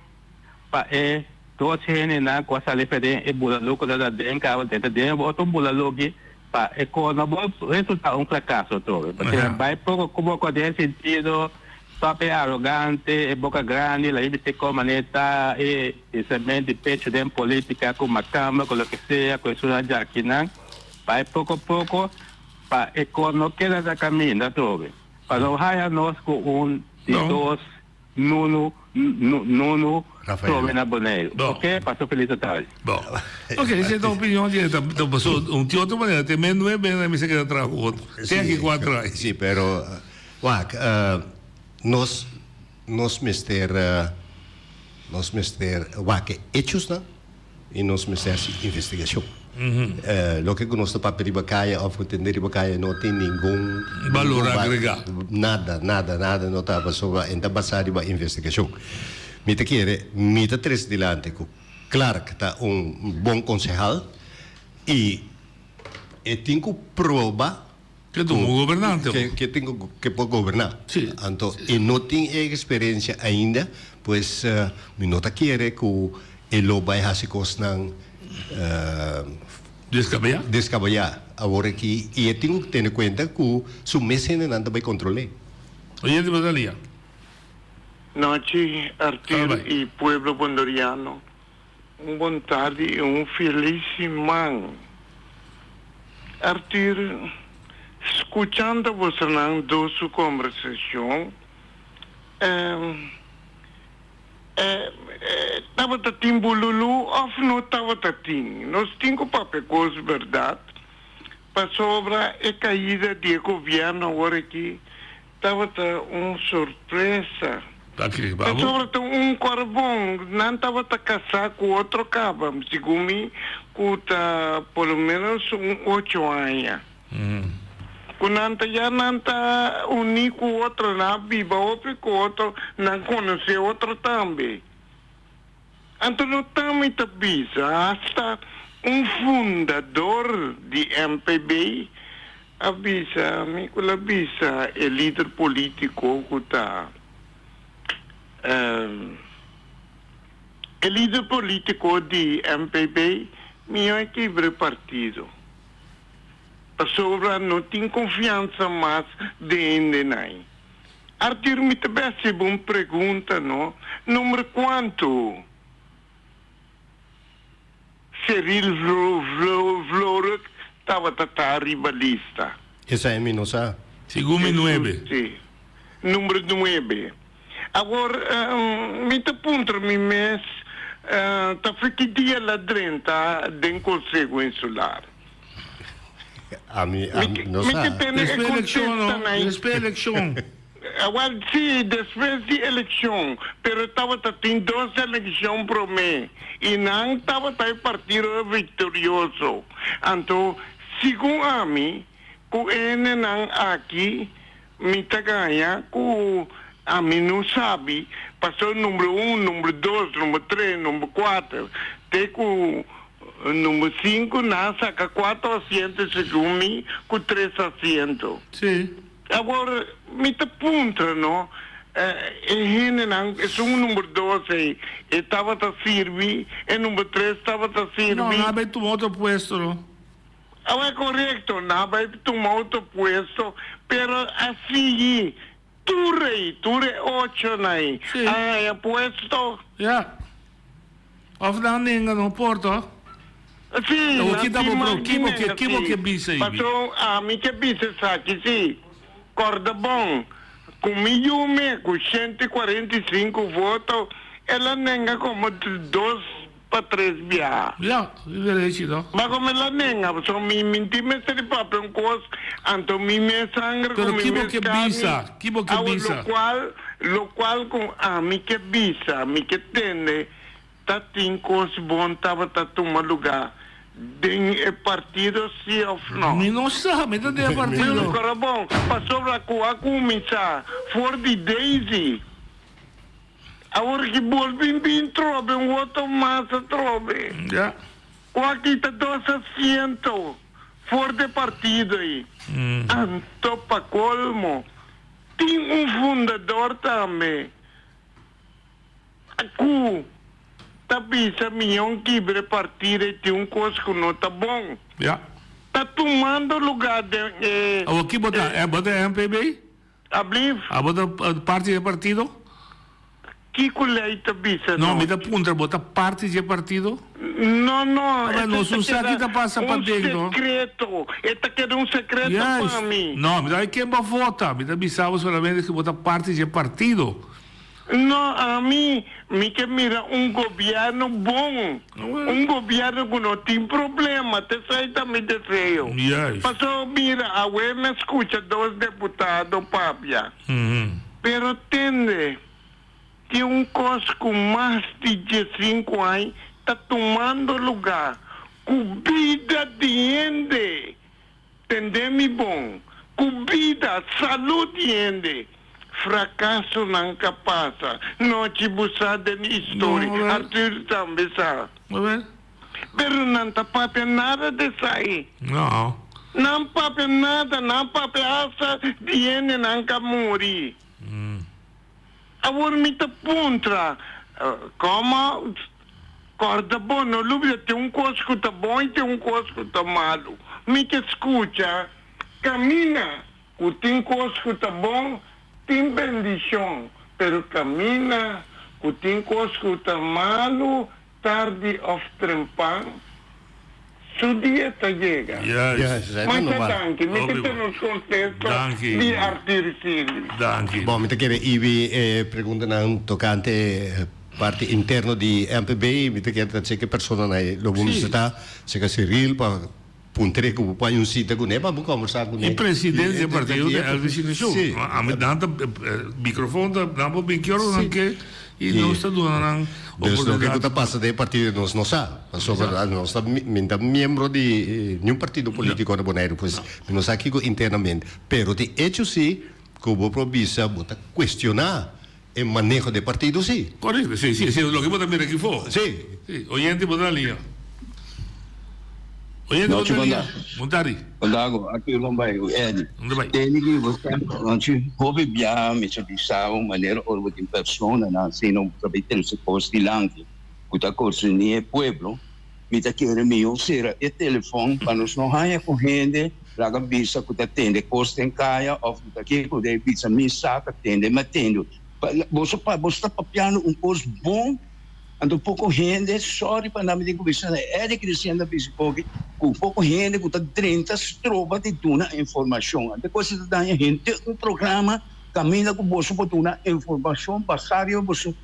pa e dos hendenan cu a sali fe den e bulalu cu ta den caba den ta den otro bulalu aki pa e cos no por resulta un fracaso atrobe. Pasobra bai poco poco den sentido stop e arogante, e boca grandi, la bisa e con manera ta e pensamiento di pecho den politica cu macamba cu loke sea cu esunnan djakinan. Bai poco poco. Pa e kos no keda ta kaminda atrobe, pa no haya nos ku un di dos nunu nunu trobe na Boneiru. Oke, pasa un felis atardi. Bon. Ok, esei ta opinion di e ta paso un ti otro manera te men nuebe bena mi sa keda traha ku otro. Te aki kuatro aña. Si, pero wak nos nos mester nos mester wak e hechosnan. I nos mester hasi investigashon. Loke ku nos ta papia riba kaya òf ku tende riba kaya no tin ningun Balor agregá. Nada, nada, nada no ta pasobra e ta basá riba investigashon. Mi ta kere, mi ta trese dilanti ku Clark ta un bon konsehal i e tin ku proba Ke ta un bon gobernante. Ke tin ku ke por goberná. Anto e no tin e eksperensia ainda, pues mi no ta kere ku e lo bai hasi kosnan Deskabeyá? Deskabeyá awor aki i e tin ku tene kuenta ku su mes hendenan ta bai kontrol'é. Oyente Batalia. Nochi Arthur i pueblo bondoriano. Un bon tardi i un felis siman. Arthur, skuchando bosonan dos su kombersashon, e tabata tin bululu òf no tabata tin? Nos tin ku papia kos bèrdat. Pasobra e caida di e gobierno awor aki tabata un sorpresa. Pasobra ta un corbon, nan tabata casá cu otro caba, segun mi cu ta por lo menos un ocho aña. Cu nan ta ya nan ta uní cu otro, nan a biba hopi cu otro, nan conoce otro tambe. Anto no ta mi ta bisa, hasta un fundador di MPB a bisa mi cu la bisa e lider politico cu ta e lider politico di MPB mi a kibra e partido pasobra no tin confiansa mas den hendenan. Arthur mi ta bes heba un pregunta no, nomber cuanto Cyril Vloruk tabata ta riba lista? Esai mi no sa. Segun mi nuebe. Si, number nuebe. Awor mi ta puntra mi mes ta fe ki dia la drenta den Conseho Insular? Ami, ami no Mi sa. ke tene e Despues elekshon no, contesta nan. despues elekshon. Awel si, despues di elekshon, pero tabata tin dos elekshon prome y nan tabata e partido victorioso. Anto, segun ami, cu e hendenan aki mi ta gaña cu ami no sabi, pasobra number un, number dos, number tres, number cuater, te cu Number sinku nan a saka kuater asiento segun mi ku tres asiento. Sí. Awor mi ta puntra no, e hendenan esun number dos ei e tabata sirbi, e number tres tabata sirbi. No, nan a bai tuma otro puesto no. Awor korekto, nan a bai tuma otro puesto, pero a sigui tur ei, tur e ochonan ei a haña puesto. Ya. Of nan nenga no por to? Sí, Awor nan kita tin bo mas bro, di kibo ke, nenga, kibo sí. ke bisa ei bi? Paso ami ke bisa esaki sí. Corda bon, cu mi yume cu 145 voto, el a nenga como dos pa tres biaha. Ya, e derechi to. Ma como el a nenga, pasobra mi minti mester di papia un cos, anto mi mes sangre cu Pero mi kibo mes ke carni, bisa, kibo ke awo bisa? locual, locual cu ami ke bisa, mi ke tende, Ta tin cos bon tabata tuma lugar den e partido si of no? Mi no sa, mi ta den e partido. Pero cora bon, pasobra cu a cuminsa for di Daisy, awor ki bolbe bin trobe un otro mas atrobe. Ya. Cu a kita dos asiento for di e partido ey. Anto pa colmo tin un fundador tambe. Cu ta bisa mion kibre partida y tin un cos cu no ta bon. Ja. Ta tumando lugar den e. Awor ki bo ta? Bo ta MPB? Ablief? Abo ta parti di e partido? Kico ley ta bisa No, nos? mi ta puntra, bo ta parti di e partido? No, no, Aba, nos esey no ta sa ki keda ta pasa un paden, no? secreto. E ta keda un secreto pa Juist. mi. No, mi ta bay ken bo vota. Mi ta bisa bo solamente cu bo ta parti di e partido. No, ami, mi ke mira un gobierno bon, un gobierno ku no tin problema, t'esei ta mi deseo. Paso mira, awe mi a skucha dos deputado papia, pero tende, tin un kos ku mas di diesinku aña ta tumando luga, ku bida di hende. Tende mi bon, ku bida, salud di hende, frakasonan ka pasa. Nochi bo sa den historia, Arthur tambe sa. Pero nan ta papia nada di esai. Nan papia nada, nan papia hasta di hendenan ka muri. Awor mi ta puntra, komo Corda bon, no lubida tin un cos cu ta bon y tin un cos cu ta malo. Mi ke scucha camina cu tin cos cu ta bon tin bendicion, pero camina cu tin cos cu ta malo tardi of trempan su dia ta yega. Masha danki, mi ke tene un contesta di Arthur Sealy. Bon, mi ta kere Ibi e preguntanan tocante Parti interno di MPB, mi ta kere ta cheke personanan ei. Lo bo mester ta cheka Cyril pa. Puntr'é ku bo por haña un sita kuné pa bo kòmbersá kuné. E presidente di e partido ta Elvis Inisho. Sí. Ami nan ta microfoon ta nan por bin ki ora nan ke i nos ta duna nan Dus loke oportunidat. ku ta pasa den e partido nos no sa. Pasobra nos ta mi ta miembro di niun partido polítiko na Boneiru pues mi no sa kiko internamente. Pero tin echo si ku bo por bisa bo ta kuestioná e maneho di e partido si. Korekto, si, si, si, loke bo ta mira aki fo. Si. Si, oyente bo ta na liña. Oyente bo Nochi ta na liña. bondad. Bon tardi. Bondago, aki lo bai ku Eddie. Unda bai? Tende ki bo sa, nochi hopi biaha mi ta bisa bo manera ora bo tin personanan asina bo ta bai trese kos dilanti ku ta konserní e pueblo, mi ta kere mihó sera e telefòn pa nos no haña ku hende laga bisa ku ta tende kos den kaya òf ku ta kiko den bisa mi sa ta tende mi a tende. Boso pa boso ta papiando un kos bon anto poko hende sòri pa nan mi tin ku bisa na Eddie Cristian ta bisa koki ku poko hende ku ta drenta stroba di duna informashon anto e kos ta daña henter un programa kaminda ku boso por duna informashon basá riba boso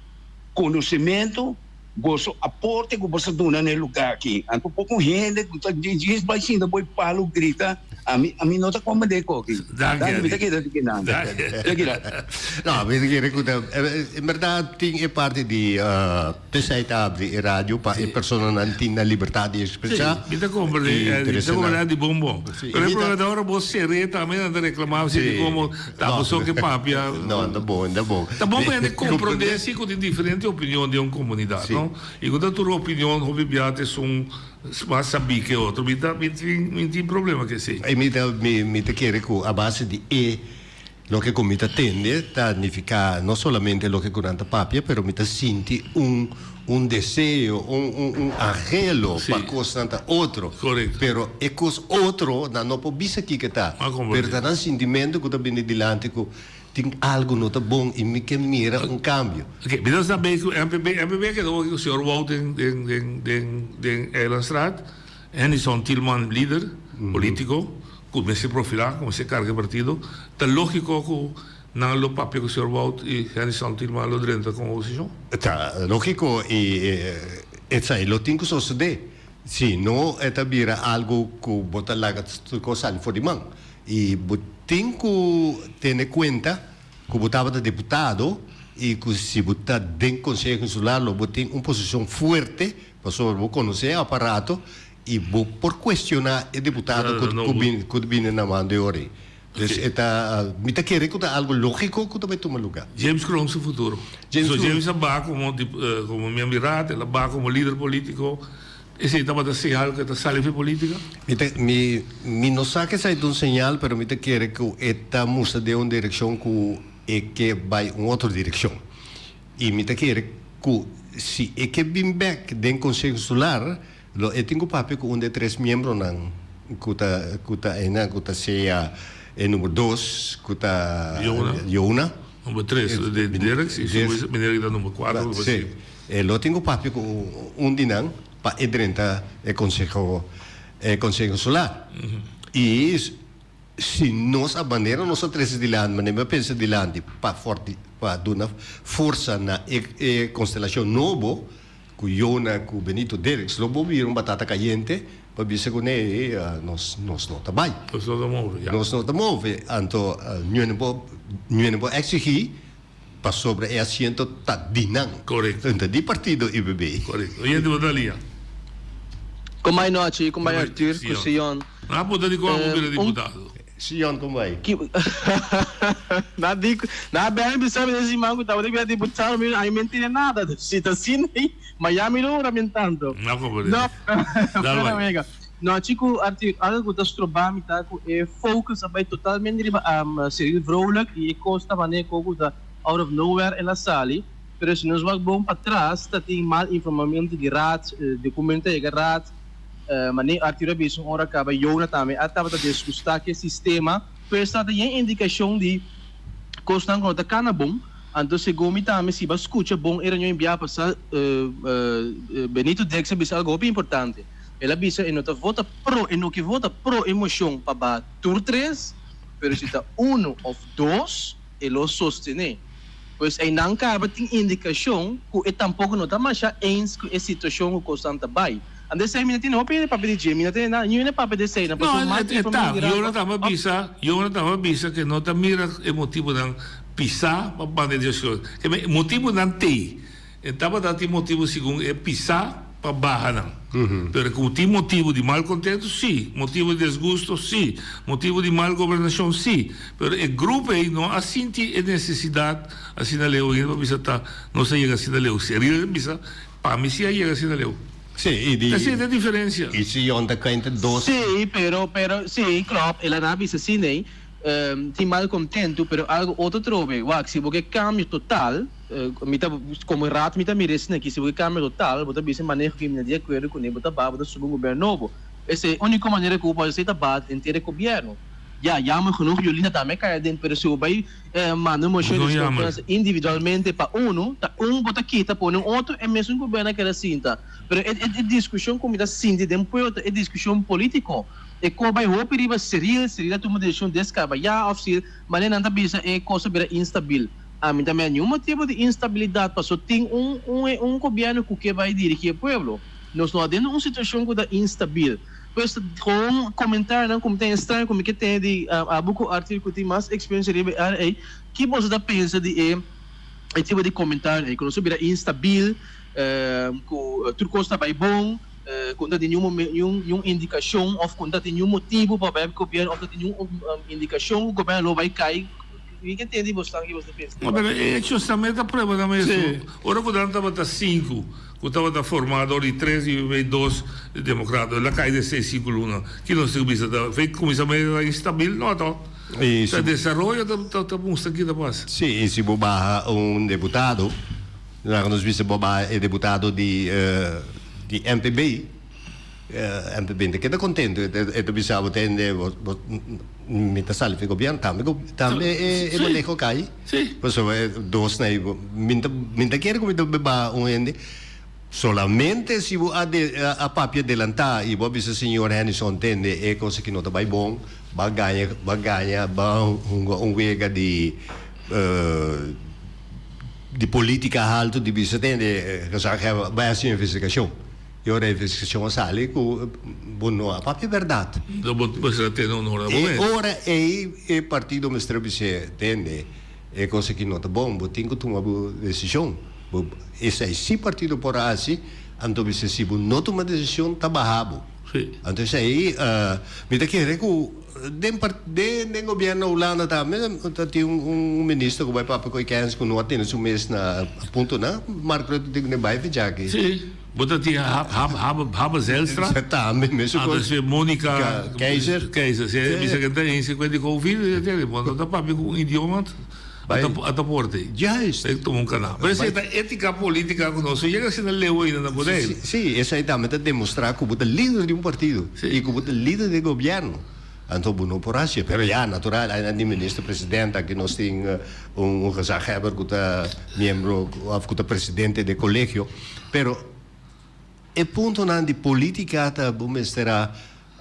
konosementu. Boso aporte ku boso duna na e lugá aki. Anto poko hende ku ta djis bai sinta bo e palu grita, ami ami no ta komprendé koki. Danki, mi ta keda di kinan. Danki. No, mi ta kere ku ta, en bèrdat tin e parti di p'esei ta abri e radio pa e personanan tin nan libertat di ekspresá. Sí, mi ta komprendé, mi ta komprendé di bon bon. Pero e problema ta ora bo ser'é tambe nan ta reklamá si di komo Ta boso ke papia. No, ta bon, ta bon. Ta bon pa hende komprondé si ku tin diferente opinion den un komunidat, no? I ku ta tur opinion hopi bia ta esun mas sabí ke otro. Mi ta, mi tin, mi tin problema ku esei. I mi ta, mi, mi ta kere ku a base di e loke ku mi ta tende ta nifiká no solamente loke ku nan ta papia, pero mi ta sinti un, un deseo, un, un, un anhelo pa kosnan ta otro. Correcto. Pero e kos otro nan no por bisa kiko ta. Pero ta nan sintimentu ku ta bini dilanti ku tin algu no ta bon i mi ke mira un kambio. Oké, mi ta sa bei ku MPB, MPB a keda hopi ku señor Wout den, den, den, den, den Eilandstraat. Hennyson Thielman lider politiko ku mester profilá, ku mester karga e partido. Ta lógiko ku Nan lo papia ku señor Wout i Hennyson Thielman lo drenta kon oposishon? Ta lógiko i esei lo tin ku sosodé. Si no e ta bira algu ku bo ta laga tur kos sali for di man. I bo tin ku tene kuenta ku bo tabata diputado i ku si bo ta den Konseho Insular lo bo tin un posishon fuerte pasobra bo konosé e aparato i bo por kuestioná e diputado ku ta bini na man di ora ei. Dus e ta, mi ta kere ku ta algu lógiko ku ta bai tuma lugá. James Kroon su futuro. James So Kroon. James a baha komo dip, komo miembro di Raad, el a baha komo lider polítiko. Esei tabata señal ku e ta sali for polítika? Mi ta, mi, mi no sa ku esei ta un señal, pero mi ta kere ku e ta mustra den un direkshon ku e ke bai un otro direkshon. I mi ta kere ku si e ke bin bèk den Konseho Insular, Lo e tin ku papia ku un di e tres miembronan ku ta ku ta einan ku ta sea e number dos ku ta Jona. Jona. Number tres de Dereks i su meneer ki ta number kuater ku Si. E lo tin ku papia ku un di nan pa e drenta e konseho e konseho insular. I si nos a manera nos a trese dilanti manera mi a pensa dilanti pa forti pa duna forsa na e e konstelashon nobo Ku Jona ku Benito Derks lo bo bira un batata kayente pa bisa ku nee nos nos no ta bai. Nos no ta move, ya. Nos no ta move. Anto ñuene bo ñuene bo eksigí pasobra e asiento ta di nan. Korekto. Ta di partido UPB. Korekto. Oyente bo ta lia. Kon bai nochi, kon bai Arthur ku Sion. Nan a puntra di kon abo bira diputado. Sion kon bai? Na di na bèn bisa mi den siman ku tabata bira diputado mi a mi ntende nada si ta asina ei Miami lo ora mi tanto. No komprende. No Dal bai. amiga. No chiku Arthur algo ku ta stroba mi ta ku e focus a bai totalmente riba Cyril Vrolijk i e kos ta manera ku ta out of nowhere el a sali pero si nos wak bon patras ta tin mal informamento di raad documento a yega raad Mane Arthur a bisa un ora caba Jona tambe a tabata disgusta cu e sistema, pues ta ta yen indicacion di cosnan cu no ta cana bon, anto segun mi tambe si bo a scucha bon e reunion bia pasa Benito Dirks a bisa algo hopi importante, el a bisa e no ta vota pro, e no ke vota pro e mocion pa baha tur tres, pero si ta uno of dos e lo sostene. Pues eynan caba tin indicacion cu e tampoco no ta masha eens cu e situacion cu cosnan ta bay. Anto esei mi no tin hopi hende papia di dje, mi no tene nada, niun hende papia di esei nan, No, pasobra mas e informashon ta, di rato Jonathan a bisa, Jonathan a bisa ke no ta mira e motibunan pisá pa banda e desishon. Ke men motibunan t'ei. E tabata tin motibu segun e pisá pa baha nan. Pero ku tin motibu di malkontentu, sí. Motibu di desgusto, sí. Motibu di mal gobernashon, sí. Pero e grupo ei no a sinti e nesesidat asina leu ainda pa bisa ta nos a yega asina leu. Seril a bisa, Pa mi sí a yega asina leu. Sí, i di. Esei ta e diferensia. I si yon ta kai entre dos. Sí, pero, pero, sí, klòp, el a na bisa asina ei, tin malkontentu, pero algu otro trobe. Wak, si bo ke kambio total, Mi ta, komo raad mi ta mira esaki, si bo ke kambia total, bo ta bisa e maneho ku mi na di akuerdo kuné, bo ta baha, bo ta subi un gobierno nobo. Esei e úniko manera ku bo por hasi ta baha henter e gobièrnu. Ya, jammer genoeg Jolina tambe a kai aden, pero si bo bai manda un moshon di deskonfiansa individualmente pa unu, ta un bo ta kita pone un otro, e mesun gobièrnu a keda sinta. Pero e e diskushon ku mi ta sinti den pueblo ta e diskushon polítiko. E kos bai hopi riba Cyril, Cyril a tuma desishon deskabeyá òf si manera nan ta bisa e kos a bira instabil. Ami ta mira niun motibu di instabilidat paso tin un un un gobièrnu ku ke bai dirigí e pueblo. Nos no a den un situashon ku ta instabil. Pues ta gewoon komentarionan ku mi ta estraño ku mi ke tene di abo ku Arthur ku tin mas eksperensia riba e área ei, ki boso ta pensa di e e tipo di komentario ei ku nos a bira instabil, ku tur kos ta bai bon, ku no ta tin niun niun niun indikashon òf ku no ta tin niun motibu pa bai gobièrnu òf no ta tin niun indikashon ku gobièrnu lo bai kai. Mi ke tende bos tan ki bos ta pensa. No, pero e hechos tambe ta prueba nan mes. Ora ku nan tabata sinku, ku tabata formá dor di tres i mei dos demokrat, el a kai den seis sinku luna. Ki nos tin ku bisa? Ta fei kuminsamentu ta instabil? No to. Ta desaroyo ta ta mustra ki ta pasa. Sí, i si bo baha un deputado, laga nos bisa bo baha e deputado di di MPB, MPB ta keda contento, e ta bisa bo tende bo mi ta sali fi gobierno, tambe tambe e maneho cay, pasobra e dos na mi ta mi ta kere cu mi ta beba un hende, solamente si bo a a papia adelanta y bo a bisa señor Hennyson tende e cosa aki no ta bay bon, ba gaña ba gaña ba hunga un wega di di politica halto di bisa tende gezaghebber bay haci investigacion. E ora e investigashon a sali ku bo no a papia bèrdat. No bo mester a tene honor na bo mes. E ora ei e partido mester a bis'é, Tende, e kos aki no ta bon, bo tin ku tuma bo desishon. Bo esei si partido por a hasi, anto bis'é si bo no tuma desishon ta baha bo. Anto esei mi ta kere ku den den den gobierno Hulanda tambe ta tin un minister ku bai papia ku e kens ku no a tene su mes na puntonan. Mark Rutte tin ku bai fecha aki. Bo ta tin Habe Zijlstra. Tambe mesun kos. Anto Monica Keizer. Keizer. Si e bisa ke ta hende 55 e bo no ta papia ku un idioma a ta porte. Juist. E tuma un kana. Pero esei ta etica politica ku nos no yega asina leu ainda na Boneiru. Si, esei tambe ta demostra ku bo ta lider di un partido i ku bo ta lider di gobierno. Anto bo no por haci. Pero ya, natural, ai nan di minister president, aki nos tin un gezaghebber cu ta miembro of cu ta presidente di colegio. Pero e puntonan di politica ta bo mester a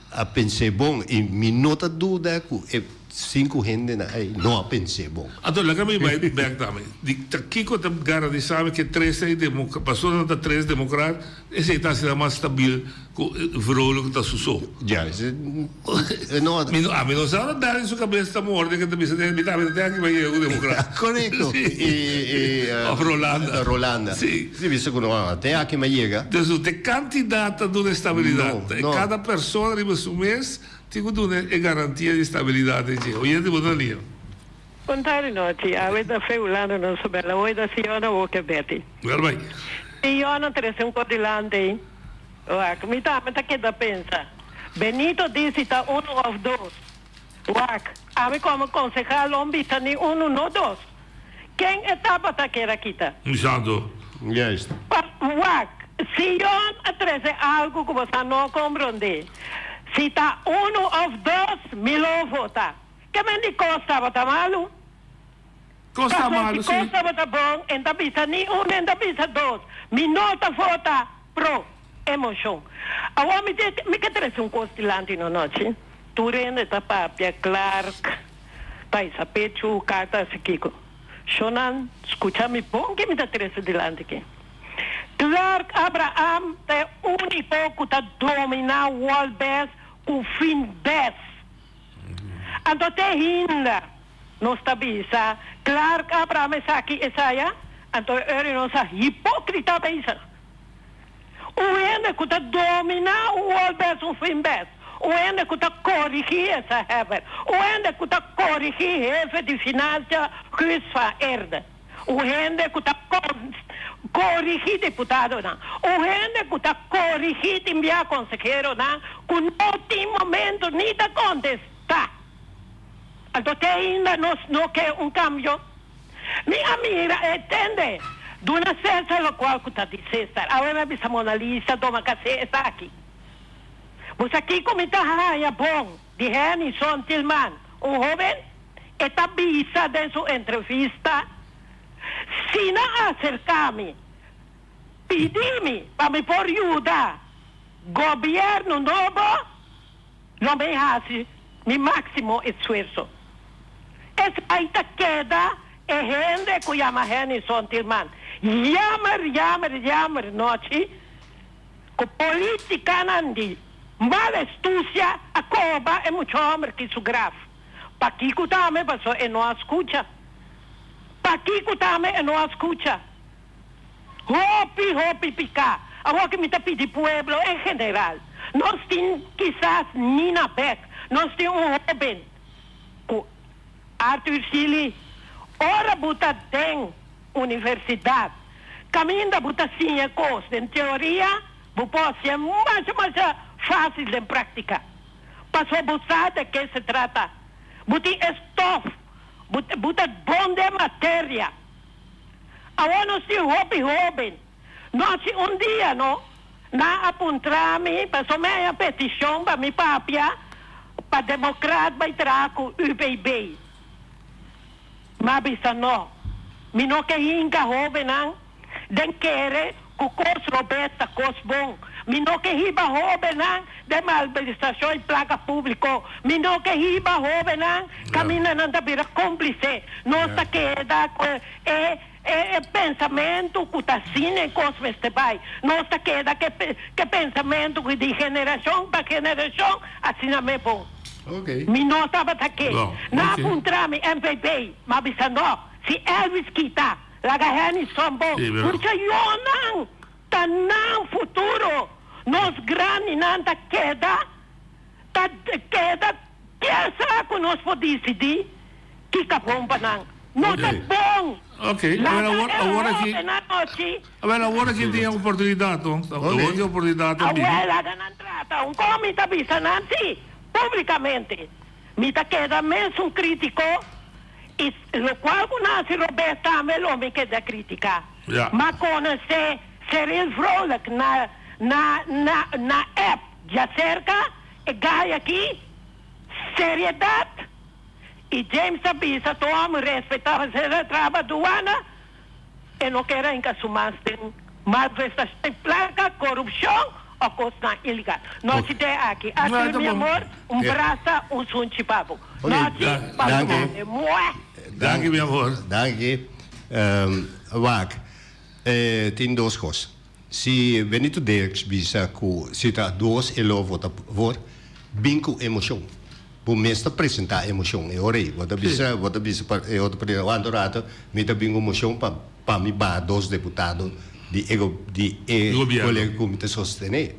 a pens'é bon y mi no ta duda cu e cinco hendenan ai no a pens'é bon. Anto laga mi bai bek tambe. Di ta kico ta garantisa mi cu e tres ei democrat, pasobra nan ta tres democrat, esei ta asina mas stabil Cu vrolijk ta su so. Ja, e no. Mi no, ami no sa ora Dani su cabes ta morde que ta bisa den mi tambe ta ten aki pa yega cu democrat. Correcto. Sí. Y, y, Of Rolanda. Rolanda. Sí. Sí, bisa cu no, te aki mi a yega. Dus no t'e cantidad ta duna estabilidad. No, no. Cada persona riba su mes tin cu duna e garantia di estabilidad den dje. Oyente bo ta lia. Bon tardi nochi, awe ta fe Hulanda nos a bela hoy ta Fiona Walker Betty. Wel bai. Fiona trece un cos dilanti ei. Wak, mi tambe ta keda pensa. Benito di si ta unu of dos. Wak, ami como concejal lo bisa ni unu no dos. Ken e tabata kier a kita? Mi santo. Juist. Pa, wak, Sion a trece algo cu bo sa no comprende. Si ta unu of dos, mi lo vota. Ke men di cos tabata malu? Cos ta Pasobra malu, si si. cos tabata bon, en ta bisa ni un, en ta bisa dos. Mi no ta vota pro e mocion. Awor mi tin, mi ke trece un cos dilanti no nochi. Tur hende ta papia, Clark, Taisa Pechu, Carta haci kico. Shonan, scucha mi bon ke mi ta trece dilanti aki. Clark Abraham ta e úniko ku ta dominá Wolbes ku fin bes. Anto te hinda nos ta bisa Clark Abraham esaki esaya, anto e ora nos a hipókrita bezig. Un hende ku ta dominá un Wolbes un fin bes, un hende ku ta korigí esa heber, un hende ku ta korigí hefe di finansia Guus van Eerde. Un hende ku ta korigí diputadonan, un hende ku ta korigí tin bia konseheronan ku no tin momento ni ta kontestá. Anto te ainda nos no ke un kambio? Mi a mira e tende duna César lokual ku ta di César. Awe mi a bisa Mona Lisa doma kasé esaki. Bo sa kiko mi ta haña bon di Henny Son Tilman, un hóben? E ta bisa den su entrevista, Si nan aserká mi, pidi mi pa mi por yuda gobièrnu nobo, lo mi hasi mi máksimo esfuerso. Esei ta keda e hende ku yama Hennyson Tilman. Jammer, jammer, jammer nochi ku politikanan di mal estusia a koba e mucha hòmber ki su graf. Pakiko tambe paso e no a skucha. Pakiko tambe e no a skucha. Hopi hopi piká. Awor ke mi ta pidi pueblo en general, nos tin kisas Nina Beck, nos tin un hoben ku Arthur Sealy, ora bo ta den universidat kaminda bo ta siña kos den teoria, bo por hasié masha masha fásil den práktika. Paso bo sa de ke se trata. Bo tin e stof. Bo bo ta bon den materia. Awor nos tin hopi hoben. No si un dia no, nan a puntra mi, paso mi haña peticion pa mi papia pa Democraat bai traha ku UPB. Mi a bisa no. Mi no ke hinka hobennan den kere ku kos robes ta kos bon. Mi no ke hiba hobennan den malversacion di plaka publico. Mi no ke hiba hobennan kaminda nan ta bira komplise. Nos ta keda ku e e pensamentu ku ta asina e kos mester bai. Nos ta keda ku e pensamentu ku di generashon pa generashon asina me bon. Mi no tabata ke. Nan a puntra mi MVB, mi a bisa no, si Elvis kita, laga Henny son bon. Mucha yonan ta nan futuro. Nos grandinan ta keda, ta keda kier sa ku nos por disidí ki ta bon pa nan. No ta bon. Laga e hobennan nochi. Awel, awor aki tin e oportunidat, no? Awor tin oportunidat ta bini. Awel, laga nan trata. Un kon mi ta bisa nan si, publicamente. Mi ta keda mesun critico y locual cu nan haci robes tambe lo mi keda critica. Ma conoce Cyril Vrolijk na na na na app djacerca e guy aki, seriedad. Y James ta bisa tur homber respeta José traba duana. E no ker a hinka su mas den malversacion di placa, corupcion o cosnan ilegal. Nochi de aki. Arthur mi amor, un brasa, un sunchi pa bo. Nochi pa bo hende muhe. Danki mi amor. Danki. Wak, tin dos cos. Si Benito Dirks bisa cu si ta dos e lo vota voor, bin cu emocion. Bo mes ta presenta emocion e ora ei. Bo ta bisa, bo ta bisa pa e otro partido, wanta un rato mi ta bin cu mocion pa pa mi baha dos deputado di e di e colega cu mi ta sostene.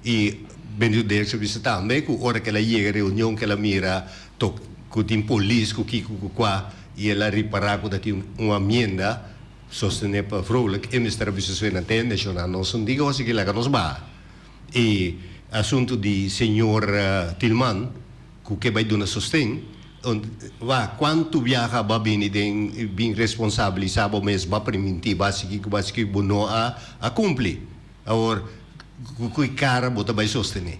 Y Benito Dirks a bisa tambe cu ora cu el a yega reunion cu el a mira tok cu tin polis cu kico cu cua y el a ripara cu ta tin un amienda, Sostené pa Vrolijk e mester a bisa su enan te menshoná nos un diga hosi ki laga nos baha. E asuntu di señor Tilman ku ke bai duna sosten, wak kuantu biaha bo a bini den bin responsabilisá bo mes, bo a primintí, bo a hasi kiko, bo a hasi kiko, bo no a kumpli. Awor ku ki kara bo ta bai sostené?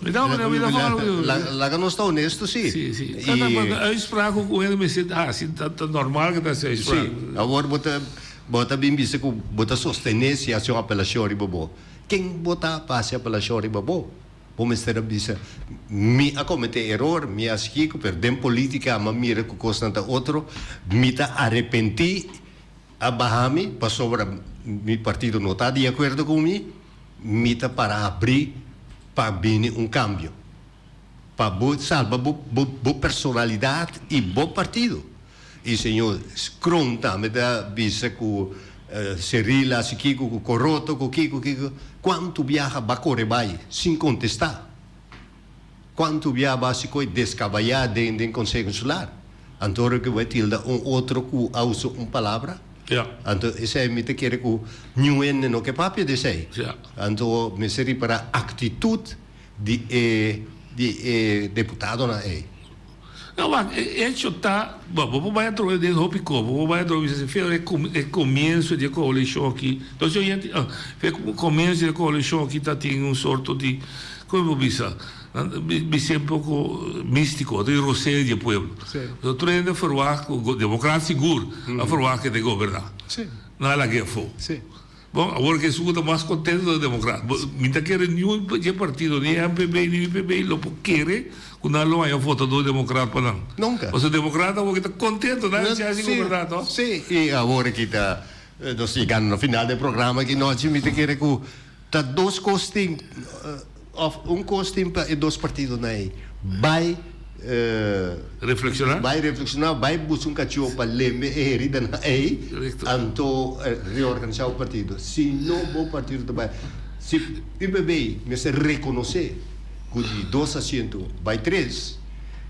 Laga nos ta honesto si. Si, si. Y uitspraak ku hende mester hasi ta normal ku ta hasi uitspraak. Si. Awor bo ta bo ta bin bisa ku bo ta sostené si hasi un apelashon riba bo. Ken bo ta pa hasi apelashon riba bo? Bo mester a bisa mi a kometé eror, mi a hasi kiko, pero den politika mi a mira ku kosnan ta otro, mi ta arepentí. A baha mi pasobra mi partido no ta di akuerdo ku mi, mi ta para habrí pa bini un kambio. Pa bo salba bo bo personalidat i bo partido. I señor Kroon tambe ta bisa ku Cyril a hasi kiko ku Coroto ku kiko kiko. Kuantu biaha ba kore bai sin kontestá? Kuantu biaha ba hasi koi deskabayá den den Konseho Insular? Anto ora ku bai tilda un otro ku a usa un palabra? Anto esei mi ta kere ku niun hende no ke papia di esei. Anto mester ripará aktitut di e di e deputadonan ei. No, wak, e hecho ta, bo, bo por bai atrobe den hopi kos, bo por bai atrobe bisa si feo e e komienso di e koalishon aki, entonces yo yenti, ah, fe komienso di e koalishon aki ta tin un sorto di, komo bo bisa, nan bis'é un poko mistiko, ta tin rosé di e pueblo. Pasobra tur hende a ferwagt ku demokrat sigur a ferwagt ke ta goberná. Nan a lag'é afó. Bon, awor ke esun ku ta mas kontento ta demokrat. Bo, mi ta kere niun dje partido, ni MPB ni UPB lo por kere ku nan lo haña votadó demokrat pa nan. Nunka. Pasobra demokrat awor ke ta kontento, nan a chèns di goberná to. Sí, i awor aki ta, nos yegando na final di e programa aki nochi, mi ta kere ku ta dos kos tin, òf un kos tin pa e dos partidonan ei, bai. Reflekshoná? Bai reflekshoná, bai buska un kachó pa lembe e heridanan ei, anto reorganisá bo partido. Si no bo partido ta bai, si UPB mester rekonosé ku di dos asiento bai tres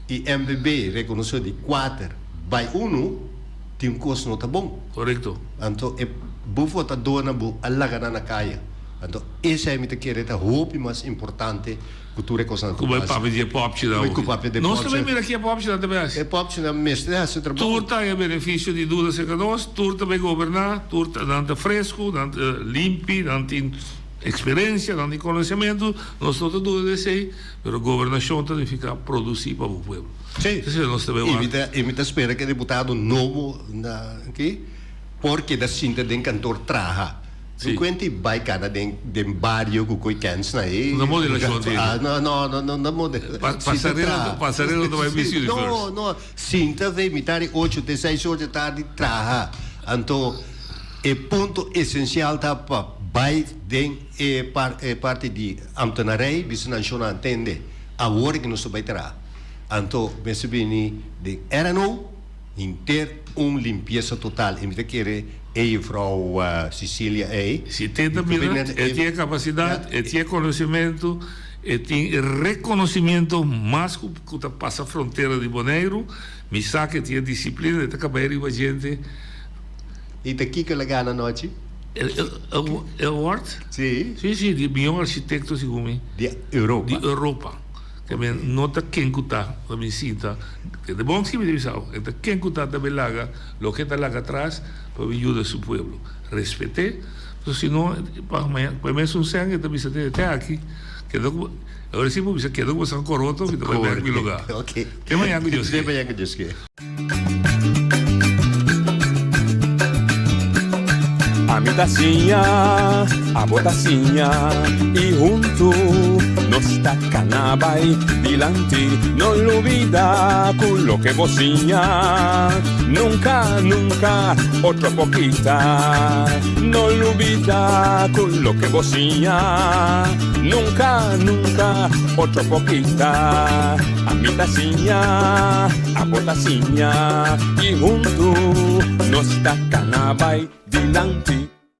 i MPB rekonosé di kuater bai unu, tin kos no ta bon. Korekto. Anto e bo votadónan bo a laga nan na kaya. Anto esei mi ta kere ta hopi mas importante. Ku tur e kosnan ku bai papia di e popchinan hopi. Ku papia di e Nos tambe mira ki e popchinan ta bai hasi. E popchinan mester hasi trabou. Tur ta e benefisio di duda serka nos, tur ta bai goberná, tur ta, nan ta fresku, nan ta limpi, nan tin eksperensia, nan tin konosementu, nos no ta duda di esei, pero gobernashon ta nifiká produsí pa bo pueblo. Sí. Esei nos ta bai wak. I mi ta, i mi ta spera ku e diputado nobo na aki por keda sinta den kantor traha. Sí. Kuenti bai kana den den bario ku koi kens na e. No modelacion tin. Ah, no, no, no, no, no model. Pa, pasarela, pasarela ta bai Miss Universe. No, no, sinta ve mitad di ocho te seis or di tardi traha. Anto e punto esencial ta pa bai den e par e parti di ambtenarij bisa nan shona tende awor ki nos ta bai traha. Anto mester bini den RNO. Henter un limpiesa total y mi ta kere e juffrouw Cecilia ey. Si te ta mira, e tin e capacidad, e tin e conocimento, e tin e reconocimiento mas cu cu ta pasa frontera di Boneiru, mi sa cu e tin e disciplina, e ta caba riba djente. Y ta kico el a gana anochi? E award? Si. Si, si, di mion architecto segun mi. Di Europa. Di Europa. Te men no ta ken ku ta ta bin sinta te de bon skibi ta bisa bo e ta ken ku ta ta bin laga loke ta laga atras pa bin yuda su pueblo respete pasobra si no pa mañana pa e mesun sèn e ta bisa te te aki keda ku awor si bo bisa keda ku bo san koroto mi ta bai bek mi luga te mañana ku Dios ke. Ami ta siña, abo ta siña y huntu nos ta cana bay dilanti. No lubida cu loke bo siña nunca, nunca otro por kita. No lubida cu loke bo siña nunca, nunca otro por kita. Ami ta siña, abo ta siña y huntu nos ta cana bay dilanti.